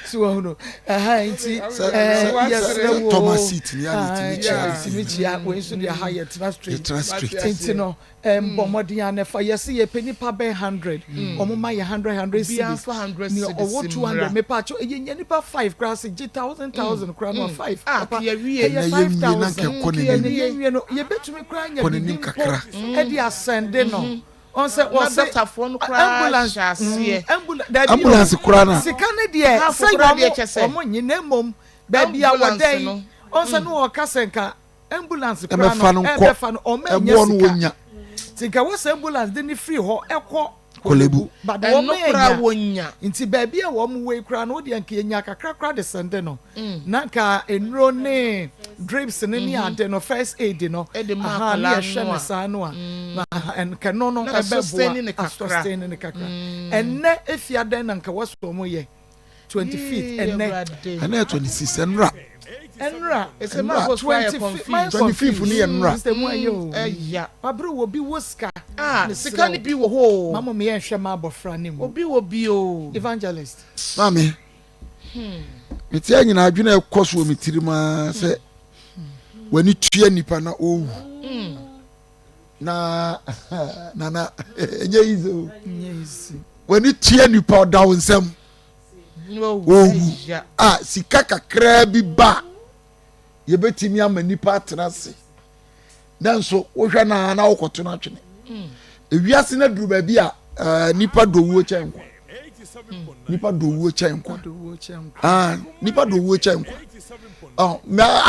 so wɔn no ɛha nti ɛɛ yɛsrɛ wo tɔma seat ni a yɛtumi kyia no yɛtumi kyia wei nso deɛ ha yɛtena straight yɛtena straight nti no mbɔ mmɔden a nafa yɛsi yɛpɛ nipa bɛn hundred wɔn ma yɛ hundred hundred cedis nea ɔwɔ 200 mepatwo ɛyɛ nya nipa five koraa se gye thousand thousand koraa no five papa ɛyɛ 5,000 ɛnna yɛnwie no yɛbɛtumi koraa nya bibi mpo ɛde asɛnde no. Ɔn sɛ Na wɔse dɔktafoɔ no koraa ambulance hyɛ aseɛ. ambulance dabi o Ambulance koraa na. sika no deɛ Half sɛ koraa deɛ wɔn kyɛ sɛ. wɔn nye na mmom baabi a Ambulance wɔda yi no. ɔn sɛ ne wɔka sɛ nka ambulance koraa Ɛmɛfa no no nkɔ. ɛbɛfa no wɔn anya Ɛboɔ no sika wɔnya. nti nka wɔsɛ ambulance de ne firi hɔ ɛkɔ Korle Bu. But wɔn Ɛno koraa anya wɔnya. nti baabi a wɔn wɔ yi koraa no wodeɛ nka yɛnya kakra koraa de sɛnde no na nka nnuro ne drips no ne ade no first aid no Ɛde ma aha ne akwadaa yɛhwɛ no no a. saa no a na aha nka no no Na sustain ɛbɛboa ne kakra. asustain ne kakra ɛnnɛ efi adɛn na nka wɔsɔ wɔn yɛ 25th Yee, ɛnnɛ Awurade. Ɛnɛ yɛ 26 ɛnora. ɛnora Ɛsɛ maa kɔ so ayɛ 25 confused. 25 no yɛ nnora. Mr. mu ayɛ o Ɛya. wabere wɔ bi wɔ sika Ah, Mesrɛ sika wo. no bi wɔ hɔ o. Ma mo meyɛ nhwɛ ma abɔfra ne mu Obi wɔ bi o. evangelist Maame, mete a nyinaa adwene a ɛkɔ so wɔ me tirim ara sɛ w'ani tua nipa na ɔrewu. Na nana ɛnyɛ easy o. W'ani tua nipa ɔda wo nsam. Owu a sika kakraa bi ba a yɛbɛtumi ama nipa atena ase. Nanso wohwɛ no a na wokɔto no atwene. Hmm. Ewiase no aduru baabi a eh, nipa dɔ wuo kyɛn nkwa. Nipa dɔ wuo kyɛn nkwa. Ah, nipa dɔ wuo kyɛn nkwa. Oh,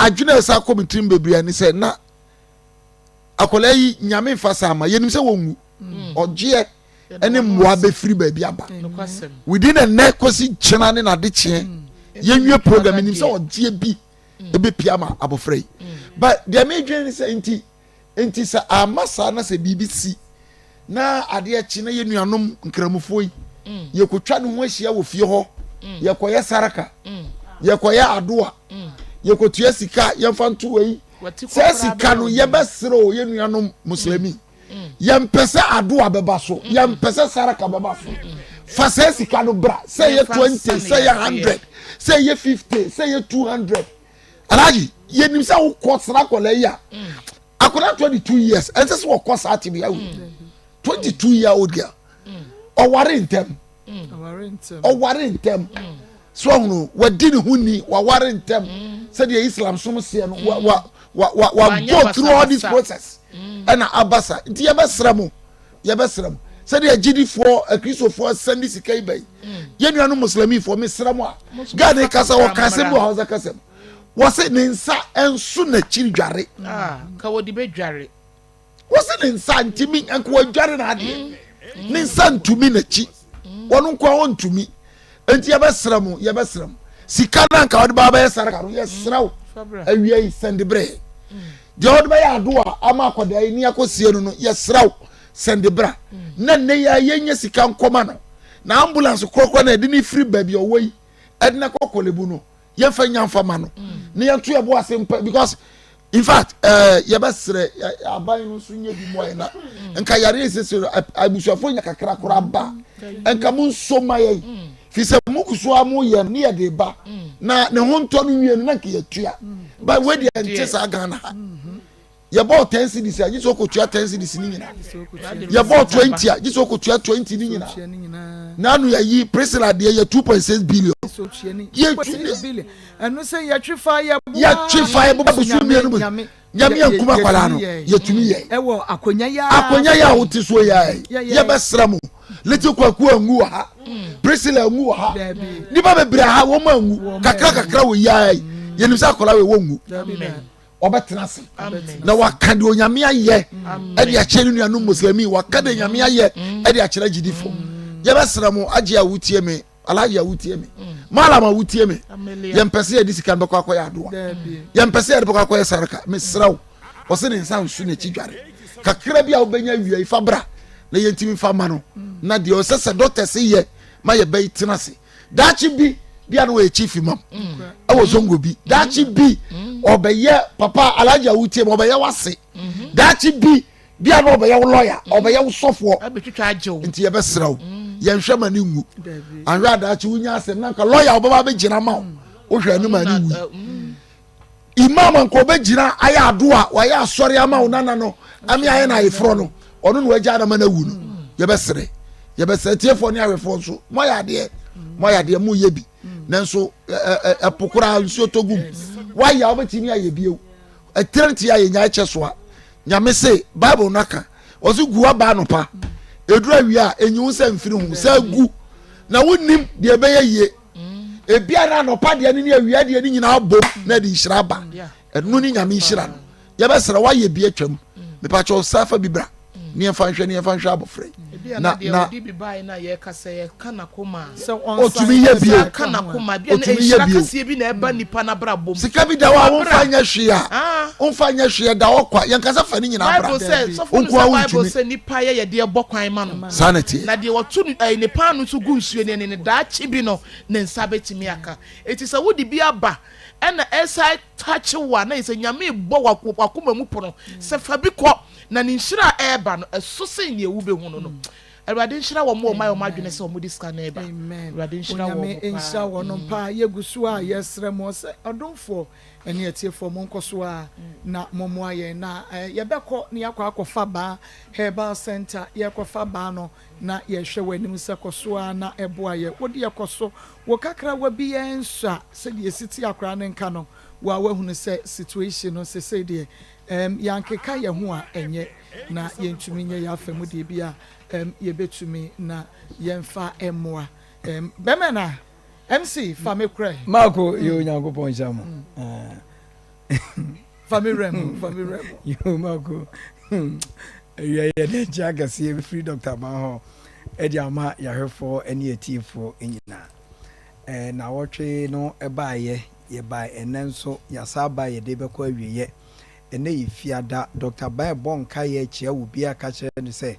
adwene a ɛsa kɔ me tirim bebree ne sɛ na akwadaa yi nyame nfa saa ma yɛnim sɛ wɔnwu mm. ɔgyeɛ ɛne mmoa bɛfiri baabi aba within ɛnɛ kɔsi kyena ne nade kyeɛ mm. yɛnwie program nim sɛ ɔgyeɛ bi mm. ɛbɛpia ma abɔfra yi but deɛ medwene ne sɛ nti nti sɛ ama saa na sɛ biribi si na adeɛ kye na yɛn nuanom nkramofoɔ yi mm. yɛkɔtwa ne ho ahyia wɔ fie hɔ mm. yɛkɔyɛ saraka mm. yɛkɔyɛ adoa yɛkɔtua sika yɛmfa nto wei sɛ sika no yɛbɛserɛ o yɛn nuanom muslimi yɛmpɛ sɛ adoa bɛba so yɛmpɛ sɛ saraka bɛba so fa sɛ sika no bra sɛ yɛ 20 sɛ yɛ 100 sɛ yɛ 50 sɛ yɛ 200 alhaji yɛnim sɛ wokɔ sra akɔla yi a akwadaa 22 years ɛnsɛ sɛ wɔkɔ saa tebea wei 22 year old girl ɔware ntɛm ɔware ntɛm so ɔhono wadi ne ho ni waware ntɛm sɛdeɛ Islam som seɛ no wa wa wa wa wa go through all this process ɛna aba sa nti yɛbɛsrɛ mo yɛbɛsrɛ mo sɛdeɛ agyidifoɔ akristofoɔ sɛnde sika yi ba yi yɛn nuanom muslimifoɔ mesrɛ mo a Ghana kasa wɔka asɛm bi wɔ Hausa kasa mu wɔse ne nsa nso n'akyiri dware. Ah, nka wɔde bɛdware. Wɔse ne nsa ntumi nka wɔadware n'adeɛ. Mm. Ne nsa ntumi n'akyi. Mm. Wɔn nko a wɔntumi. Enti yɛbɛsrɛ mo, yɛbɛsrɛ mo. Sika no anka wɔde ba bɛyɛ saraka no, yɛsrɛ wo. Mm. Awia yi sɛnde berɛ. Deɛ wɔde bɛyɛ ado a ama akwadaa yi ne akɔsie no no, yɛsrɛ wo sɛnde bra. Na nnɛ yi a yɛnya sika nkɔma no. Na ambulance korɔkorɔ na yɛde ne firi baabi a ɔwɔ yi ɛde no akɔ Korle-Bu no. yɛmfa nya mfa ma no na yɛnto yɛbo ase mpa because in fact ɛɛ eh, yɛbɛsrɛ aban no nso nyɛ bi mu ayɛ na nka yare esese abusuafo nya kakra koraa ba nka mo nso ma yɛ fi sɛ mo kusu a mo yɛ ne yɛ de ba na ne ho ntɔ no wie no na nka yɛtua ba wei deɛ nte saa Ghana ha. Yɛbɔɔ ten cedis a, gye sɛ ɔkɔtua ten cedis ne nyinaa. Yɛbɔɔ 20 a, gye sɛ ɔkɔtua 20 ne nyinaa. N'ano yɛyi Priscilla deɛ yɛ 2.6 billion. Yɛtwi ɛno sɛ yɛtwe fa yɛboa. Yɛtwe fa yɛboa bosom mmienu mu. Nyame ankum akwadaa no, yɛtumi yɛ. Ɛwɔ akonya yi a. Akonya yi a wote soɔ yi a yɛbɛsrɛ mo. Little Kwaku anwu wɔ ha. Priscilla anwu wɔ ha. Nnipa bebree ha wɔn anwu. Kakra kakra wɔ yi a yɛnim sɛ akwadaa wei wɔnwu. ɔbɛtena ase na waka deɛ onyame ayɛ ɛde akyerɛ ne nuanom muslimi waka deɛ nyame ayɛ ɛde akyerɛ agyidifo yɛbɛsrɛ mo agye a wotie me alhaji a wotie me malam a wotie me yɛmpɛ sɛ yɛde sika no bɛkɔ akɔyɛ adoa yɛmpɛ sɛ yɛde bɛkɔ akɔyɛ saraka mesrɛ wo ɔsɛ ne nsa nso n'akyi dware kakra bi a wobɛnya wia yi fa bra na yɛntumi fa ma no na deɛ ɔsɛ sɛ dɔkta se yɛ ma yɛbɛyi tena ase daakye bi bi a na wɔyɛ chief imam ɛwɔ zongo bi daakye bi ɔbɛyɛ papa alhaji awutie ma ɔbɛyɛ wase daakye bi bi a na ɔbɛyɛ wo lɔya ɔbɛyɛ wo sɔfoɔ nti yɛbɛsrɛ wo yɛnhwɛ ma ne nwu ahwɛ adaakye wonya asɛm na nka lɔya ɔbɛba abɛgyina ma wo wohwɛ anim a ne wui Imam anka ɔbɛgyina ayɛ ado a wayɛ asɔre ama wo nana no ame ayɛ no ayeforɔ no ɔno na wagya anama no awu no yɛbɛsrɛ yɛbɛsrɛ tiefoɔ ne ahwɛfoɔ nso moayɛ adeɛ moayɛ adeɛ moyɛ bi nanso ɛpo koraa nsuo tɔ gum wayɛ a wobɛtumi ayɛ bio ɛtirɛ nti a yɛnya ɛkyɛ so a nyame se bible no aka ɔse gu aba anɔpa ɛduru awia a ɛnyi wo sɛ mfiri ho sɛ gu na wonim deɛ ɛbɛyɛ yie ebia na anɔpa deɛ no ne awia deɛ no nyinaa bom na ɛde nhyira aba ɛno ne nyame nhyira no yɛbɛsrɛ woayɛ bi atwam mepakyɛ ɔsa fa bi bra ne yɛmfa nhwɛ ne yɛmfa nhwɛ abɔfra yi na na ɔtumi yɛ bio ɔtumi yɛ bio sika bi da hɔ a womfa nyɛ hwee a ah. womfa nyɛ hwee da hɔ kwa yɛnkasa fa ne nyinaa bra wonkoa wontumi saa na ɛteɛ na deɛ wɔto eh, ne paano nso gu nsuo no ani no daakye bi no ne nsa bɛtumi aka eti sɛ wode bi aba ɛna ɛsa takye wo a na yɛ sɛ nyame bɔ wakoma mu pono sɛ fa bi kɔ na ne nhyira a ɛreba no ɛso sen deɛ wobɛhunu no. Awurade nhyira wɔn a wɔayɛ wɔn adwene sɛ wɔde sika no reba. Amen. Awurade nhyira Onyame wɔn paa. nhyira wɔnom paa. Yɛgu so a yɛsrɛ mo sɛ ɔdomfoɔ ne atiefoɔ monkɔ so ara na mommoa yɛn na yɛbɛkɔ na yɛakɔ akɔfa baa Herbal Center. Yɛrekɔfa baa no na yɛhwɛ w'anim sɛ kɔ so ara na boa yɛn. Wo deɛ kɔ so. Wo kakrawa bi ɛnsɔ a sɛdeɛ ɛsi te akwadaa no nka no wo a woahunu sɛ situation no sesei deɛ ɛɛm yɛankeka yɛn ho a ɛnyɛ na yɛntumi nyɛ yɛn afa mu deɛ bi a ɛɛm yɛbɛtumi na yɛmfa mmoa ɛɛm bɛmɛ na MC fa me korɛ. Marko yɛ Onyankopɔn nhyira mo. Fa me werɛ mu, fa me werɛ mu. Yo Marko, awia yɛde nkyɛ akɛseɛ bɛfiri Dr. Man hɔ ɛde ama yɛahwɛfoɔ ne atiefoɔ nyinaa. Ɛɛ nawɔtwe no ɛbaeɛ, yɛbae ɛnɛ nso yɛasa aba yɛde bɛkɔ awieɛ. Ɛnɛ yɛ fiada, Dr. Ban ɛbɔ nkaeɛ kyea wo biara ka kyerɛ no sɛ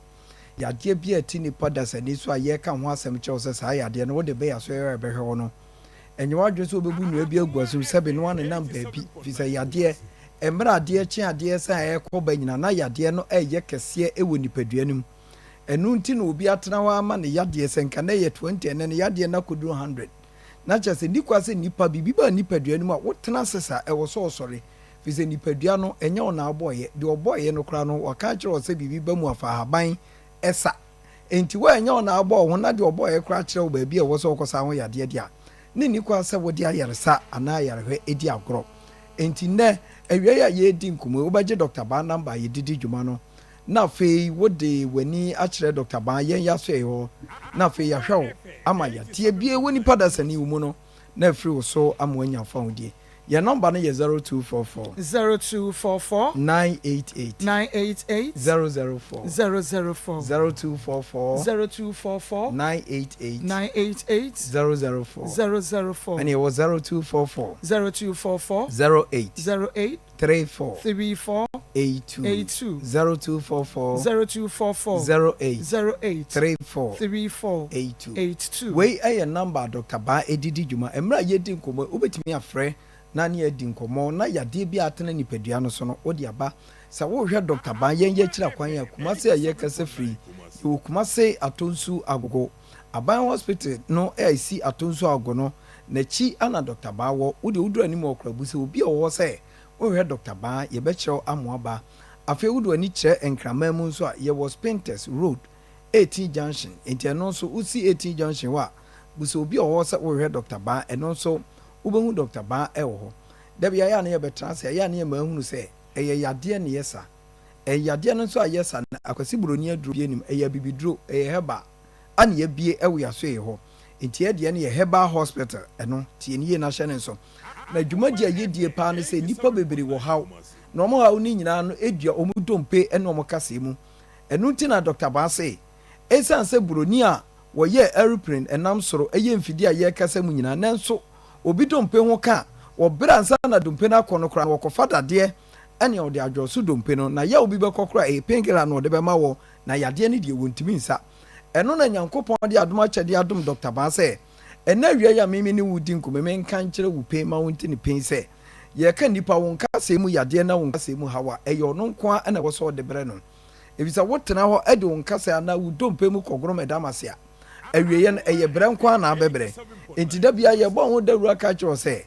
yadeɛ bi a ɛte nipa dasani so a yɛreka ho asɛm kyerɛ wo sɛ saa yadeɛ no wode bɛyɛ asoɛeɛ a ɛbɛhwɛ wo no, ɛnyɛ w'adwene sɛ wobɛbu nnua bi agu asom sɛbe no anenam baabi, firi sɛ yadeɛ, mmerɛ adeɛ kye adeɛ san ɛrekɔ ba nyinaa na yadeɛ no reyɛ kɛseɛ wɔ nipadua no mu. Ɛno nti na obi atena hɔ ara ma ne yadeɛ, sɛ nka na ɛyɛ 20 ɛnnɛ no yadeɛ no akɔduru 100. Na kyerɛ sɛ nni kwa sɛ nipa, biribi ba nipadua no mu a wotena ase saa, ɛwɔ sɛ ɔsɔre. Ɛfiri sɛ nipadua no, ɛnyɛ wo na wobɔeɛ. Deɛ ɔbɔeɛ no koraa no, waka akyerɛ wo sɛ biribi ba mu a, fa ahaban sa. Enti wo a ɛnyɛ wo na wobɔɔ wo ho na deɛ ɔbɔeɛ koraa kyerɛ wo baabi a ɛwɔ sɛ wokɔsa ho yadeɛ deɛ a, na ɛnni kwan sɛ wode ayaresa anaa ayarehwɛ di agorɔ. Enti nnɛ, awia yi a yɛredi nkɔmmɔ yi, wobɛgye Dɔkta Baa namba a yɛde di dwuma no, na afei wode w'ani akyerɛ Dɔkta Baa yɛn yɛasoɛeɛ hɔ, na afei yɛahwɛ wo ama yadeɛ biara ɛwɔ nipa dasani wo mu no na afiri wo so ama woanya fahodie. Yɛn nɔmba no yɛ 0244. 0244. 988. 988. 004. 004. 0244. 0244. 988. 988. 004. 004. Ɛna yɛwɔ 0244. 0244. 08. 08. 34. 34. 82. 82. 0244. 0244. 08. 08. 34. 34. 82. 82. Wei yɛ nɔmba a Dɔkta Baa de di dwuma. Mmerɛ a yɛredi nkɔmmɔ yi, wobɛtumi afrɛ na ne yɛadi nkɔmmɔ na yadeɛ bi a atena nipadua no so no, wode aba. Sɛ worehwɛ Dɔkta Baa, yɛn yɛakyiri akwan a, Kumase a yɛrekasa firi yi, yɛwɔ Kumase Atonsu Agogo. Aban Hospital no a ɛsi Atonsu Agogo no, n'akyi na Dɔkta Baa wɔ. Wo deɛ woduru anim hɔ koraa, bu sɛ obi a ɔwɔ hɔ sɛ worehwɛ Dɔkta Baa, yɛbɛkyerɛ wo amoa ba. Afei wode w'ani kyerɛ Nkraman mu nso a, yɛwɔ Spintex Road, 18 junction nti ɛno nso wosi 18 junction hɔ a busa obi a ɔwɔ hɔ sɛ worehwɛ Doctor Baa ɛno nso wobɛhu Doctor Baa ɛwɔ hɔ. Da bi ayɛ a na yɛbɛtena ase ɛyɛ a na yɛma ahunu sɛ ɛyɛ yadeɛ na yɛsa. Ɛyɛ yadeɛ no nso a yɛsa no Akwasi Buroni aduro bi anim ɛyɛ abibiduro ɛyɛ herbal a na yɛabie ɛwɔ yɛasoɛeɛ hɔ nti yɛdeɛ no yɛ herbal hospital ɛno tie no yie na hyɛ no nso. Na dwumadie a yɛdie paa ne sɛ nnipa bebree wɔ haw na wɔn haw no nyinaa no dua wɔn dompe ne wɔn kaseɛ mu. Ɛno nti na Dɔkta Baa se, Esiane sɛ buroni a wɔyɛɛ aeroplane nam soro yɛ mfidie a yɛrekasa mu nyinaa nanso obi dompe ho ka wɔ bere ansa na dompe no akɔ no koraa no wɔkɔfa dadeɛ ne ɔde adwɔso dompe no na yaw bi bɛkɔ koraa ɛyɛ painkiller na ɔde bɛma wɔ na yadeɛ no deɛ wɔntumi nsa. Ɛno na Nyankopɔn de adom akyɛdeɛ adom Dɔkta Baa sɛ ɛnnɛ awia yi a me me ne wo redi nkɔmmɔ yi menka nkyerɛ wo pen ma wonte no pen sɛ yɛreka nnipa wo nkasɛɛ mu yadeɛ na wo nkasɛɛ mu haw a ɛyɛ ɔno nko ara na ɛwɔ sɛ ɔde brɛ no. Efisɛ wotena hɔ de wo nkasɛɛ anaa wo dompe mu kɔgoro me dam ase a, awieeɛ no, ɛyɛ brɛ nko ara na abɛbrɛ. Enti da biara yɛbɔ ho dawuro aka akyerɛ wo sɛ,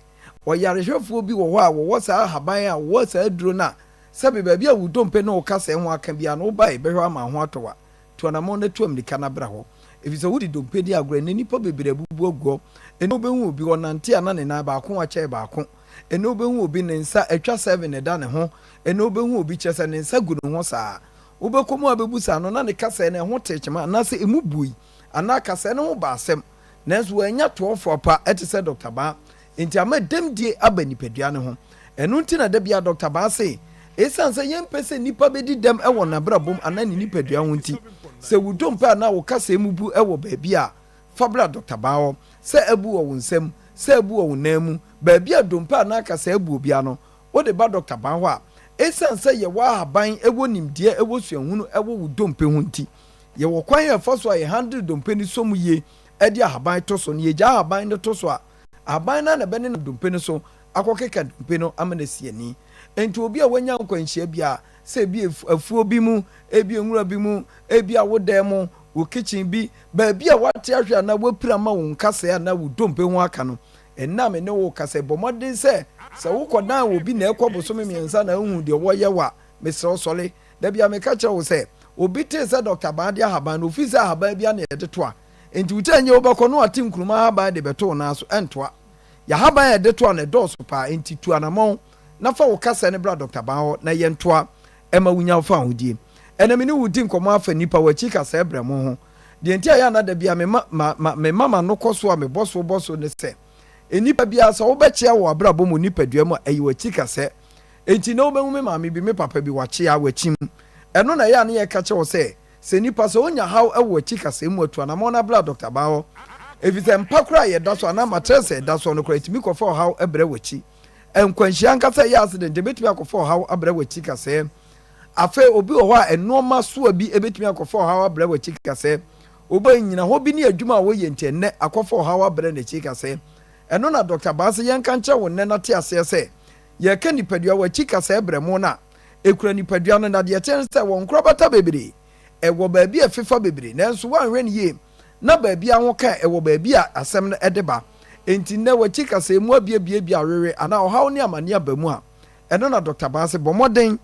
ɔyarehwɛfoɔ bi wɔ hɔ a wɔwɔ saa ahaban a wɔwɔ saa aduro no a, sɛbe baabi a wo dompe ne wo kasɛɛ ho aka biara no, woba a yɛbɛhwɛ wo ama wo ho atɔ wo a, tu anammɔn na tu ammirika na bra hɔ. Efisɛ wode dompe di agorɔ a, ɛnnɛ nnipa bebree abubu agu hɔ. Ɛnnɛ wobɛhu obi, ɔnante a na ne nan baako akyɛe baako. Ɛnnɛ wobɛhu obi, ne nsa atwa seven na ɛda ne ho. Ɛnnɛ wobɛhu obi, kyerɛ sɛ ne nsa gu ne ho saa. Wobɛkɔ mu a bɛbu ano na ne kasɛɛ no ɛho tee kyema anaasɛ ɛmu bui anaa kasɛɛ no ho baa asɛm. Nanso wannya toɔfoɔ pa te sɛ Dɔkta Baa. Enti ama dɛmdie aba nipadua no ho. Ɛno nti na da biara Dɔkta Baa se, Esiane sɛ yɛmpɛ sɛ nnipa bɛdi dɛm wɔ n'abrabɔ mu anaa ne nipadua ho nti, sɛ wo dompe anaa wo kasɛɛ mu bu wɔ baabi a, fa bra Dɔkta Baa hɔ. Sɛ abu wɔ wo nsam, sɛ abu wɔ wo nan mu, baabi a dompe anaa kasɛɛ abu obiara no, Wode ba dɔkta ban hɔ a, esiane sɛ yɛwɔ ahaban, wɔ nimdeɛ, wɔ suahunu wɔ wo dompe ho nti, yɛwɔ kwan a yɛfa so a yɛ handle dompe no sɔ mu yie de ahaban to so. Na yɛgyaa ahaban no to so a, ahaban no ara na ɛbɛnenam dompe no so akɔkeka dompe no ama no asi ani. Enti obi a wanya nkwanhyia biara, sɛ ebi afuo bi mu, ebi nwura bi mu, ebi a wo dan mu, wo kitchen bi, baabi a woate ahwe anaa woapira ama wo nkasɛɛ anaa wo dompe ho aka no, ɛnnɛ a me ne wo rekasa yi, bɔ mmɔden sɛ, sɛ wokɔdan obi na ɛkɔ bosome mmiɛnsa na wohu deɛ wɔyɛ wo a, mesrɛ wo sɔre. Da biara meka kyerɛ wo sɛ, obi tee sɛ Dɔkta Baa de ahaban no, ofii sɛ ahaban biara na yɛde toa. Enti wo kyɛ nyɛ wobɛkɔ na wate nkruma ahaban de bɛto wo nan so, ɛntoa. Yɛahaban a yɛde toa no ɛdɔɔso paa, enti tu anamɔn na fa wo kasɛɛ no bra Dɔkta Baa hɔ na yɛntoa ɛma wunya wo fawohodie. Ɛnnɛ me ne wo redi nkɔmmɔ afa nnipa w'akyi kasɛɛ brɛmo ho. Deɛ nti a ɛyɛ a na da biara mema ma ma mema m'ano kɔ so a mebɔ so bɔ so ne sɛ, nnipa biara sɛ wobɛkyea wɔ w'abrabɔ mu nipadua mu a ɛyɛ w'akyi kasɛɛ. Enti nnɛ wobɛhu me maame bi, me papa bi, wakyea, wakyim. Ɛno na ɛyɛ a na yɛka kyerɛ wo sɛ, sɛ nnipa sɛ onya haw wɔ w'akyi kasɛɛ mu a tu anamɔn na bra Dɔkta Baa hɔ. Efisɛ mpa koraa a yɛda so anaa matrɛs a ɛda soɔ no koraa ɛtumi kɔfa ɔhaw brɛ w'akyi. Nkwanhyia ankasa a ɛyɛ accident ebetumi akɔfa ɔhaw abrɛ w'akyi kasɛɛ. Afei obi wɔ hɔ a nnoɔma soa bi ebetumi akɔfa ɔhaw abrɛ w'akyi kasɛɛ. Obi a nnyina hɔ bi ne adwuma a ɔyɛ nti ɛnnɛ akɔfa ɔhaw abrɛ n'akyi kasɛɛ. Ɛno na Dɔkta Baa se yɛnka nkyerɛ wo nnɛ na te aseɛ sɛ yɛreka nipadua w'akyi kasɛɛ brɛmo no a ɛkura nipadua no na deɛ ɛteɛ ne sɛ wɔ nkorabata bebree ɛwɔ baabi a ɛfefa bebree nanso woanhwɛ no yie na baabi a ho ka ɛwɔ baabi a asɛm no de ba. Enti nnɛ w'akyi kasɛɛ mu abiabiabia awewe anaa ɔhaw ne amane aba mu a, ɛno na Dɔkta Baa se bɔ mmɔden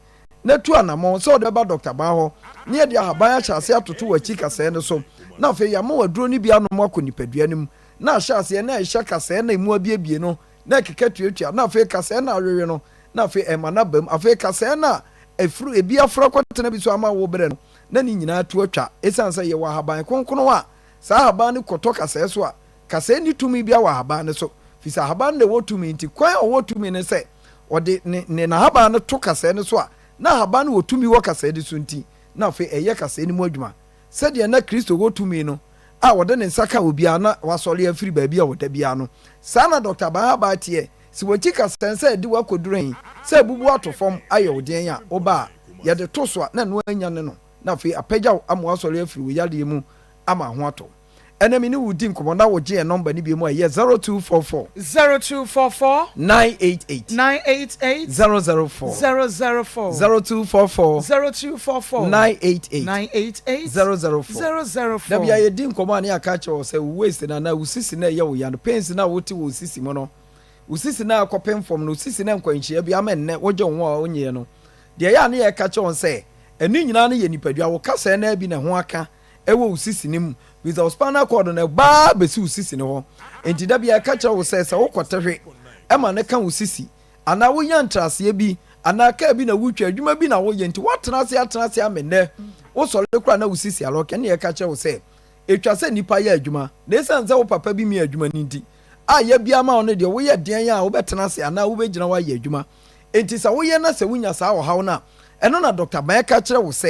na tu anammɔn sɛ wode bɛba Dɔkta Baa hɔ na yɛde ahaban ahyɛ aseɛ atoto w'akyi kasɛɛ no so na afei yɛama wo aduro no bi anom akɔ nipadua no mu na ahyɛ aseɛ na ɛhyɛ kasɛɛ na emu abiebie no na ɛkeka tuatua na afei kasɛɛ na awewe no na afei ɛma no aba mu afei kasɛɛ no a ɛfiri ebi afra kɔtena bi so ama wo berɛ no na ne nyinaa to atwa. Esiane sɛ yɛwɔ ahaban kronkron a saa ahaban no kɔtɔ kasɛɛ so a, kasɛɛ nni tumi biara wɔ ahaban no so, efisɛ ahaban no na ɛwɔ tumi. Enti kwan a ɔwɔ tumi ne sɛ ɔde ne ne n'ahaban no to kasɛɛ no so a na ahaban no wɔ tumi wɔ kasɛɛ no so nti, na afei ɛyɛ kasɛɛ no mu adwuma. Sɛdeɛ na Kristo wɔ tumi no a ɔde ne nsa ka obiara na wasɔre afiri baabi a ɔda biara no, saa na Dɔkta Aban-Habaa teɛ. Sɛ w'akyi kasɛɛ sɛ ɛde wo akɔduru he, sɛ abubu ato fam ayɛ wo deɛn a, woba a, yɛde to so a, na ɛno ara nyane no, na afei apagya wo ama woasɔre afiri wo yadeɛ mu ama ho atɔ wo. Ɛnnɛ me ne wo redi nkɔmmɔ na wogye yɛn nɔmba no bio mu a, ɛyɛ 0244. 0244. 988. 988. 004. 004. 0244. 0244. 988. 988. 004. 004. Da biara yɛdi nkɔmmɔ a na yɛaka akyerɛ wo sɛ wo waist no anaa wo sisi no a ɛyɛ wo ya no, pains no a wote wɔ wo sisi mu no, Wo sisi no a ɛkɔpem fam no, wo sisi no nkwanhyia bi ama nnɛ wogye wo ho a wonyeɛ no. Deɛ ɛyɛ a ne yɛka kyerɛ wɔn sɛ, ɛno nyinaa no yɛ nipadua, wo kasɛɛ no ara bi na ɛho aka wɔ wo sisi no mu, firi sɛ wo spinal cord no ɛba ara bɛsi wo sisi no hɔ. Enti da biara yɛka kyerɛ wo sɛ, sɛ wokɔte hwe ma no ka wo sisi, anaa wonya ntraseɛ bi, anaa kaa bi na wotwa, adwuma bi na woyɛ nti woatena ase atena ase ama nnɛ wosɔre koraa na wo sisi alɔke, ɛnna yɛka kyerɛ wo sɛ, ɛtwa sɛ nnipa yɛ adwuma, na ɛsiane sɛ wo papa bi mia adwuma no nti, a yɛabue ama wo no deɛ, woyɛ deɛn a wobɛtena ase anaa wobɛgyina hɔ ayɛ adwuma. Enti sɛ woyɛ na sɛ wonya saa ɔhaw no a, ɛno na Dɔkta Ban ka kyerɛ wo sɛ,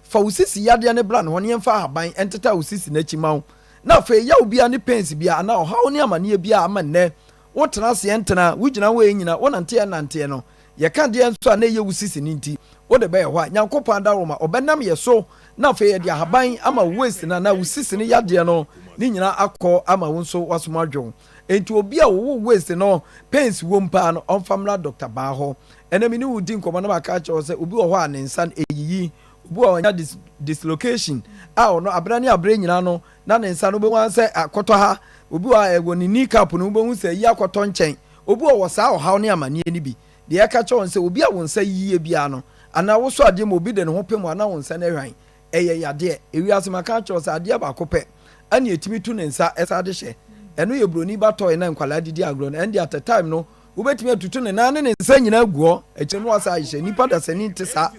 fa wo sisi yadeɛ no bra ne hɔ na yɛmfa ahaban ntetaa wo sisi no akyi ma wo. Na afei yaw biara ne pains biara anaa ɔhaw ne amaneɛ biara a ama nnɛ wotena ase ɛntena, wogyina hɔ ɛnnyina, wonante ɛnnanteɛ no, yɛka deɛ nso a na ɛyɛ wo sisi no nti, wode bɛyɛ hɔ a, Nyankopɔn adaworoma, ɔbɛnam yɛ so na afei yɛde ahaban ama wo waist no anaa wo sisi no yadeɛ no ne nyinaa akɔ ama wo nso w'asom adwo wo. Enti obi a ɔwɔ waist no pains wom paa no ɔmfa mmra Doctor Baa hɔ. Ɛnɛ me ne wo redi nkɔmmɔ na maka akyerɛ wo sɛ obi wɔ hɔ a ne nsa no ɛyiyi, obi wɔ hɔ a ɔnya dislocation a ɔno aberɛ ne aberɛ nyinaa no na ne nsa no wobɛhu ara sɛ akɔtɔ ha, obi wɔ hɔ a ɛwɔ ne knee cap no wobɛhu sɛ ayi akɔtɔ nkyɛn, obi wɔ wɔ saa ɔhaw ne amaneɛ no bi. Deɛ ɛka kyerɛ wɔn sɛ obi a wo nsa yiyie biara no, anaa wosɔ adeɛ mu obi de ne ho pem wo anaa wo nsa no ahwan, ɛyɛ yadeɛ. Ewiase maka akyerɛ wo sɛ adeɛ baako pɛ ɛna ɛtumi tu ne nsa ɛsan de hyɛ. Ɛno yɛ buroni ba tɔe na nkwadaa de di agorɔ no. Ɛnde at a time no wobɛtumi atutu ne nan ne ne nsa nyinaa agu hɔ, akyire no wasan ahyehyɛ. Nnipa dasani nte saa.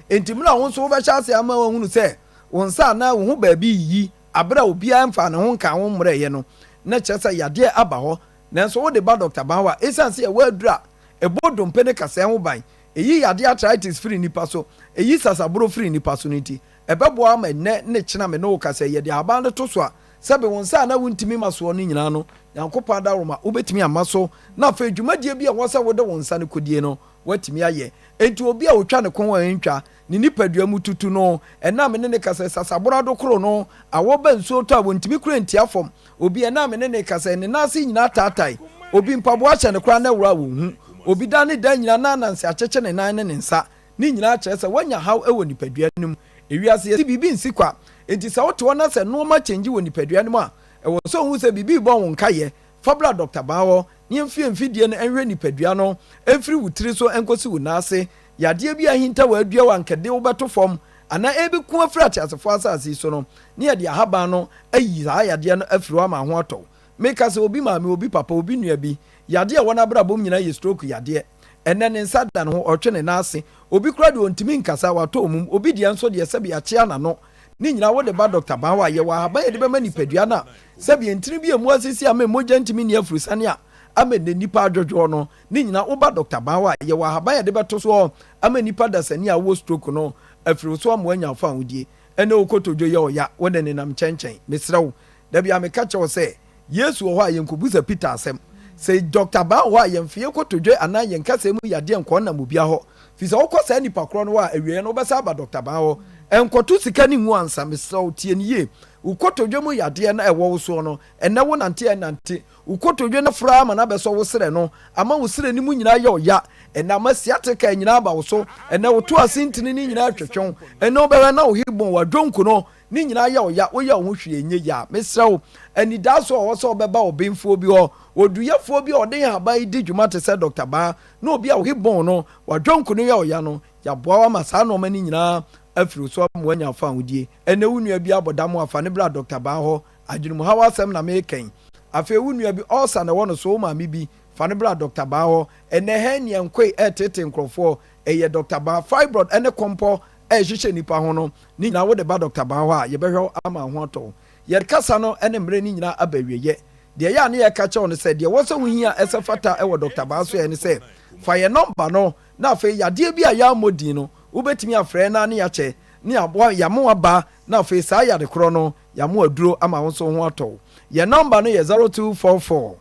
Enti mmerɛ a wo nso wobɛhyɛ aseɛ ama wɔahunu sɛ wo nsa anaa wo ho baabi reyiyi aberɛ a obiara mfaa ne ho nkaa wo mmrɛeɛ no, na kyerɛ sɛ yadeɛ aba hɔ. Nanso wode ba Dɔkta Ban hɔ a, esiane sɛ yɛwɔ aduru a ɛbɔ dompe ne kasɛɛ ho ban, eyi yadeɛ arthritis firi nnipa so, eyi sasaboro firi nnipa so no nti, ɛbɛboa ama ɛnnɛ ne kyena me ne wo kasa yi, yɛde ahaban no to so a, sɛbe wo nsa a na wontumi ma soɔ no nyinaa no, Nyankopɔn adaworoma, wobɛtumi ama so, na afei dwumadie bi a ɛwɔ sɛ wode wo nsa no kɔdie no, woatumi ayɛ. Enti obi a ɔtwa ne kɔn a ɛntwa, ne nipadua mu tutu no, ɛnna me ne no kasa, sasaboro adokoro no, awɔ ba nsuo tɔ a, wɔntumi kura ntia fam, obi ɛnna me ne no kasa, ne nan ase nyinaa taatae, obi mpaboa hyɛ no koraa na ɛworo a wɔnhu, obi da ne da nyinaa na ananse akyekye ne nan ne ne nsa. Ne nyinaa kyerɛ sɛ woanya haw wɔ nipadua no mu. Ewiase yɛse biribi nsi kwa, enti sɛ wote hɔ na sɛ nnoɔma kyɛngyi wɔ nipadua no mu a, ɛwɔ sɛ wohu sɛ biribi rebɔ wo nkaeɛ. Fa bra Dɔkta Baa hɔ na yɛmfie mfidie no nhwɛ nipadua no mfiri wo tiri so nkɔsi wo nan ase. Yadeɛ bi a ahinta wɔ adua wo a anka de wo bɛto fam anaa ɛrebɛku afiri ateasefoɔ asase yi so no, na yɛde ahaban no ayi saa yadeɛ no afiri hɔ ama ho atɔ wo. Meka sɛ obi maame, obi papa, obi nua bi, yadeɛ a ɛwɔ n'abrabɔ mu nyinaa yɛ stroke yadeɛ. Ɛnnɛ ne nsa da ne ho, ɔretwe ne nan ase. Obi koraa deɛ ɔntumi nkasa, watɔ mum. Obi deɛ nso deɛ sɛbe akyea n'ano. Ne nyinaa wode ba Dɔkta Ban hɔ a, yɛwɔ ahaban a yɛde bɛma nipadua no a sɛbe ntini bi a emu asisi ama mogya ntumi nni afurusane a ama nnɛ nnipa adwodwoɔ no. Ne nyinaa woba Dɔkta Ban hɔ a, yɛwɔ ahaban a yɛde bɛto soɔ ama nnipa dasani a wowɔ stroke no afiri wo so ama woanya wo fawohodie. Ɛnnɛ wo kotodwe yɛ ɔya, wode nenam nkyɛnkyɛn. Mesrɛ wo, da biara meka kyerɛ wo sɛ, Yesu wɔ hɔ a, yɛnkɔbisa Peter asɛm. Sɛ Dɔkta Baa wɔ hɔ a, yɛmfa yɛn kotodwe anaa yɛn kasaa mu yadeɛ nkɔ nnam obiara hɔ. Firi sɛ wokɔ saa nipa korɔ no hɔ a, awieeɛ no wobɛsan aba Dɔkta Baa hɔ. Nkɔto sika no ngu ansa, mesrɛ wo, tie no yie. Wo kotodwe mu yadeɛ no a ɛwɔ wo soɔ no, ɛnnɛ wonante a ɛnnante. Wo kotodwe no aforo ara ma no abɛsɔ wo serɛ no, ama wo serɛ no mu nyinaa ayɛ wo ya. Ɛnnɛ ama sciatica nyinaa aba wo so. Ɛnnɛ wo to ase ntini no nyinaa retwetwe wo. Ɛnnɛ wobɛhwɛ na wo hip bone, w'adwonku no, Ne nyinaa yɛ wo ya, woyɛ wo ho hwee nyɛ yie a, mesrɛ wo, anidaso a ɔwɔ sɛ wobɛba ɔbenfoɔ bi hɔ, oduyɛfoɔ bi a ɔde nhaban yi di dwuma te sɛ Dɔkta Baa, ne obi a wo hip bone no, w'adwonku no yɛ wo ya no, yɛaboa wo ama saa nnoɔma no nyinaa afiri wo so ama woanya fawohodie. Ɛnnɛ wo nua bi abɔ dam a, fa no bra Dɔkta Baa hɔ. Adwenemuhaw asɛm na mereka yi. Afei wo nua bi, ulcer na ɛwɔ no so, wo maame bi, fa no bra Dɔkta Baa hɔ. Ɛnnɛ hernia nkoe ɛreteetee nkorɔfoɔ, ɛyɛ Dɔkta Baa. Fibroid ne kɔmpɔ a ɛhyehyɛ nnipa ho no, ne nyinaa wode ba Dɔkta Baa hɔ a, yɛbɛhwɛ wo ama wo ho atɔ wo. Yɛn kasa no ne mmerɛ no nyinaa aba awieɛ. Deɛ ɛyɛ a ne yɛka kyerɛ wo ne sɛ, deɛ ɛwɔ sɛ wohia a ɛsɛ fata wɔ Dɔkta Baa so ɛ ne sɛ, fa yɛn nɔmba no na afei yadeɛ bi a yɛammɔ din no, wobɛtumi afrɛ na ne yɛakyɛ ne yɛaboa, yɛama woaba na afei saa yare korɔ no, yɛama wo aduro ama wo nso wo ho atɔ wo. Yɛn nɔmba no yɛ 0244.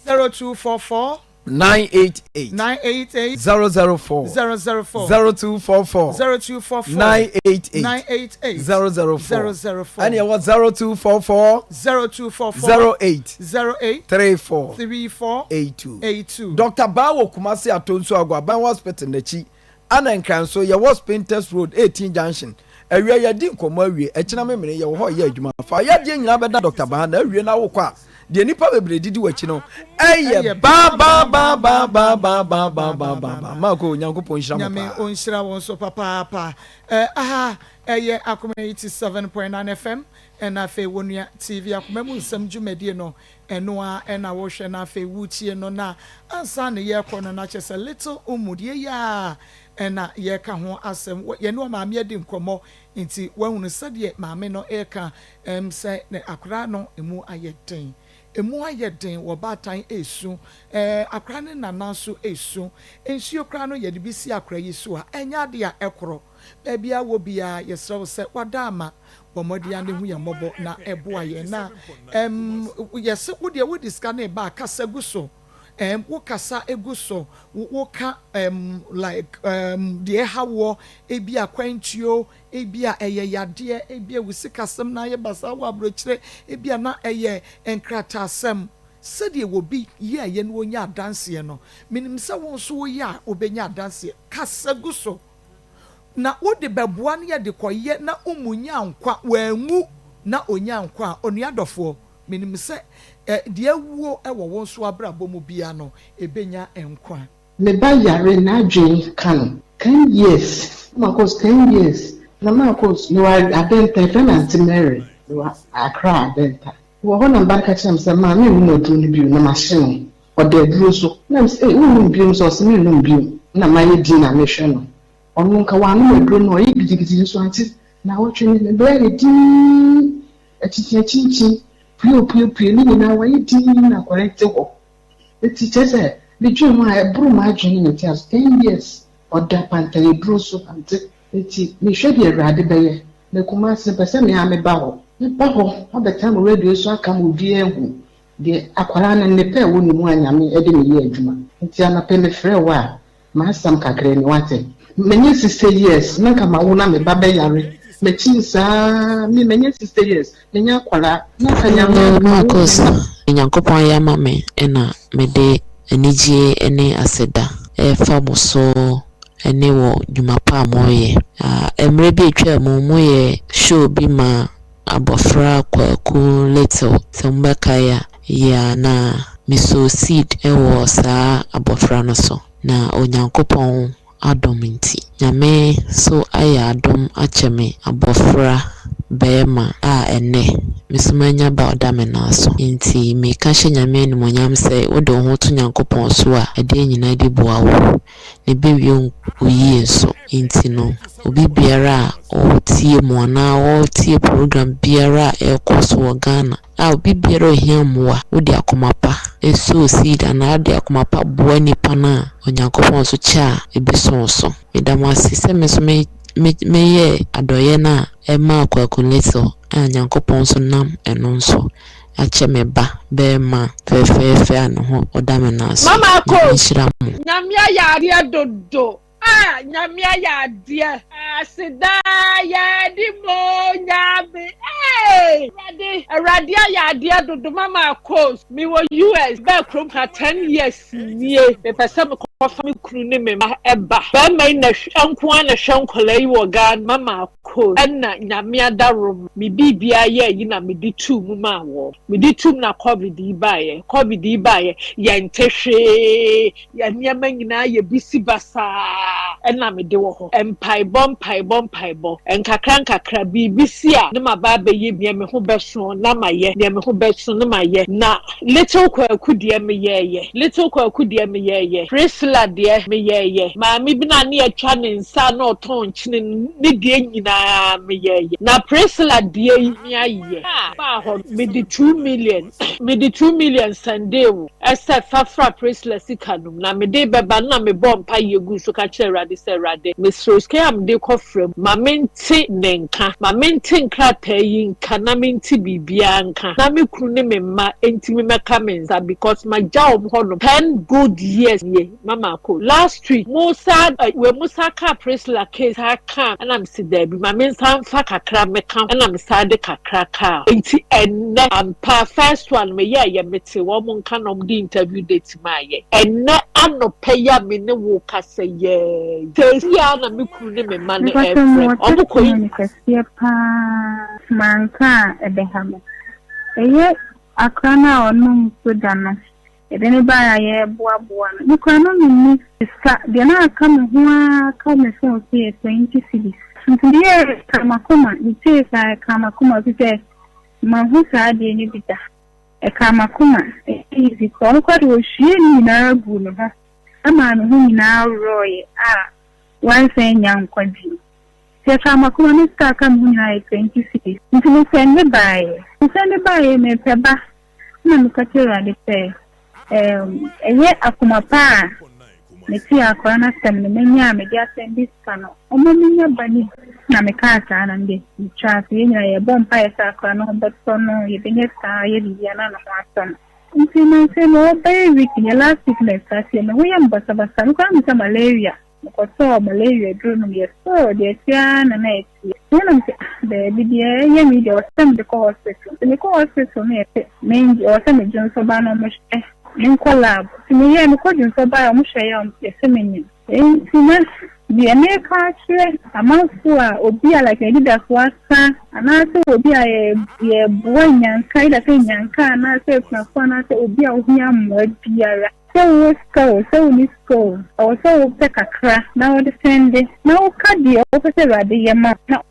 0244. 988. 988. 004. 004. 0244. 0244. 988. 988. 004. 004. Ɛne ɛwɔ 0244. 0244. 08. 08. 34. 34. 82. 82. Dr. Baa wɔ Kumasi Atonsu Aguaban Hospital n'akyi. Ana Nkran nso, yɛwɔ Spintex Road, 18 Junction. Awia yɛadi nkɔmmɔ awie, ɛkyena memene yɛwɔ hɔ reyɛ adwuma. Fa yadeɛ nyinaa bɛda Dɔkta Baa na awie na wokɔ a, deɛ nnipa bebree didi w'akyi no, ɛyɛ baa baa baa baa baa baa baa baa baa baa baa. Marko, Onyankopɔn nhyira mo Nyame paa. ɔnhyira wo nso papaapa. Eh, aha ɛyɛ Akoma 87.9 FM ɛna afei Wonua TV Akoma mu nsɛm dwumadie no Ɛno ara na wohwɛ na afei wotie no na ansa na yɛrekɔ no na kyerɛ sɛ little Umu deɛ yi ara na yɛreka ho asɛm. Yɛne ɔmaame adi nkɔmmɔ nti woahunu sɛdeɛ maame no reka ɛm sɛ ne akwadaa no emu ayɛ den. Emu ayɛ den wɔ baatan resu, ɛɛ akwadaa no nana nso resu. Nsuo koraa no yɛde bi si akwadaa yi so a ɛnyɛ adeɛ a ɛkorɔ. Baabi a wɔ biara yɛsrɛ wo sɛ wada ama Bɔ mmɔden ara na hu yɛn mmɔbɔ na boa yɛn na ɛm yɛse wo deɛ wode sika no reba a kasa gu so ɛm wo kasa gu so wo ka ɛm like ɛm deɛ ɛha woɔ ebi akwantuo ebi a ɛyɛ yadeɛ ebi a wo sikasɛm na ayɛ basaa wɔ aburokyire ebi a na ɛyɛ nkrataasɛm sɛdeɛ obi yɛɛyɛ na ɔnya adanseɛ no menim sɛ wo nso woyɛ a wobɛnya adanseɛ kasa gu so. na wode bɛboa no yɛde kɔyɛ na umu nya nkwa, wanwu na ɔnya nkwa a, onua dɔfoɔ, menim sɛ ɛ, deɛ awuo wɔ wo nso abrabɔ mu biara no, ɛbɛnya nkwa. Me ba yare n'adwen ka no ten years na makɔ ten years na makɔ mewɔ Adenta yɛfrɛ no Aunty Mary mewɔ Accra Adenta mewɔ hɔ na me ba no ka kyerɛ me sɛ maa mennom aduro no bio na mahye no ɔda aduro so na mese ei wonnom bio nso ɔse mennom bio na mayɛ din na mehwɛ no ɔno nka wanom aduro no ɔyɛ gidigidi nso ante naawɔtwe ne me berɛ ayɛ dinn akyinkyin akyinkyin pue opue pue ne nyinaa wayɛ dinn na akwadaa yi te hɔ eti kyerɛ sɛ medwen ho a ɛboro m'adwene ne me nteaso ten years ɔda pantan aduro so ante eti mehwɛ deɛ awurade bɛyɛ na Kumasi mepɛ sɛ me ara meba hɔ meba hɔ abɛtena mo radio so aka ma obiara ahu Deɛ akwadaa no nnepa a ɛwɔ ne mu a Nyame de me yɛ adwuma nti anɔpɛ me frɛ wo a m'asɛm kakra ni wate. Manya 60 years na nka mawo na me ba bɛyare makyin saa me manya 60 years menya akwadaa na nka Nyame anka wo Marcus, Deɛ Nyankopɔn ayɛ ama me na mede anigyeɛ ne aseda refa mo so. ne wɔ dwuma pa a moreyɛ. Mmerɛ bi a atwaa mu moyɛ show bi maa abɔfra Kwaku Little sɛ mobɛkae a, yeah na me sow seed wɔ saa abɔfra no so na Onyankopɔn adom nti. Nyame so ayɛ adom akyɛ me abɔfra barima a ɛnnɛ me so manya ba a ɔda me nan so. Nti meka hyɛ Nyame animuonyam sɛ wode wo ho to Nyankopɔn so a adeɛ nyinaa di boa wo na ɛbɛwie wo yie nso. Nti no obi biara a ɔretie mo anaa ɔretie program biara a ɛrekɔ so wɔ Ghana a obi biara a ohia mmoa, wode akoma pa sow seed anaa wode akoma pa boa nipa no a, Onyankopɔn nso kyɛ a ebeso wo so. Meda mo ase sɛ me nso me me meyɛɛ adɔeɛ no a ɛmaa Kwaku Little a Nyankopɔn nso nam ɛno nso akyɛ me ba barima fɛfɛɛfɛ a ne ho ɔda me nan so. Mama Nyame Akos, nhyira mo. Nyame ayɛ adeɛ dodo. Ah Nyame ayɛ adeɛ. Aseda yɛde mo Nyame hey. Awurade Awurade ayɛ adeɛ dodo mama akos me wɔ US bɛɛ kurom ha 10 years nie mepɛ sɛ mekɔfa me kunu ne me mma ɛba bɛrima yi na nko ara na hwɛ nkɔla yi wɔ Ghana mama akos ɛna Nyame adarom me biribiara yɛ yi na mede tuu mu maa wɔ mede tum na covid yi baeɛ covid yi baeɛ yɛnte hwee Yɛn nneɛma nyinaa yɛ bisi basaa na mede wɔ hɔ. Mpaebɔ, mpaebɔ, mpaebɔ. Nkakra nkakra, biribi si a, na maba abɛyɛ nea me ho bɛso na mayɛ, nea me ho bɛso na mayɛ. Na Little Kwaku deɛ meyɛeɛ, Little Kwaku deɛ meyɛeɛ, Priscilla deɛ meyɛeɛ, maame bi no a na yɛatwa ne nsa a na ɔtɔn nkyene no, ne deɛ nyinaa meyɛeɛ. Na Priscilla deɛ yi, meayɛ. Baa hɔ no, mede 2 million, mede 2 million sɛndee wo. Sɛ, Fa fra Priscilla sika no mu, na mede rebɛba no na mebɔɔ mpaeɛ guu so ka kyerɛɛ Awurade sɛ, Awurade, mesrɛ wo, sika yi a mede rekɔfra mu, ma mente ne nka. Ma mente nkrataa yi nka na mente biribiara nka, na me kunu ne me mma ntumi mmɛka me nsa because magya wɔn hɔnom 10 good years nie. Mama Ako, last week, mo saa, wei mo san kaa Priscilla case saa kaa, ɛna mese daabi, ma mensan mfa kakra mmɛka ho, ɛna mesan de kakra kaa ho. Nti ɛnnɛ, ampa, first one meyɛɛyɛ, mete wɔn nka na wɔde interview date maa yɛn. Ɛnnɛ anɔpa yi a me ne wo rekasa yi ara yi, seesei ara na me kunu ne me mma no Mepatɔ refrɛ mewɔ me. Wɔkɔ testimony kɛseɛ paa manka a ɛbɛha me. Ɛyɛ akora no a ɔnom soda no Yɛde no baeɛ a yɛreboaboa no, me koraa na menni sika, deɛ na aka me ho ara ka me phone so yɛ 20 cedis. Nti meyɛɛ ɛkaa m'akoma, metee saa ɛkaa m'akoma ɛfiri sɛ manhu saa adeɛ no bi da. Ɛkaa m'akoma, ɛnyɛ easy koraa. Ɔno koraa deɛ ɔhwiee ne nyinaa guu me ho maa me ho nyinaa worɔeɛ a wansan annya nkwa bio. Nti ɛkaa m'akoma, me sika a aka me ho nyinaa yɛ 20 cedis. Nti mesɛnde baeɛ, mesɛnde baeɛ mepɛ ba. Ɛnna meka kyerɛɛ Awurade sɛ, Ɛɛm, ɛyɛ akoma pa a metee akwadaa no asɛm no, manya a mede asɛm bi sika no, ɔma menya ba no bi. Na mekaa saa na mede metwaa so. Yɛn nyinaa yɛbɔ mpaeɛ sɛ akwadaa no ho bɛtɔ no, yɛbɛnya sika ayɛ biribi na ne ho atɔ no. Nti nansa yi mewɔ bɛyɛ week nie, last week na ɛstarteɛ, me ho yɛ me basabasa, me koraa mehu sɛ malaria. Mekɔtɔɔ malaria aduro nom yɛ sure deɛ ɛteɛ ara na na ɛteɛ. Ɛna na mese ah daabi deɛ ɛyɛ me yi deɛ ɛwɔ sɛ mede kɔ hospital. Nti mekɔ hospital no yɛse mengye ɛwɔ sɛ me dwonsɔ ba na ɔmo hwɛ menkɔ lab. Nti meyɛɛ mekɔ dwonsɔ baeɛ ɔmo hwɛeɛ a yɛse menyem. Nti na deɛ meka akyerɛ amanfoɔ a obi a like n'anidasoɔ asa anaasɛ obi a yɛboa nyanka either sɛ nyanka anaasɛ akunafoɔ anaasɛ obi a ohia mmoa biara. Sɛ wowɔ sika o, sɛ wonni sika o, ɛwɔ sɛ wopɛ kakra na wode sɛnde, na woka deɛ wopɛ sɛ Awurade yɛ ma wo na.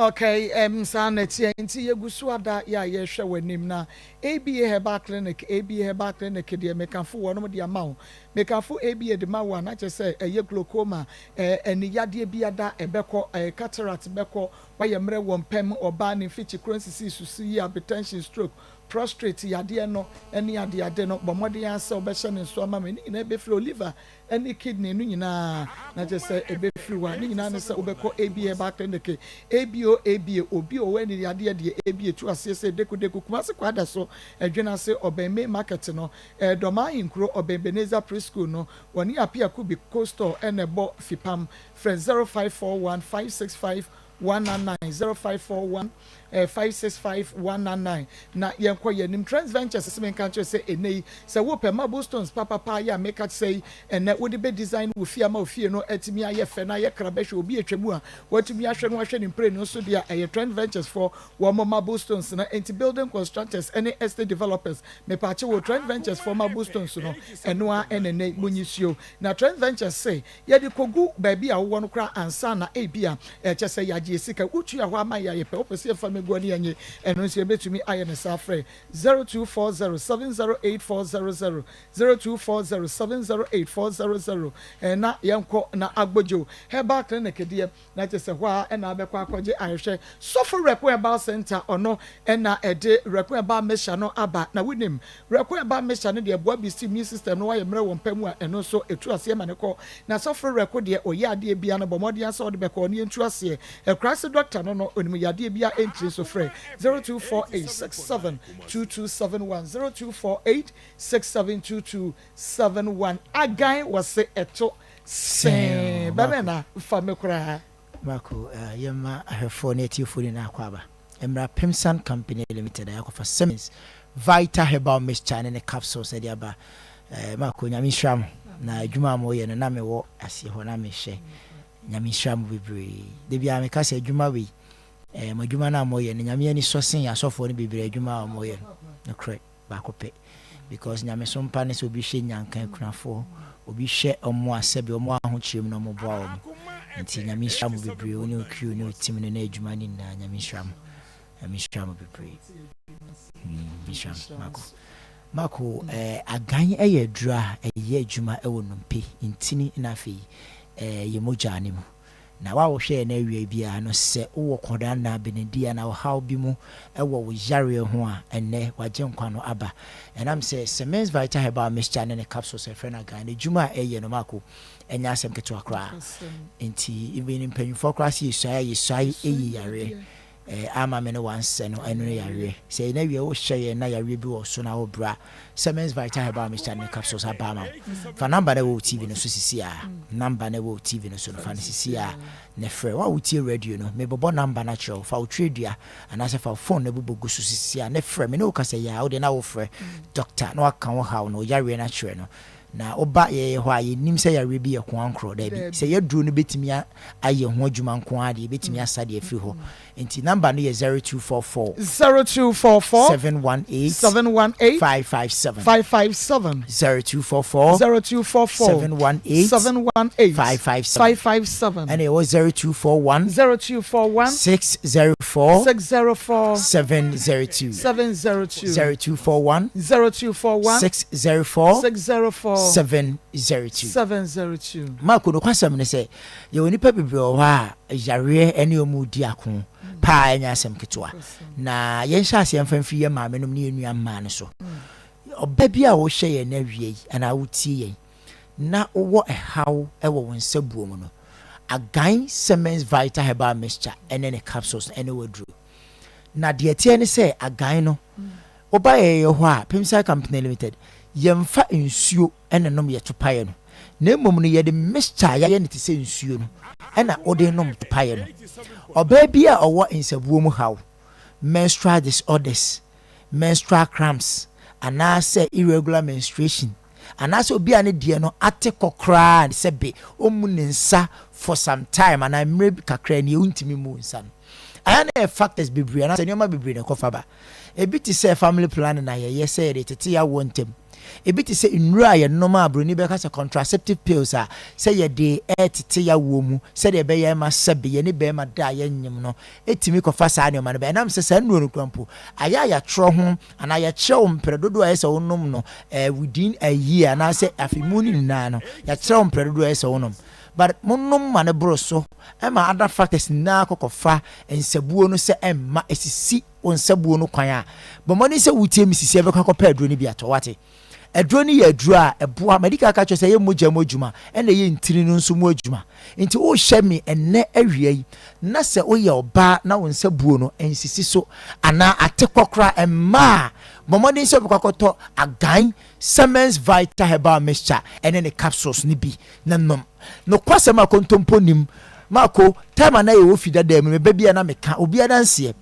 Okay, saa na ɛteɛ nti yɛgu so ada yɛ a yɛrehwɛ w'anim na ABA Herbal Clinic, ABA Herbal Clinic deɛ mekafo wɔnom de ama wo. Mekafo ABA de ma wo a na kyerɛ sɛ ɛyɛ glaucoma, eh, ani yadeɛ bi ada ɛbɛkɔ, eh, cataract bɛkɔ, wayɛ mmerɛ wɔ mpam, ɔbaa ne mfikyi koro nsisii susu yi, hypertension, stroke, Prostrate yadeɛ no ne adeade no, bɔ mmɔden ara sɛ wobɛhyɛ no nso ama me. Ne nyinaa bɛfiri o, liver ne kidney no nyinaa, na kyerɛ sɛ ɛbɛfiri hɔ a. Ne nyinaa ne sɛ wobɛkɔ ABA Herbal Clinic, ABO ABA, obi a ɔwɔ ani yadeɛ deɛ, ABA tu aseɛ sɛ Deku Deku, Kumasi Kwadaso, Adwene ase, ɔbɛn Main Market no, Dɔmaa Ahenkuro, ɔbɛn Ebenezer Preschool no, wɔne Apia Kubi Co Store na ɛbɔ fipam. Frɛ 0541 565. 199, 0541 565 199. Na yɛnkɔ yɛn anim. Trends Ventures se menka nkyerɛ sɛ ɛnnɛ yi sɛ wopɛ marble stones papapa yɛ a meka kyerɛ yi ɛnnɛ wode bɛ design wo fie ama wo fie no atumi ayɛ fɛ na ayɛ kra bɛhwɛ obi atwa mu a watumi ahwɛ no ahwɛ ne mprenu so deɛ a ɛyɛ Trend Ventures foɔ wɔn marble stones no. Enti building constructors ne estate developers mepaakyɛ wɔ Trend Ventures foɔ marble stones no ɛno ara ɛna ɛnnɛ monyi suo. Na Trend Ventures se yɛde kɔgu baabi a wowɔ no koraa ansa na ebia ɛkyɛ sɛ yɛagye yɛ sika. Wotua hɔ ama yɛ a yɛpɛ, wopɛ sɛ yɛfa mɛgu a ne yɛnye, ɛno nso yɛbɛtumi ayɛ no saa. Frɛ 0240 708400, 0240 708400 na yɛnkɔ na Agbodjo Herbal Clinic deɛ na kyerɛ sɛ hɔ ara na abɛkɔ akɔgye ayɛhwɛ. Sɔfo Rɛko Herbal Centre, ɔno na ɛde Rɛko Herbal Mixture no aba. Na wonim, Rɛko Herbal Mixture no deɛ ɛboa boost immune system no, wayɛ mmerɛ wɔ mpa mu a, ɛno nso ɛtu aseɛ ma no kɔ. Na Sɔfo Rɛko deɛ, ɔyɛ adeɛ biara no, bɔ mmɔden ara sɛ wode bɛkɔ na yɛntu aseɛ. Akuraase dɔkta no no, ɔnim yadeɛ biara ɛntiri nso frɛ 0248 67 2271, 0248 67 2271. Agan wɔse ɛto Sɛɛ bɛmɛ na fa me koraa. Marco, Yɛmma ahwɛfoɔ ne atiefoɔ nyinaa akwaaba. Mmra Pimsan Company Limited a yɛakɔfa Simmons Vita Herbal Mixture ne ne capsules de aba. Marco, Nyame nhyira mo na adwuma a moyɛ no na mewɔ aseɛ hɔ na mehwɛ. Nyame nhyira mo bebree. Da biara meka sɛ adwuma wei, mo adwuma no a moyɛ no, Nyame ani sɔ sen asɔfoɔ no bebree adwuma a wɔyɛ no. Nokorɛ. baako pɛ because nyamesom pa ne sɛ obi hwɛ nyanka akunafoɔ obi hwɛ ɔmo a sɛbi ɔmo ahokyerɛ mu na ɔmo boa ɔmo nti nyame nhyira mo bebree wo ne wo crew ne wo team no ne adwuma no nyinaa nyame nhyira mo nyame nhyira mo bebree mm, nhyira mo mako mako eh, agan ɛyɛ aduro a ɛyɛ adwuma ɛwɔ nnompe ntini na afei eh, yɛ mogya ne mu Na wo a wohwɛ yɛn awiei biara no, sɛ wowɔ kɔdaanna, benedi anaa ɔhaw bi mu wɔ wo yareɛ ho a, ɛnnɛ w'Agyenkwa no aba. Ɛnam sɛ Semens Vital Herbal Mixture ne ne capsules a yɛfrɛ no Agan no adwuma a ɛyɛ no mako ɛnyɛ asɛm ketewa koraa. Nti even mpanyinfoɔ koraa sɛ yɛsuae a yɛsuae ɛyi yareɛ. Eh, ama me ne wansɛ no ɛno ne yareɛ. Sɛ ɛnɛ awie wohyɛ yɛn na yareɛ bi wɔ so na wobra Semens Vital Herbal Mixture ne capsules aba ama wo. Fa number no ɛwɔ wo TV no so sisi a. Number no ɛwɔ wo TV no so no fa no sisi a na frɛ. Wo a wotie radio no, mebɔbɔ number no akyerɛ wo. Fa wo twerɛdua anaasɛ fa wo phone no bobɔ gu so sisi a na frɛ. Me ne wo kasa yi a, wo deɛ na wofrɛ doctor na waka wo haw no, wo yareɛ no akyerɛ no. Na woba yɛn hɔ a, yɛnnim sɛ yareɛ bi yɛ koankorɔ. Daabi. Sɛ yɛaduro no bɛtumi ayɛ ho adwuma nko ara deɛ, yɛbɛtumi asa deɛ afiri hɔ. Nti number no yɛ 0244. 0244. 718. 718. 557. 557. 0244. 0244. 718. 718. 557. 557. Ɛna yɛwɔ 0241. 0241. 604. 604. 702. 702. 0241. 0241. 604. 604. 702. 702. Marko, nokwasɛm ne sɛ, yɛwɔ nnipa bebree wɔ hɔ a yareɛ ne wɔn redi ako paa, ɛnyɛ asɛm ketewa. Na yɛnhyɛ aseɛ mfa mfiri yɛn maamenom ne yɛn nua mmaa no so. Ɔba bi a wohwɛ yɛn awia yi anaa wotie yɛn na wowɔ ɛhaw wɔ wo nsa buo mu no, Agan Semens Vital Herbal Mixture ne ne capsules ne w'aduro. Na deɛ ɛteɛ ne sɛ agan no, woba yɛyɛ hɔ a, Pimsai Company Limited, yɛmfa nsuo na nom yɛ topaeɛ no, na mmom no yɛde mixture a yɛayɛ no te sɛ nsuo no na wode nom topaeɛ no. Ɔbaa bi a ɔwɔ nsabuo mu haw, menstrual disorders, menstrual cramps, anaasɛ irregular menstruation, anaasɛ obi a ne deɛ no ate kɔ koraa sɛ be ɔmmu ne nsa for some time anaa mmerɛ bi kakra nie wontumi mmu nsa no. Ayɛ na ɛyɛ factors bebree anaasɛ nneɛma bebree na ɛkɔfa ba. Ebi te sɛ family planning a yɛyɛ sɛ yɛde tete yɛn awoɔ ntam. Ebi te sɛ nnuro a yɛnom a buroni bɛka sɛ contraceptive pills a sɛ yɛde retete yɛn awoɔ mu sɛdeɛ ɛbɛyɛ ma sɛbe yɛne barima da a yɛnnyem no tumi kɔfa saa nneɛma no ba. Ɛnam sɛ saa nnuro no koraa mpo ayɛ a yɛatwerɛ ho anaa yɛkyerɛ wo mprɛ dodoɔ a ɛyɛ sɛ wonom no within a year anaasɛ afe mu no nyinaa no yɛakyerɛ wo mprɛ dodoɔ a ɛyɛ sɛ wonom but monom ma no boro so ma other factors nyinaa kɔkɔfa nsabuo no sɛ ɛmma ɛsisi wo nsabuo no kwan a, bɔ mmɔden sɛ wotie me sisi ɛbɛkɔ akɔpɛ aduro no bi atɔ. Wate? Aduro no yɛ aduro a ɛboa. Madi kan aka kyerɛ sɛ ɛyɛ mogya mu adwuma ɛna ɛyɛ ntini no nso mu adwuma. Nti wohyɛ me ɛnnɛ awia yi na sɛ woyɛ ɔbaa na wo nsa buo no nsisi so anaa ate kɔ koraa mma a, bɔ mmɔden sɛ wobɛkɔ akɔtɔ Agan Semens Vital Herbal Mixture ɛne ne capsules no bi na nom. Nokwasɛm a kontompo nnim. Mako, time a na yɛwɔ fi dada mu, meba bi a na meka, obi adanseɛ.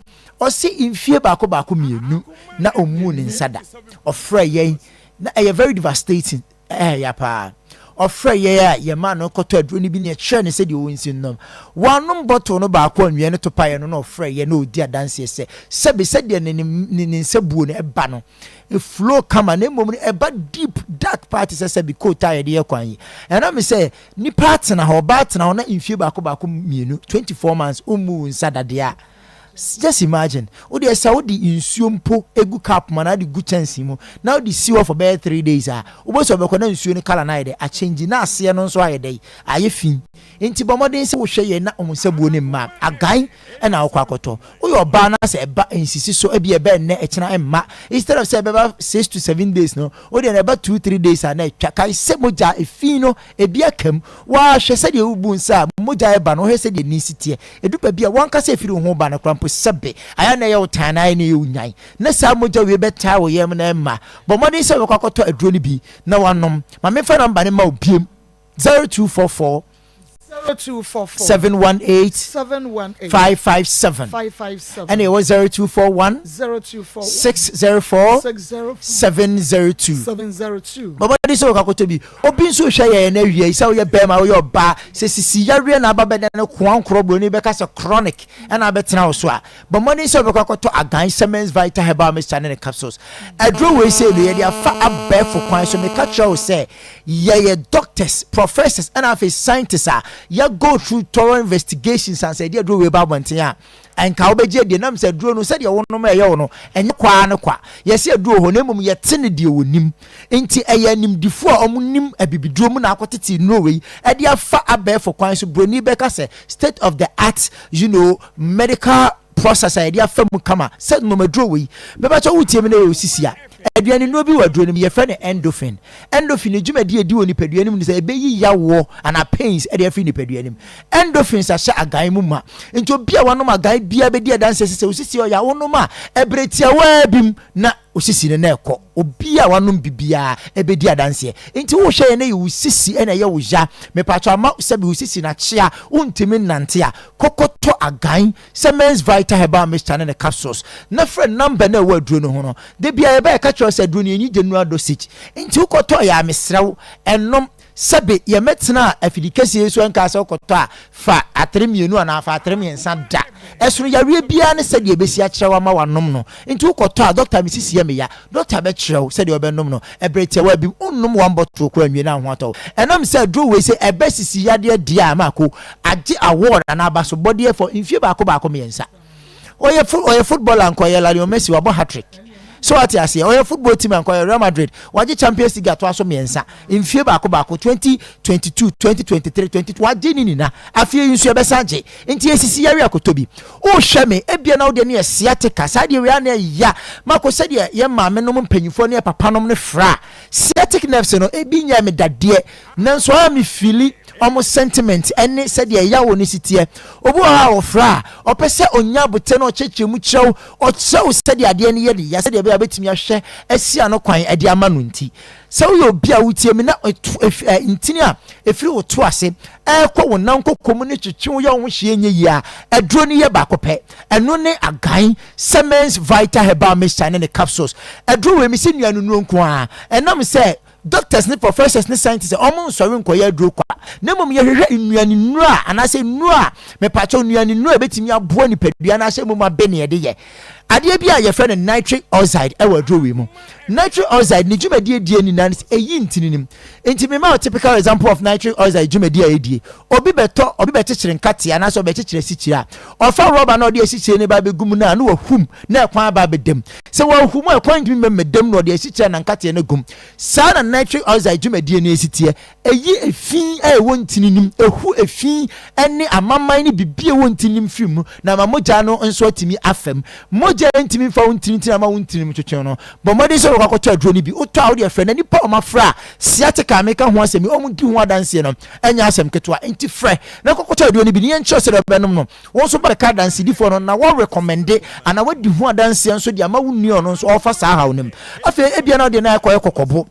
Ɔse mfie baako baako mmienu na ɔmmuu ne nsa da. Ɔfrɛ yɛn, na ɛyɛ very devastating, ɛyɛ ya paa. Ɔfrɛ yɛn a yɛmaa no kɔtɔ aduro no bi na yɛkyerɛɛ no sɛdeɛ ɔnsi nnom. Wanom bottle no baako anwie no to paeɛ no na ɔfrɛ yɛn na ɔdi adanseɛ sɛ sɛbe sɛdeɛ ne ne ne nsa buo no ɛba no, flow kama na mmom no ɛba deep dark paa te sɛ sɛbe coat a yɛde yɛ kwan yi. Ɛnam sɛ nipa atena hɔ, ɔbaa atena hɔ na mfie baako baako mmienu, 24 months, ɔmmu wo nsa dadeɛ a, just imagine. Wo deɛ sɛ wode nsuo mpo egu cup mu anaa wode gu kyɛnsee mu na wode si hɔ for bɛyɛ 3 days a, wobɛhu sɛ ɔbɛkɔ na nsuo no colour no ayɛ dɛ, akyɛngyi na aseɛ no nso ayɛ dɛ, ayɛ fi. Nti bɔ mmɔden sɛ wohwɛ yɛ na wɔn nsa buo no mma agan na wokɔ akɔtɔ. Woyɛ ɔbaa na sɛ ɛba nsisi so, ebia ɛbɛ nnɛ ɛkyena ɛmma, instead of sɛ ɛbɛba 6 to 7 days no, wo deɛ no ɛba 2 3 days a na atwa. Kae sɛ mogya efi no ebi aka mu. Woara hwɛ sɛdeɛ wobu nsa a mogya reba no, wohwɛ sɛdeɛ ani si teɛ. Ɛdu baabi a w'ankasa ɛfiri wo ho ba no koraa mpo sɛbe ayɛ a na ɛyɛ wo tan na ayɛ na ɛyɛ wo nyan. Na saa mogya wei bɛtaa wo yam na ɛmma. Bɔ mmɔden sɛ wobɛkɔ akɔtɔ aduro no bi na woanom. Ma memfa number no mma wo biom, 0244 0244 718 718 557 557 ɛna ɛwɔ 0241 0241 604 604 702. 702. Bɔ mmɔden sɛ wokɔ akɔtɔ bi. Obi nso rehwɛ yɛn ɛnnɛ awia yi, sɛ woyɛ barima, woyɛ ɔbaa, sɛ sisi yareɛ na aba bɛda no koa nkorɔ buroni bɛka sɛ chronic ɛna abɛtena wo so a, bɔ mmɔden sɛ wobɛkɔ akɔtɔ Agan Semens Vital Herbal Mixture ne ne capsules. Aduro wei sei no, yɛde afa abɛɛfo kwan so. Meka kyerɛ wo sɛ, yɛyɛ doctors, professors, ɛna afei scientists a yɛ go through thorough investigations ansa yɛde aduro wei ba abɔnten a, Anka wobɛgye adi ɛnam sɛ aduro no sɛdeɛ wonom a ɛyɛ wo no ɛnyɛ kwa ara ne kwa. Yɛse aduro wɔ hɔ na mmom yɛte no deɛ wɔnim. Nti ɛyɛ animdefoɔ a wɔnim abibiduro mu na akɔtete nnuro wei de afa abɛɛfo kwan so. Broni bɛka sɛ state of the art you know medical process a yɛde afa mu kama sɛ nom aduro wei. Mepakyɛw wotie me na ɛyɛ wo sisi a, aduane nnuro bi wɔ aduro no mu yɛfrɛ no endorphin. Endorphin ne dwumadi a ɛdi wɔ nipadua no mu ne sɛ ɛbɛyi yawoɔ anaa pains de afiri nipadua no mu. Endorphins ahyɛ agan mu ma. Nti obi a wanom agan biara bɛdi adanseɛ sɛ sɛ osisi ɔyɛ a wonom a ɛberɛ tiawaa bi mu na osisi no na ɛkɔ. Obi a wanom bi biara ɛbɛdi adanseɛ. Nti wohwɛ yɛ na yɛ wo sisi na ɛyɛ wo ya, mepakyɛw ama sɛbi wo sisi no akyea wontumi nnante a, kɔkɔtɔ agan sɛ Men's Vital Herbal Mixture ne ne capsules na frɛ number no a ɛwɔ aduro no ho no. Da biara yɛba yɛka kyerɛ wo sɛ aduro no yɛnyi general dosage nti wokɔtɔ yɛ a mesrɛ wo ɛnom. Sɛbe yɛmmɛtenaa afidi kɛseɛ yi so ɛnkaa sɛ wokɔtɔ a fa atere mmienu anaa fa atere mmiɛnsa da. Ɛsono yareɛ biara ne sɛdeɛ ɛbɛsi akyerɛ wo ama woanom no. Nti wokɔtɔ a dɔkta me sisi yɛ me ya, dɔkta bɛkyerɛ wo sɛdeɛ wobɛnom no. Ɛberɛ tiawa bi mu wonnom one bottle koraa nwie na wo ho atɔ wo. Ɛnam sɛ aduro wei sɛ ɛbɛ sisi yadeɛ deɛ a mako agye award anaa abasobɔdeɛ for mfie baako baako mmiɛnsa. Ɔyɛ ɔyɛ footballer nka ɔyɛ Lionel Messi wabɔ hat-trick. So wate aseɛ? Ɔyɛ football team anka ɔyɛ Real Madrid wagye Champions League atoa so mmiɛnsa mfie baako baako 2022, 2023, 20 wagye ne nyina. Afei yi nso yɛbɛsan agye. Nti esisi yare akɔtɔ bi. Wohwɛ me ebia na wodeɛ no yɛ sciatica saa deɛ wei a na ɛya mako sɛdeɛ yɛ maame nom mpanyinfoɔ ne yɛ papa nom no fra sciatic nerves no ebi nyɛ me dadeɛ Nanso a me feeli ɔmo sentiment ɛne sɛdeɛ ɛyaw no si teɛ. Obi wɔ hɔ a ɔfrɛ a, ɔpɛ sɛ ɔnya abotɛ na ɔkyerɛkyerɛ mu kyerɛ wo, ɔkyerɛ wo sɛdeɛ adeɛ no yɛ ne ya sɛdeɛ ɛbɛyɛ a wobɛtumi ahwɛ asi ano kwan de ama no nti. Sɛ woyɛ obi a wotie me na ntini a ɛfiri wo to ase ɛrekɔ wo nan koko mu no twetwe wo yɛ wo ho hwee nyɛ yie a, aduro no yɛ baako pɛ. Ɛno ne Agan Semens Vital Herbal Mixture ne ne capsules. Aduro wei mese nnuanennuro nko ara. Ɛnam sɛ Doctors ne professors ne scientists wɔn nsɔre nkɔyɛ aduro kwa, na mmom yɛhwehwɛ nnuane nnuro a anaasɛ nnuro a mepakyɛw nnuane nnuro a ebetumi aboa nipadua no ahyɛ mu ma bɛ ne yɛde yɛ adeɛ bi a yɛfrɛ no nitric oxide ɛwɔ aduro wei mu. Nitric oxide ne dwumadie die nyinaa ne sɛ ɛyi ntini nim. Nti mema wo typical example of nitric oxide dwumadie a ɛdie. Obi bɛtɔ, obi bɛkyekyere nkateɛ anaasɛ ɔbɛkyekyere asikyire a, ɔfa rɔba na ɔde asikyire no ba abɛgu mu no a na wahum na ɛkwan aba abɛda mu. Sɛ wahu mu a, ɛkwan ntumi mma mmɛda mu na ɔde asikyire anaa nkateɛ no agu mu. Saa na nitric oxide dwumadie no si teɛ. Ɛyi efi a ɛwɔ ntini no mu, ɛhu efi ne amaman ne biribi a ɛwɔ ntini no mu firi mu na ama mogya no nso atumi afa mu. Mogya a ɛntumi mfa wo ntini ntini ama wo ntini mu twetwe no, bɔ mmɔden sɛ wobɛkɔ akɔtɔ aduro no bi. Wotɔ a, wode frɛ na nnipa a wɔafrɛ a sciatica a meka ho asɛm yi, wɔdi ho adanseɛ no, ɛnyɛ asɛm ketewa. Enti frɛ na kɔkɔtɔ aduro no bi na yɛnkyerɛ wo sɛdeɛ wobɛnom no. Wo nso bɛka adansedifoɔ no na woarekɔmɛnde anaa woadi ho adanseɛ nso de ama wo nua ɔno nso ɔrefa saa haw no mu. Afei ebia na wo deɛ no akɔyɛ kɔkɔbo.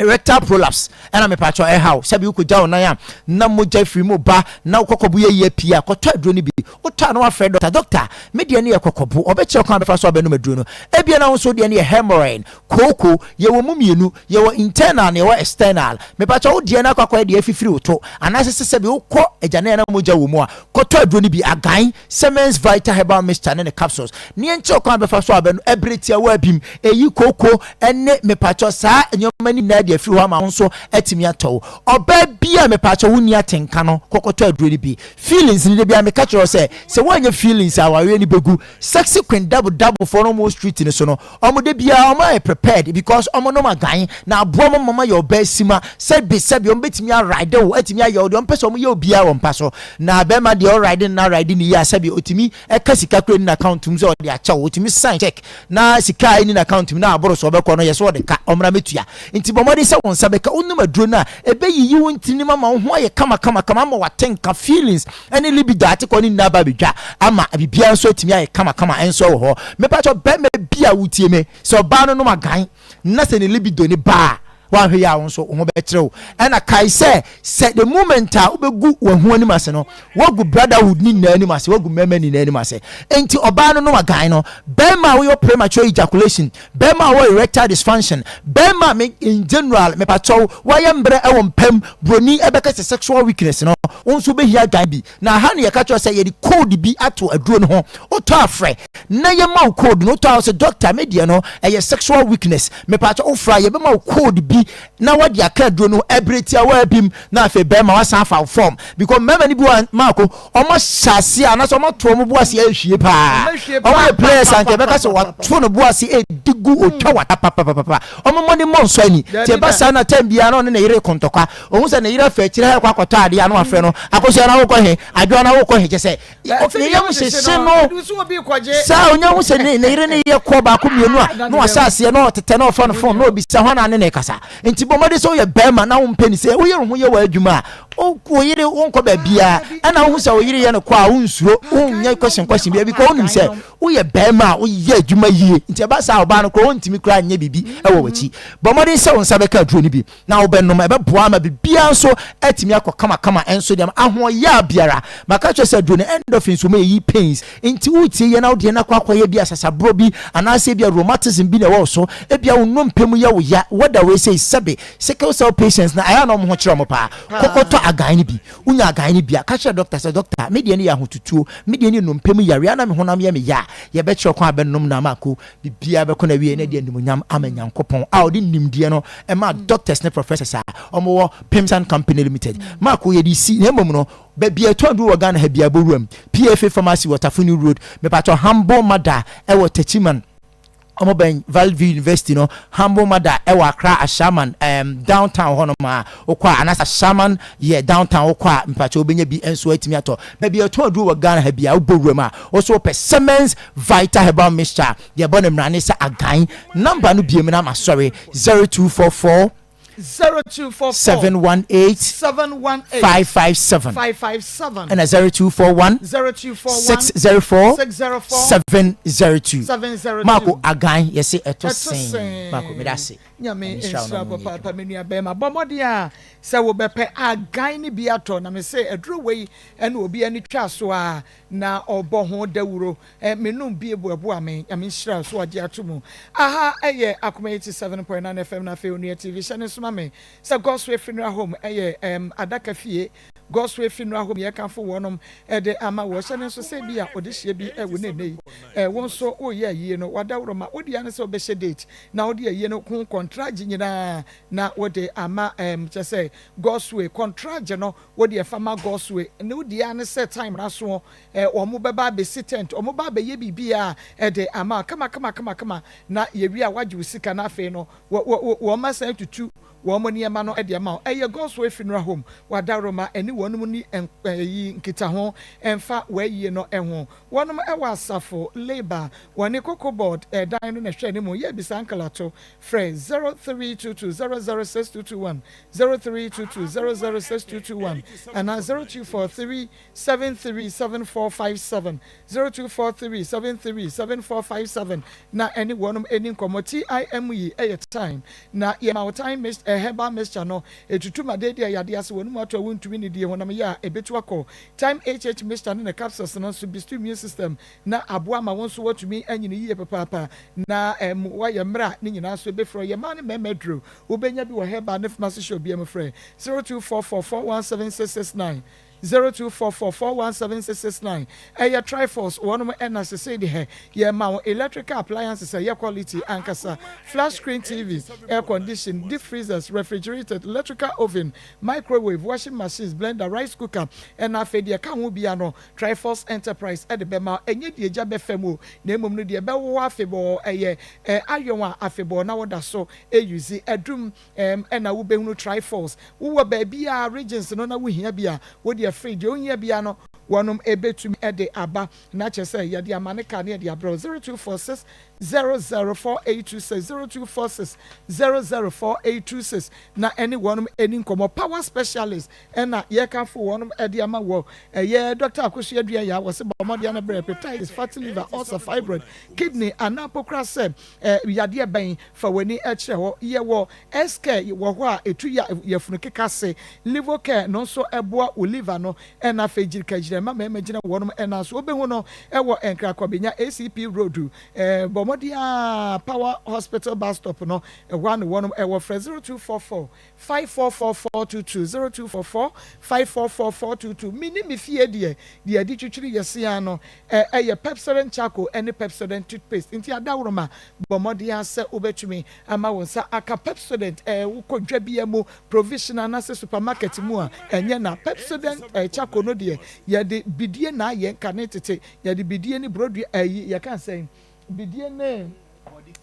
Erectile prolapse ɛna mepakyɛw ɛhaw sɛbi wokɔgya wo nan a na mogya firi mu ba na wo kɔkɔbo yɛ yie pii a kɔtɔ aduro no bi wotɔ a na wafrɛ dɔkta dɔkta me deɛ no yɛ kɔkɔbo ɔbɛkyerɛ kwan a bɛfa so abɛnom aduro no ebia na wo nso deɛ no yɛ hemorrhoid kooko yɛwɔ mu mmienu yɛwɔ internal na yɛwɔ external mepakyɛw wo deɛ no akɔ akɔyɛ deɛ afifiri wo to anaasɛ sɛ sɛbi wokɔ agyanan na mogya wɔ mu a kɔtɔ aduro no bi agan Semens Vital Herbal Mixture ne ne capsules ne yɛnkyerɛ kwan a bɛfa so abɛnom ɛbere tiawa bi mu Eyi kooko ne mepakyɛw saa nneɛma no nyinaa de afiri hɔ ama wo nso atumi atɔ wo. Ɔbaa bi a mepakyɛw wonni atenka no kɔkɔtɔ aduro no bi. Feelings no da biara meka kyerɛ wo sɛ sɛ woanyɛ feelings a awareɛ no bɛgu. Sexy queen double double foɔ no wɔn wɔ street no so no wɔn da biara wɔn ayɛ prepared because wɔn nom agan na aboa wɔn ma wɔayɛ ɔbaa sima sɛbi sɛbi wɔn bɛtumi a ride wo atumi ayɛ wo deɛ wɔn pɛ sɛ wɔn yɛ obiara wɔ mpa so na bɛrima deɛ ɔride no na ride no yie a sɛbi ɔtumi ɛka sika kura ni n'account mu sɛ ɔde akyɛ wo ɔtumi sign check na sika a ɛni n'account mu na aboro so ɔbɛkɔ no yɛ sɛ ɔde ka ɔmmra mɛtua nti bɔ mmɔden sɛ wo nsa bɛka wonom aduro no a ɛbɛyiyi wo ntinim ama wo ho ayɛ kama kama kama ama watenka feelings ɛne libido atekɔ ne nyinaa ba abɛdwa ama biribiara nso atumi ayɛ kama kama ɛnso wɔ hɔ mepakyɛ bɛrima bi a wotie me sɛ ɔbaa no nom agan na sɛ ne libido ne baa Woanhwɛ yie a wo nso wo ho bɛkyere wo. Ɛna kae sɛ, sɛ the moment a wobɛgu w'ahu anim ase no, woagu brotherhood no nyinaa anim ase, woagu mmarima nyinaa anim ase. Enti ɔbaa no nom agan no, barima a woyɛ premature ejaculation, barima a wɔ erectile dysfunction, barima a me in general mepakyɛw woayɛ mbrɛ wɔ mpam, broni ɛbɛka sɛ sexual weakness no, wo nso wobɛhia agan bi. Na ha no yɛka kyerɛ wo sɛ yɛde code bi ato aduro no ho, wotɔ a frɛ na yɛma wo code no, wotɔ a wose doctor me deɛ no ɛyɛ sexual weakness, mepaakyɛ wofrɛ a yɛbɛma wo code bi na wode aka aduro no ho ɛberɛ tiawaa bi mu na afei bɛrima wasan afa wo form because mmarima no bi wɔ maako wɔn ahyɛ aseɛ anaasɛ wɔn ato wɔn bo ase ahwie paa wɔn yɛ players anka yɛbɛka sɛ wato no bo ase edi gu otwa wata papapapa wɔn mmɔ ne mmɔ nsɔ ani te ɛba saa na time biara na ɔne ne yere kɔntɔkwa ohun sɛ ne yere afɛ akyire ha ɛkɔ akɔtɔ adeɛ ano afrɛ no akosua na wokɔ he adwoa na wokɔ he kyɛ sɛ ne yam hyehye no saa onya hu sɛ ne yere ne yɛ kɔ baako mmienu a na wahyɛ aseɛ na ɔtetɛ na ɔfa no fon na ɔbisa hɔ na ne ne kasa nti bɔ mmɔden sɛ woyɛ bɛrima na wompɛ ne sɛ woyere ho yɛ w'adwuma a wo yere wonkɔ baabiara ɛna wohu sɛ wo yere yɛ no kɔ a wonsuro wonyɛ question question bia because wonim sɛ woyɛ bɛrima a woyɛ adwuma yie nti ɛba saa ɔbaa no korɔ wontumi koraa nyɛ biribi ɛwɔ w'akyi bɔ mmɔden sɛ wo nsa bɛka aduro no bi na wobɛnom, ɛbɛboa ama biribiara nso atumi akɔ kamakama nso de ama ahoɔyaa biara. Maka kyerɛ sɛ aduro no endorphins wɔ mu ɛyi pains, nti woretie yɛ na wodeɛ no akɔ akɔyɛ bi asasaborɔ bi anaasɛ ebi a rheumatism bi na ɛwɔ wo so, ebia wo nnompe mu yɛ wo ya, whether wei sei sɛbe sickle cell patients na ɛyɛ a na wɔn ho kyerɛ wɔn paa, kɔkɔtɔ agan no bi, wonya agan no bi a, ka kyerɛ doctor sɛ doctor me deɛ no yɛ ahotutuo, me deɛ no yɛ nnompe mu yareɛ a na me honam yɛ me ya a, yɛbɛkyerɛ kwan a bɛnom no ama ako Biribiara bɛkɔ n'awiei na ɛde animuonyam ama Nyankopɔn a ɔde nimdeɛ no maa doctors ne professors a wɔwɔ Pimsan Company Limited. Mark yɛde si na mmom no baabi a ɛtɔn aduro wɔ Ghana ha biara bɔ wuram. PFA Pharmacy wɔ Tafo New Road. Mepatɔ Humble Mother ɛwɔ Techiman. Wɔn bɛn Valley View University no. Humble Mother ɛwɔ Accra Ashaiman um, downtown hɔnom a wokɔ a anaasɛ Ashaiman yɛ downtown wokɔ a mepatɔ wobɛnya bi nso atumi atɔ. Baabi a ɛtɔn aduro wɔ Ghana ha biara wobɔ wuram a wo so wopɛ Siemens Vital Herbal Mixture yɛbɔ no mmrane sɛ agan. Number no biem na masɔre 0244 0244 718 718 557 557 ɛna 0241 0241 604 604 702 702. Marco agan yɛse ɛto Ɛto sen sen. Marco meda ase. Nyame Nyame nhyira wo na nhyira ɔma wo nyɛ papaapa me nua bɛrima. Bɔ mmɔden a sɛ wobɛpɛ agan no bi atɔ na mese aduro wei ɛna obi ani twa so a na ɔbɔ ho dawuro. Eh, me nom bie boaboa me. Nyame nhyira wo so wagye ato mu. Aha ɛyɛ Akoma 87.9 FM na afei Onua TV. Hyɛ ne nso ma me sɛ Godsway Funeral Home ɛyɛ ɛm adaka fie. Godsway Funeral Home yɛkamfo wɔnom ɛde ama wɔ. Hyɛ ne nso sɛ bi a ɔdehyeɛ bi ɛwɔ ne nnɛ yi. Eh, wo nso woyɛ ayie no wadaworo ma. Wo dea ne sɛ wobɛhyɛ date na wode ayie no ho kɔntragye nyinaa na wode ama ɛm kyɛ sɛ Godsway kɔntragye no Wo deɛ fa ma Godsway ne wo deɛ ara ne sɛ time no aso ɛ wɔn bɛba abɛsi tent wɔn ba abɛyɛ biribiara de ama wo kama kama kama kama na yɛwie a woagye wo sika na afei no wɔ wɔ wɔn asan atutu wɔn nneɛma no de ama wo ɛyɛ Godsway Funeral Home wɔ Adaworoma ɛne wɔnom nni ɛyi nkitaho ɛmfa w'ayie no ho. Wɔnom ɛwɔ asafo, labour, wɔne Cocoa Board ɛdan no na ɛhwɛ anim. Yɛ bisa nklato frɛ 0322 006221, 0322 006221 anaa 0243 737457, 0243 737457 na ɛne wɔnom ɛni nkɔmmɔ. TIME yɛ thyme na yɛma wo thyme mix, herbal mixture no ɛtutu ma deedee a yadeɛ ase wɔnom ato a wontumi nnidie honam yɛ a ɛbɛtu akɔ. Thyme HH mixture ne ne capsules no nso boost immune system na aboa ma wo nso woatumi anyini yie papaapa na ɛmu woayɛ mmerɛ a ne nyinaa nso ɛbɛfiri hɔ. Yɛ mmaa ne mmarima aduro wobɛnya bi wɔ herbal ne pharmacy shop biara mu. Frɛ 0244 417 669. 0244 417 669 Ɛyɛ Triforce wɔnom ɛna sesei deɛ yɛma wo electrical appliances a ɛyɛ quality ankasa, flat screen TV, air condition, deep freezers, refrigerated, electrical oven, microwave, washing machines, blender, rice cooker ɛna afei deɛ ɛka ho biara no Triforce Enterprise ɛde bɛma wo. Ɛnyɛ deɛ gya bɛfa mu o na mmom no deɛ ɛbɛwo hɔ afebɔɔ ɛyɛ iron a afebɔɔ na woda so use adum Ɛm ɛna wo bɛhunu Triforce. Wo wɔ baabi a regions no na wo hia bi a, wo deɛ free deɛ wo hia biara no wɔnom ɛbɛtumi de aba. Na kyerɛ sɛ yɛde ama ne car ne yɛde abrɛ wo. 0246 004826, 0246 004826 na ɛne wɔnom ɛni nkɔmmɔ. Power Specialist ɛna yɛkamfo wɔnom ɛde ama wɔ. Ɛyɛ Doctor Akosua Duah wɔse bɔ mmɔden na brɛ hepatitis, fatty liver, ulcer, fibroid, kidney anaa mpo koraa sɛ yadeɛ bɛn fa w'ani kyerɛ hɔ. Yɛwɔ S-Care wɔ hɔ a ɛtu ya yafunu keka ase. Livocare no nso boa wo liver no ɛna afei gyirikagyira ɛma mmarima gyina wɔnom nan so. Wobɛhu no wɔ Nkran Kwabenya ACP Road. Bɔ mmɔden ara Power Hospital bus stop no ɛhɔ ara na wɔnom wɔ. Frɛ 0244 544422, 0244 544422. Me ne me fie deɛ, deɛ yɛde twitwiri yɛ se ara no yɛ Pepsodent Charcoal ne Pepsodent Toothpaste. Nti adaworoma, bɔ mmɔden ara sɛ wobɛtumi ama wo nsa aka Pepsodent. Wokɔ dwa biara mu, provision anaasɛ supermarket mu a, ɛnyɛ na. Pepsodent Charcoal no deɛ, yɛde bidie na ayɛ, nkane tete, yɛde bidie ne borodua, ayi, yɛka sɛn? Bidie ne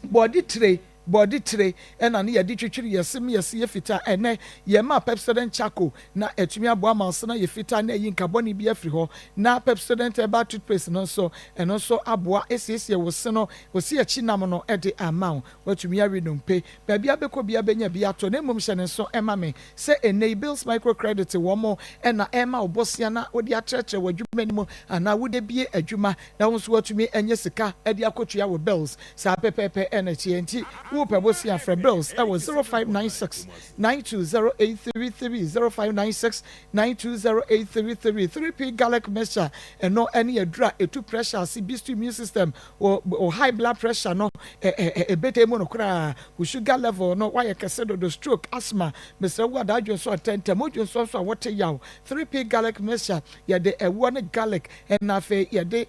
bɔɔde tire. Bɔɔde tire na ne yɛde twitwiri yɛ se ma yɛ se yɛ fitaa. Ɛnnɛ, yɛma Pepsodent Charcoal na atumi aboa ma wo se no ayɛ fitaa na ayi nka bɔne bi afiri hɔ. Na Pepsodent Herbal Toothpaste no nso, ɛno nso aboa asiesie wo se no, wo se akyi nam no de ama wo. Woatumi awe nnompe. Baabi a wobɛkɔ biara bɛnya bi atɔ. Na mmom hyɛ no nso ma me sɛ ɛnnɛ yi Bills Microcredit wɔn na ɛrema wo bosea na wode atrɛtrɛ w'adwuma no mu anaa wode abue adwuma na wo nso woatumi anya sika de akɔtua wo bills. Saa pɛpɛɛpɛ na ɛteɛ. Enti worepɛ bosea a, frɛ Bills wɔ 0596 920833, 0596 920833. 3P Garlic Mixture, ɛno ne aduru a ɛtu pressure ase, boost immune system, wo wo high blood pressure no ɛbɛtɛ mu no koraa, wo sugar level no woayɛ kɛse dodo, stroke, asthma, mesrɛ wo adaa dwonsɔ ntɛntɛm, wo dwonsɔ nso a wote yaw. 3P Garlic Mixture, yɛde ɛwoɔ ne garlic na afei yɛde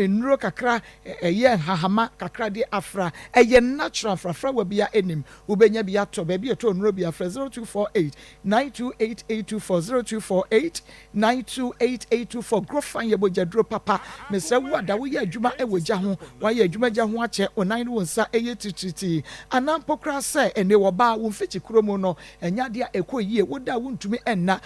nnuro kakra ɛyɛ nhahama kakra de afra. Ɛyɛ natural frafrawa biara nnim. Wobɛnya bi atɔ baabi a ɛtɔ nnuro biara. Frɛ 0248 928 824, 0248 928 824. Grofan yɛ mogyaduro papa. Mesrɛ wo ada woyɛ adwuma wɔ gya ho, woayɛ adwuma gya ho akyɛ, wo nan ne wo nsa yɛ titiritii, anaa mpo koraa sɛ ɛnne wɔbaa wo mfikyikuro mu no ɛnyɛ adeɛ a ɛkɔ yie, woda a wontumi nna,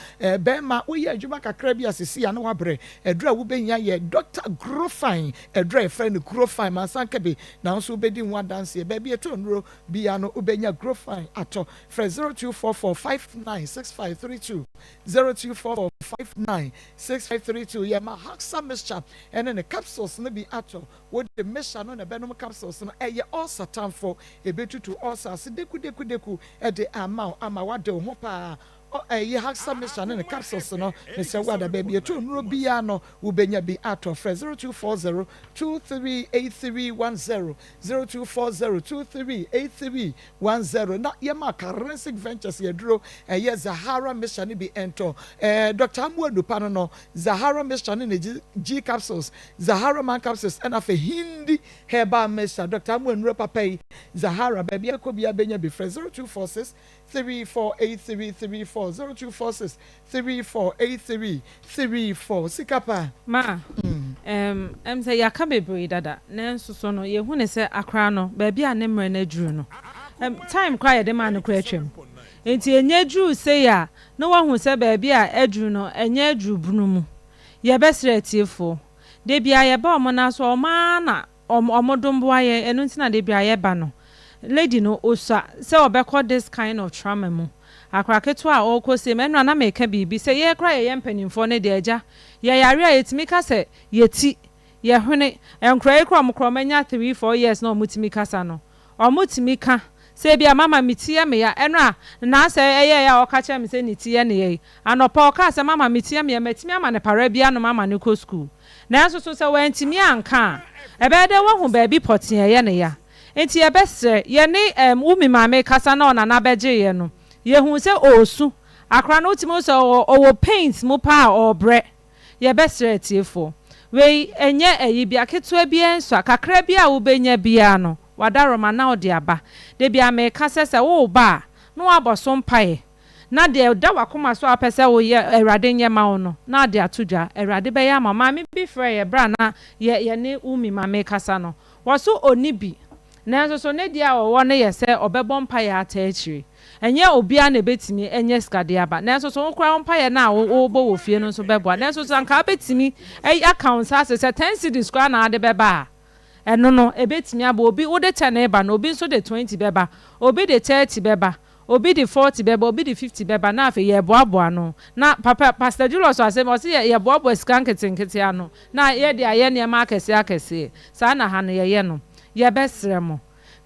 barima woyɛ adwuma kakra bi a seesei a na woabrɛ. Aduru a wobɛhia yɛ Dɔkta Grofine, aduru a yɛfrɛ no Grofine, mansa nka bi, nanso wobɛdi ho adanseɛ. Baabi a ɛtɔ nnuro biara no wobɛnya Grofine atɔ. Frɛ 0244 596532, 0244 596532. Yɛma Haxa Mixture ne ne capsules no bi atɔ. Wode mixture no na ɛbɛnom capsules no. Ɛyɛ ulcer tamfo. Ɛbɛtutu ulcer ase dekudekudeku de ama wo ama woade wo ho paa. Ɔ ɛyi Haxa Mixture ne ne capsules no, mesrɛ wo ada baabi ɛtɔ nnuro biara no wobɛnya bi atɔ. Frɛ 0240 238310, 0240 238310 na yɛma Karensic Ventures yɛ aduro ɛyɛ Zahara Mixture no bi ntɔ. Ɛɛ Doctor Amoah Nupa no no, Zahara Mixture ne ne G, G capsules, Zahara Man capsules ɛna afei Hindi Herbal Mixture. Doctor Amoah nnuro papa yi, Zahara, baabi a ɛkɔ biara bɛnya bi. Frɛ 0246 348334 0246 348334 Sika pa. Ma, ɛm, ɛm sɛ yɛaka bebree dada, nanso so no yɛhu no sɛ akora no, baabi a ne mmerɛ no aduru no, ɛm, time koraa a yɛde maa no koraa atwam. Nti ɛnya duru sei a, na woahu sɛ baabi a aduru no, ɛnyɛ aduru bunu mu. Yɛbɛsrɛ atiefoɔ, da biara yɛba wɔn nan so a, wɔn ara na wɔn dom boa yɛn, ɛno nti na da biara yɛba no. Lady no, ɔsua sɛ ɔbɛkɔ this kind of trauma mu. Akwadaa ketewa a ɔrekɔ sei mu, ɛnora na mereka biribi sɛ yɛn koraa yɛyɛ mpanimfoɔ no deɛ, agya, yɛyare a yɛtumi ka sɛ yɛti, yɛhwene, nkwadaa yi koraa wɔn koraa wɔanya three, four years na wɔtumi kasa no, Wɔtumi ka sɛ ebia mama me ti yɛ me ya. Ɛno a, nnaasɛ ɛyɛeɛ a ɔka kyerɛɛ me sɛ ne ti yɛ no ya yi, anɔpa ɔkaa sɛ mama me ti yɛ me ya, matumi ama no para bi anom ama no kɔ sukuu. Nanso so sɛ wantumi anka a, ɛbɛyɛ dɛn wahu baabi pɔtee a ɛyɛ no ya? Enti yɛbɛsrɛ, yɛne ɛɛm Wumi maame rekasa na ɔnana bɛgyeeɛ no, yɛhuu sɛ ɔresu. Akora no wotumi hu sɛ ɔwɔ ɔwɔ pains mu paa a ɔrebrɛ. Yɛbɛsrɛ atiefoɔ, wei ɛnyɛ ayi bia ketewa biara nsua, kakra bi a wobɛnya biara no, w'adaworoma na wode aba. Da biara meka sɛ, sɛ woreba a, na woabɔ so mpaeɛ, na deɛ ɛda w'akoma so a wopɛ sɛ woyɛ, Awurade nyɛ ma wo no, na wode ato dwa. Awurade bɛyɛ ama wo. Maame bi frɛɛ yɛn berɛ a na yɛ, yɛne Wumi maame rekasa no, wɔse ɔnni bi, nanso so ne deɛ a ɔwɔ no yɛ sɛ ɔbɛbɔ mpaeɛ ataa akyire. Ɛnyɛ obiara na ebetumi anya sika de aba. Nanso so wo koraa wo mpaeɛ no a worebɔ wɔ fie no nso bɛboa? Nanso so anka wobɛtumi aka wo nsa ase sɛ ten cedis koraa na wode bɛba a, ɛno no, ɛbɛtumi aboa. Obi, wode ten reba no, obi nso de 20 bɛba, obi de 30 bɛba, obi de 40 bɛba, obi de 50 bɛba, na afei yɛreboaboa ano. Na Papa, Pastor Julius wɔ asɛm bi, ɔse yɛ, yɛboaboa sika nketenkete ano, na yɛde ayɛ nneɛma akɛseɛ akɛseɛ. Saa na ha no yɛyɛ no. Yɛbɛsrɛ mo.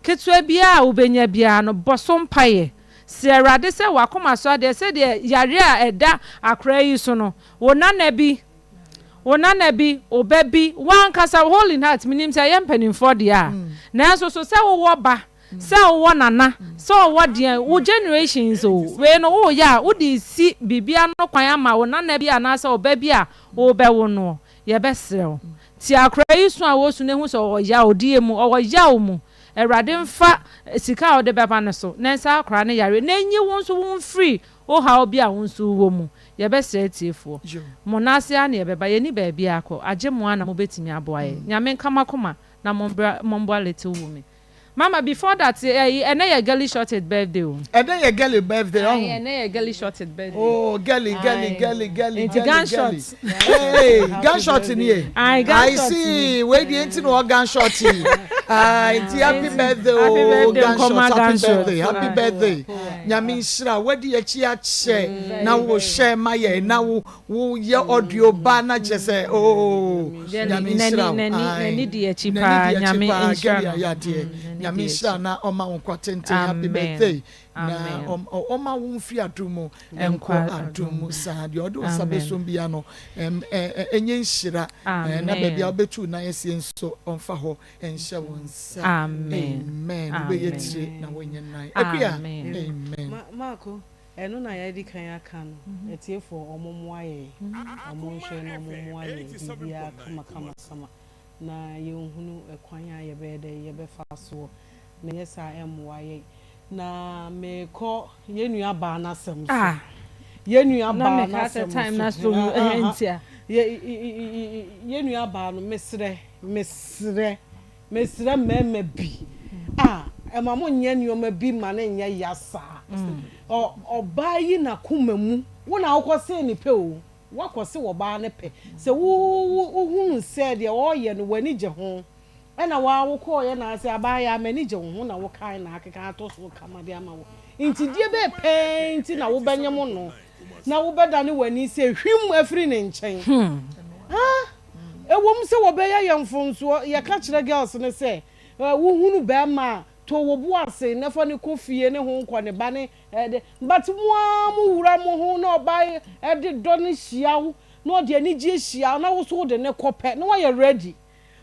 Ketewa biara a wobɛnya biara no, bɔ so mpaeɛ. Srɛ Awurade sɛ w'akoma so adeɛ, sɛdeɛ yareɛ a ɛda akoraa yi so no, wo nana bi, wo nana bi, wo ba bi, w'ankasa, Hole in Heart, menim sɛ ɛyɛ mpanimfoɔ deɛ a, nanso so sɛ wowɔ ba, sɛ wowɔ nana, sɛ ɔwɔ deɛn, wo generations o, wei no woreyɛ a, wode resi biribi ano kwan ama wo nana bi anaasɛ wo ba bi a worebɛwo noɔ. Yɛbɛsrɛ wo, tie akora yi su a ɔresu na hu sɛ ɔwɔ yawdie mu, ɔwɔ yaw mu. Awurade mfa sika a wode bɛba no so na nsa akora no yareɛ na nyi wo nso wo mfiri wo haw bi a wo nso wowɔ mu. Yɛbɛsrɛ atiefoɔ, mo nan ase ara na yɛbɛba, yɛnni baabiara kɔ, agye mo ara na mobɛtumi aboa yɛn. Nyame nka mo akoma na mombra momboa little Wumi. Mama before that ɛyi ɛnɛ yɛ girly shorted birthday o. Ɛnɛ yɛ girly birthday ɔho. Ayi ɛnɛ yɛ girly shorted birthday. Oh girly girly girly girly Nti girly gunshot. girly. Hey gunshot ni ye. Ayi I gunshot ni. see wei deɛ nti na ɔwɔ gunshot yi. Ah nti happy birthday Happy oh birthday gunshot nkɔma happy gunshot. birthday happy birthday. Nyame nhyira wadi akyi akyɛ na wo hyɛ ma yɛ na wo Wo yɛ audio ba na kyerɛ sɛ oo nyame nhyira wo n'ani di akyi paa nyame nhyira no ayɛ adeɛ nyame nhyira na ɔma wo nkwa tenten happy birthday na ɔma wo mfiri adom mu nkɔ adom mu saa deɛ ɔde wo nsa bɛsom bia no ɛnyɛ nhyira na baabi a wobɛtu nan asie nso ɔmfa hɔ nhyɛ wo nsa amen wobɛyɛ tire na wonyɛ nan akua amen. Maako Ɛno na yɛadi kan aka no, atiefoɔ ɔmo mmoa yɛn, ɔmo nhwɛ na ɔmo mmoa yɛn biribiara kama kama kama na yɛnhunu ɛkwan a yɛbɛyɛ dɛn yɛbɛfa soɔ na ɛnyɛ saa ɛmmoa yɛn. Na merekɔ yɛn nua baa no asɛm so, Ah, yɛn nua na baa no mekaa sɛ asɛm time so, no aso ah, ah, ah, ntia. yɛ, yɛn nua baa no mesrɛ, mesrɛ. Mesrɛ mmarima bi a, ɛma mo nyɛ nneɛma bi ma no nyɛ ya saa. Ɔ ɔbaa yi n'akoma mu, wo na wokɔ see no pɛ o, woakɔ se ɔbaa no pɛ. Sɛ wo wo wohunu sɛ deɛ ɔreyɛ no w'ani gye ho, ɛna wo ara wokɔeɛ na sɛ abaayaa m'ani gye wo ho na wokae na akeka ato so kama de ama wo. Nti deɛ bɛɛ pɛɛ nti na wobɛnyem no na wobɛdane w'ani sɛ hwim afiri ne nkyɛn? Ah! Ɛwom sɛ wɔbɛyɛ yɛn mfomsoɔ, yɛka kyerɛ girls no sɛ, wohunu barima a, to wo bo ase na fa no kɔ fie ne ho nkɔ ne ba ne de, but mo ara mo wura mo ho na ɔba de dɔ no hyia wo na ɔde anigyeɛ hyia wo na wo nso wode no kɔ pɛ na wayɛ ready.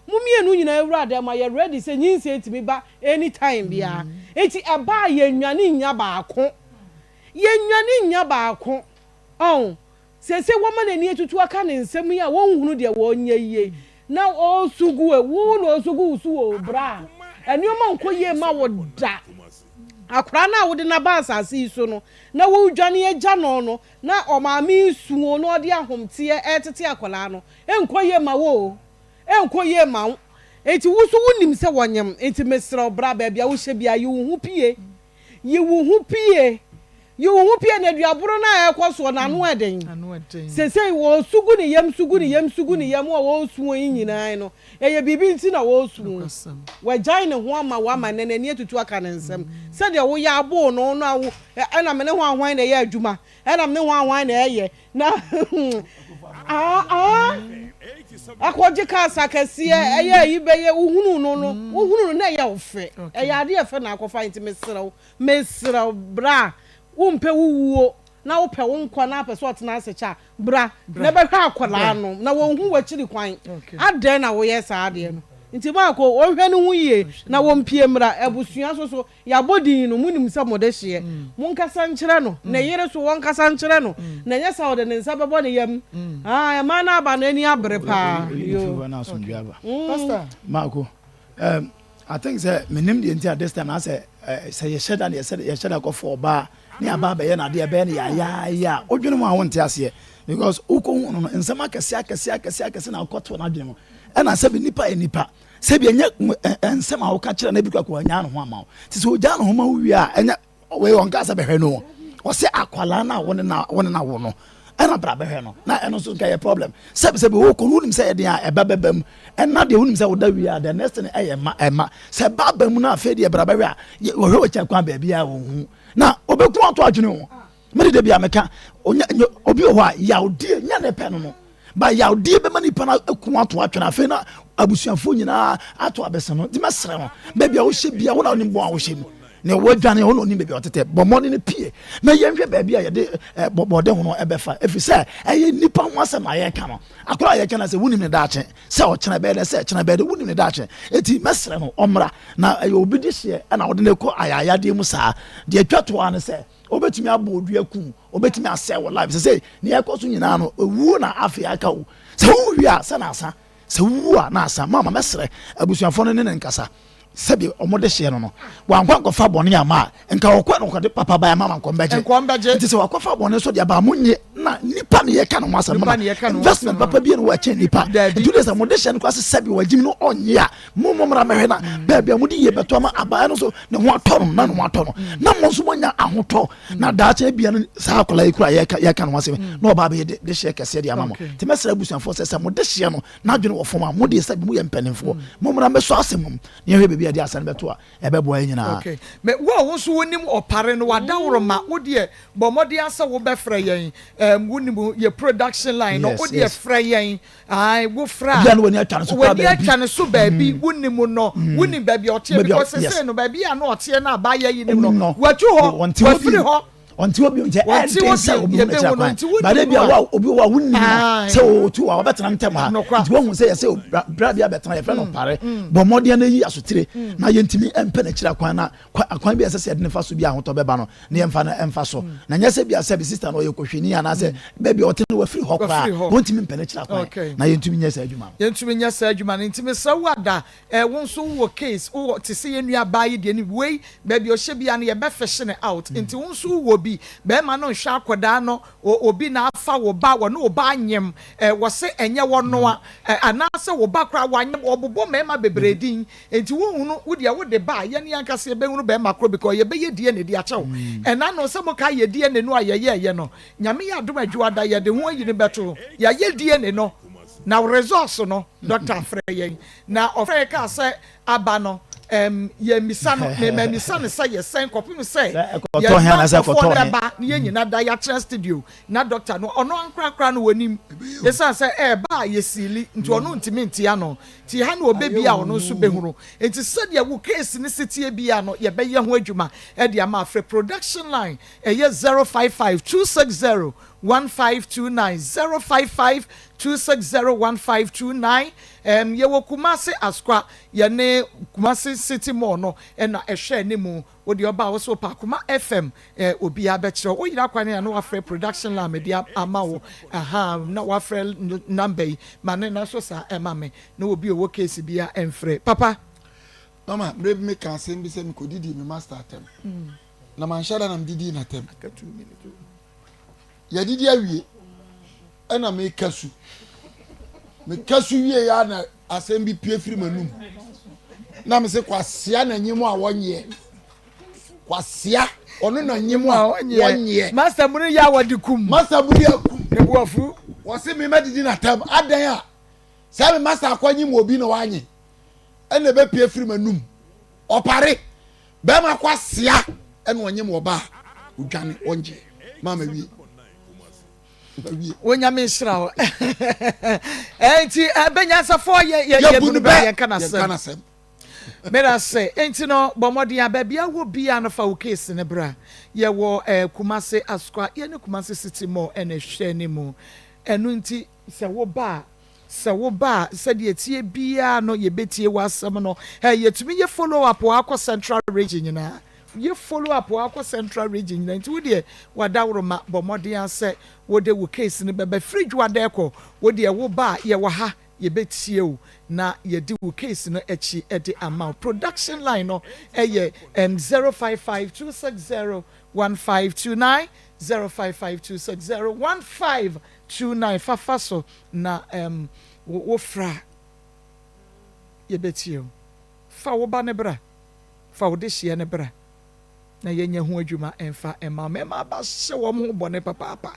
Mo mmienu nyinaa wura dɛm ayɛ ready sɛ nyinsɛn tumi ba anytime biara. Nti ɛba a yɛnnwane nnya baako. Yɛnnwane nnya baako. Ɔho. Seesei wɔma n'ani atutu aka ne nsɛm yi a wɔnhunu deɛ wɔnyɛ yie na ɔresu gu wo na ɔresu gu wo so o bra a nneɛma nkɔ yie ma wo da. Akwadaa no a wode no aba asase yi so no na woredwane agya no no na ɔmaame resu o na ɔde ahomteɛ retete akwadaa no ɛnkɔ yie ma wo o ɛnkɔ yie ma wo nti wo nso wonim sɛ wɔnyem nti mesrɛ wo bra baabi a wohyɛ biara yi wo ho pue yi wo ho pue. Yi wo ho pue na duaboro no a ɛrekɔ soɔ no ano yɛ den. Seesei wɔresu gu ne yam, su gu ne yam, su gu ne yam a wɔresu wɔn yi nyinaa no, ɛyɛ biribi nti na wɔresu wɔn. Wagyae ne ho ama wo ama nnɛ n'ani atutu aka ne nsam. Sɛdeɛ woyɛ aboo no no a wo, ɛna me ne hwan hwan na ɛyɛ adwuma, ɛna me ne hwan hwan na ɛyɛ, na aa aa akɔgye cars akɛseɛ, ɛyɛ ayi bɛyɛ, wohunuu no no, wohunuu no na ɛyɛ wo fɛ, ɛyɛ adeɛ fɛ na akɔfa nti mesrɛ wo, Mesrɛ wo, bra. Wompɛ wo wuo na wopɛ wo nkwa na apɛ sɛ ɔtena ase kyɛ a, bra na bɛhwɛ akwadaa no na wɔnhu w'akyiri kwan. Adɛn na woyɛ saa adeɛ no? Nti Marko, wɔnhwɛ ne ho yie na wɔmpue mmra. Abusua nso so, yɛabɔ din no, monim sɛ mode hyeɛ. Monkasa nkyerɛ no. Ne yere nso, wɔnkasa nkyerɛ no. Na ɛnyɛ saa a, ɔde ne nsa bɛbɔ ne yam. Ah, mmaa no aba no ani abere paa. Yoo. Marko, um, I think sɛ menim deɛ nti a this time na sɛ sɛ yɛhyɛ da na yɛsɛ yɛhyɛ da kɔfɔ ɔbaa ne aba abɛyɛ na adeɛ ɛbɛyɛ no yaayaaya a wodwene mu a wonte aseɛ because wokɔ hu no no nsɛm akɛse akɛse akɛse akɛse na wokɔto n'adwene mu ɛna sɛbi nipa yɛ nipa sɛbi ɛnyɛ nsɛm a woka kyerɛ no ebi kɔ akɔ ɔnyaa ne ho ama wo te sɛ ogyaa ne ho ma wo wie a ɛnyɛ Wei ɔnka sɛ bɛhwɛ no ɔsɛ akwalaa no a wo ne na wo ne na wo no ɛna bra bɛhwɛ no na ɛno nso nka yɛ problem sɛbi sɛbi wokɔ no wonim sɛ ɛdeɛ a ɛba bɛba mu ɛna deɛ wonim sɛ woda wie a the next thing ɛyɛ ma ɛma sɛ ba ba mu no afei deɛ bra bɛhwɛ a wɔhwɛ wɔ kyɛ kwan baabi a wɔhu na ɔbɛku ato adwene ho mede da bi a meka obi wɔ hɔ a yawdeɛ nya ne pɛ no no Ba yawdeɛ bɛma nipa no aku ato atwene afei na abusuafoɔ nyinaa ato abɛsɛ no nti mɛsrɛ no baabi a wohyɛ bia wo na wonim bɔn a wohyɛ mu na wɔadwane hɔ na onim baabi a ɔtetɛ bɔ mmɔden no pie na yɛnhwɛ baabi a yɛde bɔde ho no ɛbɛfa ɛfiri sɛ ɛyɛ nipa ho asɛm na yɛka no akora a yɛka no sɛ wonim ne daakye sɛ ɔkyena bɛyɛ dɛ sɛ ɛkyena bɛyɛ dɛ wonim ne daakye eti mɛsrɛ no ɔmmra na ɛyɛ obi de hyeɛ ɛna wɔde no kɔ ayayadeɛ mu saa deɛ atwa toa no sɛ Obetumi abɔ odua kum, obetumi asɛe wo life. Sɛ sɛ nea ɛkɔ so nyinaa no, ewuo na afei aka wo. Sɛ wowu a, sɛ na asa. Sɛ wowu a, na asa. Mama mɛsrɛ abusuafoɔ no ne ne nkasa. Sɛdeɛ wɔn de hyeɛ no no, wankɔ ankɔfa bɔne ama a, nka ɔkɔ na ɔkɔde papa ba ama ma nkɔm bɛgye. Nti sɛ wakɔfa bɔne nso de aba a, monye na nipa ne yɛka ne ho asɛm mama. Investment papa bi na wɔkyɛn nipa. Nti wode sɛ mode hyɛ no koraa sɛ sɛdeɛ wagyim no ɔnye a, Mo mo mmra mɛhwɛ na baabi a mode yie bɛtɔ ama abaa no so ne ho atɔ no na ne ho atɔ no na mo nso moanya ahotɔ na daakye bia no saa akwadaa yi kura yɛka yɛka no ho asɛm na ɔbaa bɛyɛ de hyeɛ kɛseɛ de ama mo nti mɛsrɛ abusuafoɔ sɛ sɛ mode hyeɛ no n'adwene wɔ fam a mo deɛ sɛ mo yɛ mpanimfoɔ mo mmra mmɛsɔ asɛm mu na yɛhwɛ baabi a yɛde asɛm bɛto a ɛbɛboa yɛn nyinaa. Okay. Me, wo a wo nso wonim ɔpare no, w'adaworoma, wo deɛ bɔ mmɔden ara sɛ wobɛfrɛ yɛn. Um, wonim yɛ production line no, wo deɛ frɛ yɛn. Ae, wo frɛ a, Ebia na w'ani atwa ne so koraa w'ani baabi. atwa ne so baabi, wonim no, wonim baabi a ɔteɛ, Baabi a, because yes. sesei no, baabi a na ɔteɛ no a abaayɛ yi nim Ɔnim no, no. watu hɔ, Ɔnte hɔ wafiri bio. hɔ. Ɔnte hɔ bio nti Ɔnte ɛyɛ den hɔ sɛ bio, obi hu n'akyiri yɛbɛhu no, akwan. nti wonim But ebia no a. wo a obi wɔ hɔ a wonnim no Ae. sɛ ɔtu hɔ a ɔbɛtena ntɛm ha. Nokora. Nti woahu sɛ yɛsɛ bra bra bi abɛtena yɛfrɛ no ɔpare. Bɔ mmɔden na yi asotire na yɛntumi mpɛ n'akyiri akwan na kwa akwan bi a ɛsɛ sɛ yɛde no fa so bi a ahotɔ bɛba no na yɛmfa no mfa so na nyɛ sɛ bi a sɛ bi sista no ɔyɛ kɔhwini anaasɛ baabi a ɔte no wafiri hɔ koraa wɔntumi mpɛ no kyerɛ kwan na yɛntumi nyɛ saa adwuma no. Yɛntumi nyɛ saa adwuma no nti mesrɛ wo ada eh, wo nso wowɔ case wowɔ te sɛ yɛn nua baa yi deɛ no wei baabi a ɔhyɛ biara no yɛbɛ fish no out nti wo nso wowɔ bi bɛrima no nhwɛ akwadaa no obi na afa wo ba wɔne wo ba anyem eh, wɔse ɛnyɛ wɔnoa eh, anaasɛ wo ba koraa wanyem wɔbobɔ mmarima bebree din Enti wonhunu, wo deɛ wode ba a, yɛn ankasa yɛbɛhunu bɛɛma korɔ because yɛbɛyɛ DNA de akyɛ wo. Ɛna no sɛ mokae yɛ DNA no a yɛyɛɛyɛ no, Nyame yɛ adom a Dwoada yɛde ho ayi no bɛto, yɛayɛ DNA no na results no doctor frɛ yɛn na ɔfrɛ yɛn kaa sɛ aba no ɛm yɛmmisa no, me mammisa no sɛ yɛsɛn kɔpem sɛ yɛn nnamfofoɔ no bɛba na yɛn nyina da yɛatena studio na doctor no ɔno ankorakora no ɔnim ɛsiane sɛ ɛɛba a yɛsiili nti ɔno ntumi nte ano. Nti ha na ɔbɛbia a ɔno nso bɛhunu. Nti sɛdeɛ wo case no si teɛ biara no yɛbɛyɛ ho adwuma de ama. Frɛ production line ɛyɛ 055 260 1529, 055 260 1529. Ɛɛm yɛwɔ Kumasi Asokwa, yɛne Kumasi City Mall no na ɛhwɛ animu. Wo deɛ ɔba a wo so wopɛ Akoma FM eh, obiara bɛkyerɛ wo. Woyera kwan a na wafrɛ production line mede ama wo ahaa na wafrɛ number yi ma ne na so saa ɛma me na obi ɔwɔ case bia ɛmfrɛ. Papa. Mama, mmerɛ bi meka asɛm bi sɛ mekɔdidii me master atɛm na manhyɛ da na medidii n'atɛm. Yɛadidi awie ɛna meka su. Meka su wie ya na asɛm bi pue firi m'anum. Na mese kwasea na nyim a wɔnyɛ. Kwasea. Ɔno na nyem a wɔnyeɛ. Master mu no yɛ a wɔde kum. Master mu yɛ kum. Ne bo afu. Wɔse me mɛdidi n'atam. Adɛn a sɛ me master akɔ nyem obi na wanye ɛna ɛbɛpie firi m'anum. Ɔpare. Bɛrima kɔ asia ɛna ɔnyem ɔba a odwane ɔngye. Maa ma wie. Wo nyame nhyira wo. Enti bɛnyansafoɔ yɛ yɛ bunu bɛ yɛn ka n'asɛm. Medase. Enti no bɔ mmɔden a baabi a wɔ biara no fa wo case no bra. Yɛwɔ eh, Kumasi Asokwa, yɛne Kumasi City Mall ɛna ɛhwɛ anim. Ɛno nti sɛ woba a, sɛ woba a sɛdeɛ ɛteɛ biara no yɛbɛtie w'asɛm no. Eh, yɛtumi yɛ follow up akɔ Central Region nyinaa. Yɛ follow up akɔ Central Region nyinaa. Nti wo deɛ w'adaworoma bɔ mmɔden ara sɛ wode wo case no bɛba. Firi Dwoada ɛkɔ, wo deɛ woba a yɛwɔ ha. Yɛbɛtie wo na yɛde wo case no akyi de ama wo. Production line no yɛ 055 260 1529, 055 260 1529. Fa fa so na wo frɛ a yɛbɛtie wo. Fa wo ba no bra, fa wo dehyeɛ no bra na yɛnyɛ ho adwuma mfa mma wo. Mmarima aba hyɛ wɔn ho bɔne papaapa.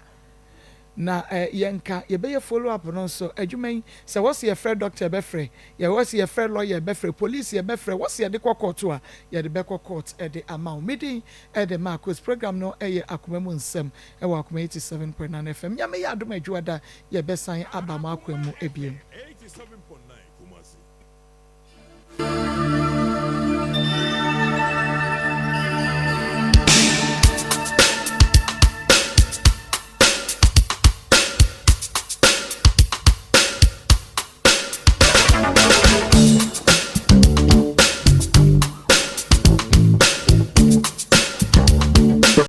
Na yɛnka, yɛbɛyɛ follow up no nso, adwuma yi, sɛ wɔse yɛfrɛ doctor yɛbɛfrɛ, yɛ wɔse yɛfrɛ lawyer yɛbɛfrɛ, police yɛbɛfrɛ, wɔse yɛde kɔ court a, yɛde bɛkɔ court de ama wo. Me din de Marcos, program no yɛ Akoma mu Nsɛm wɔ Akoma 87.9 FM. Nyame yɛ adom a Adwuada yɛbɛsan aba mo akoa mu bio.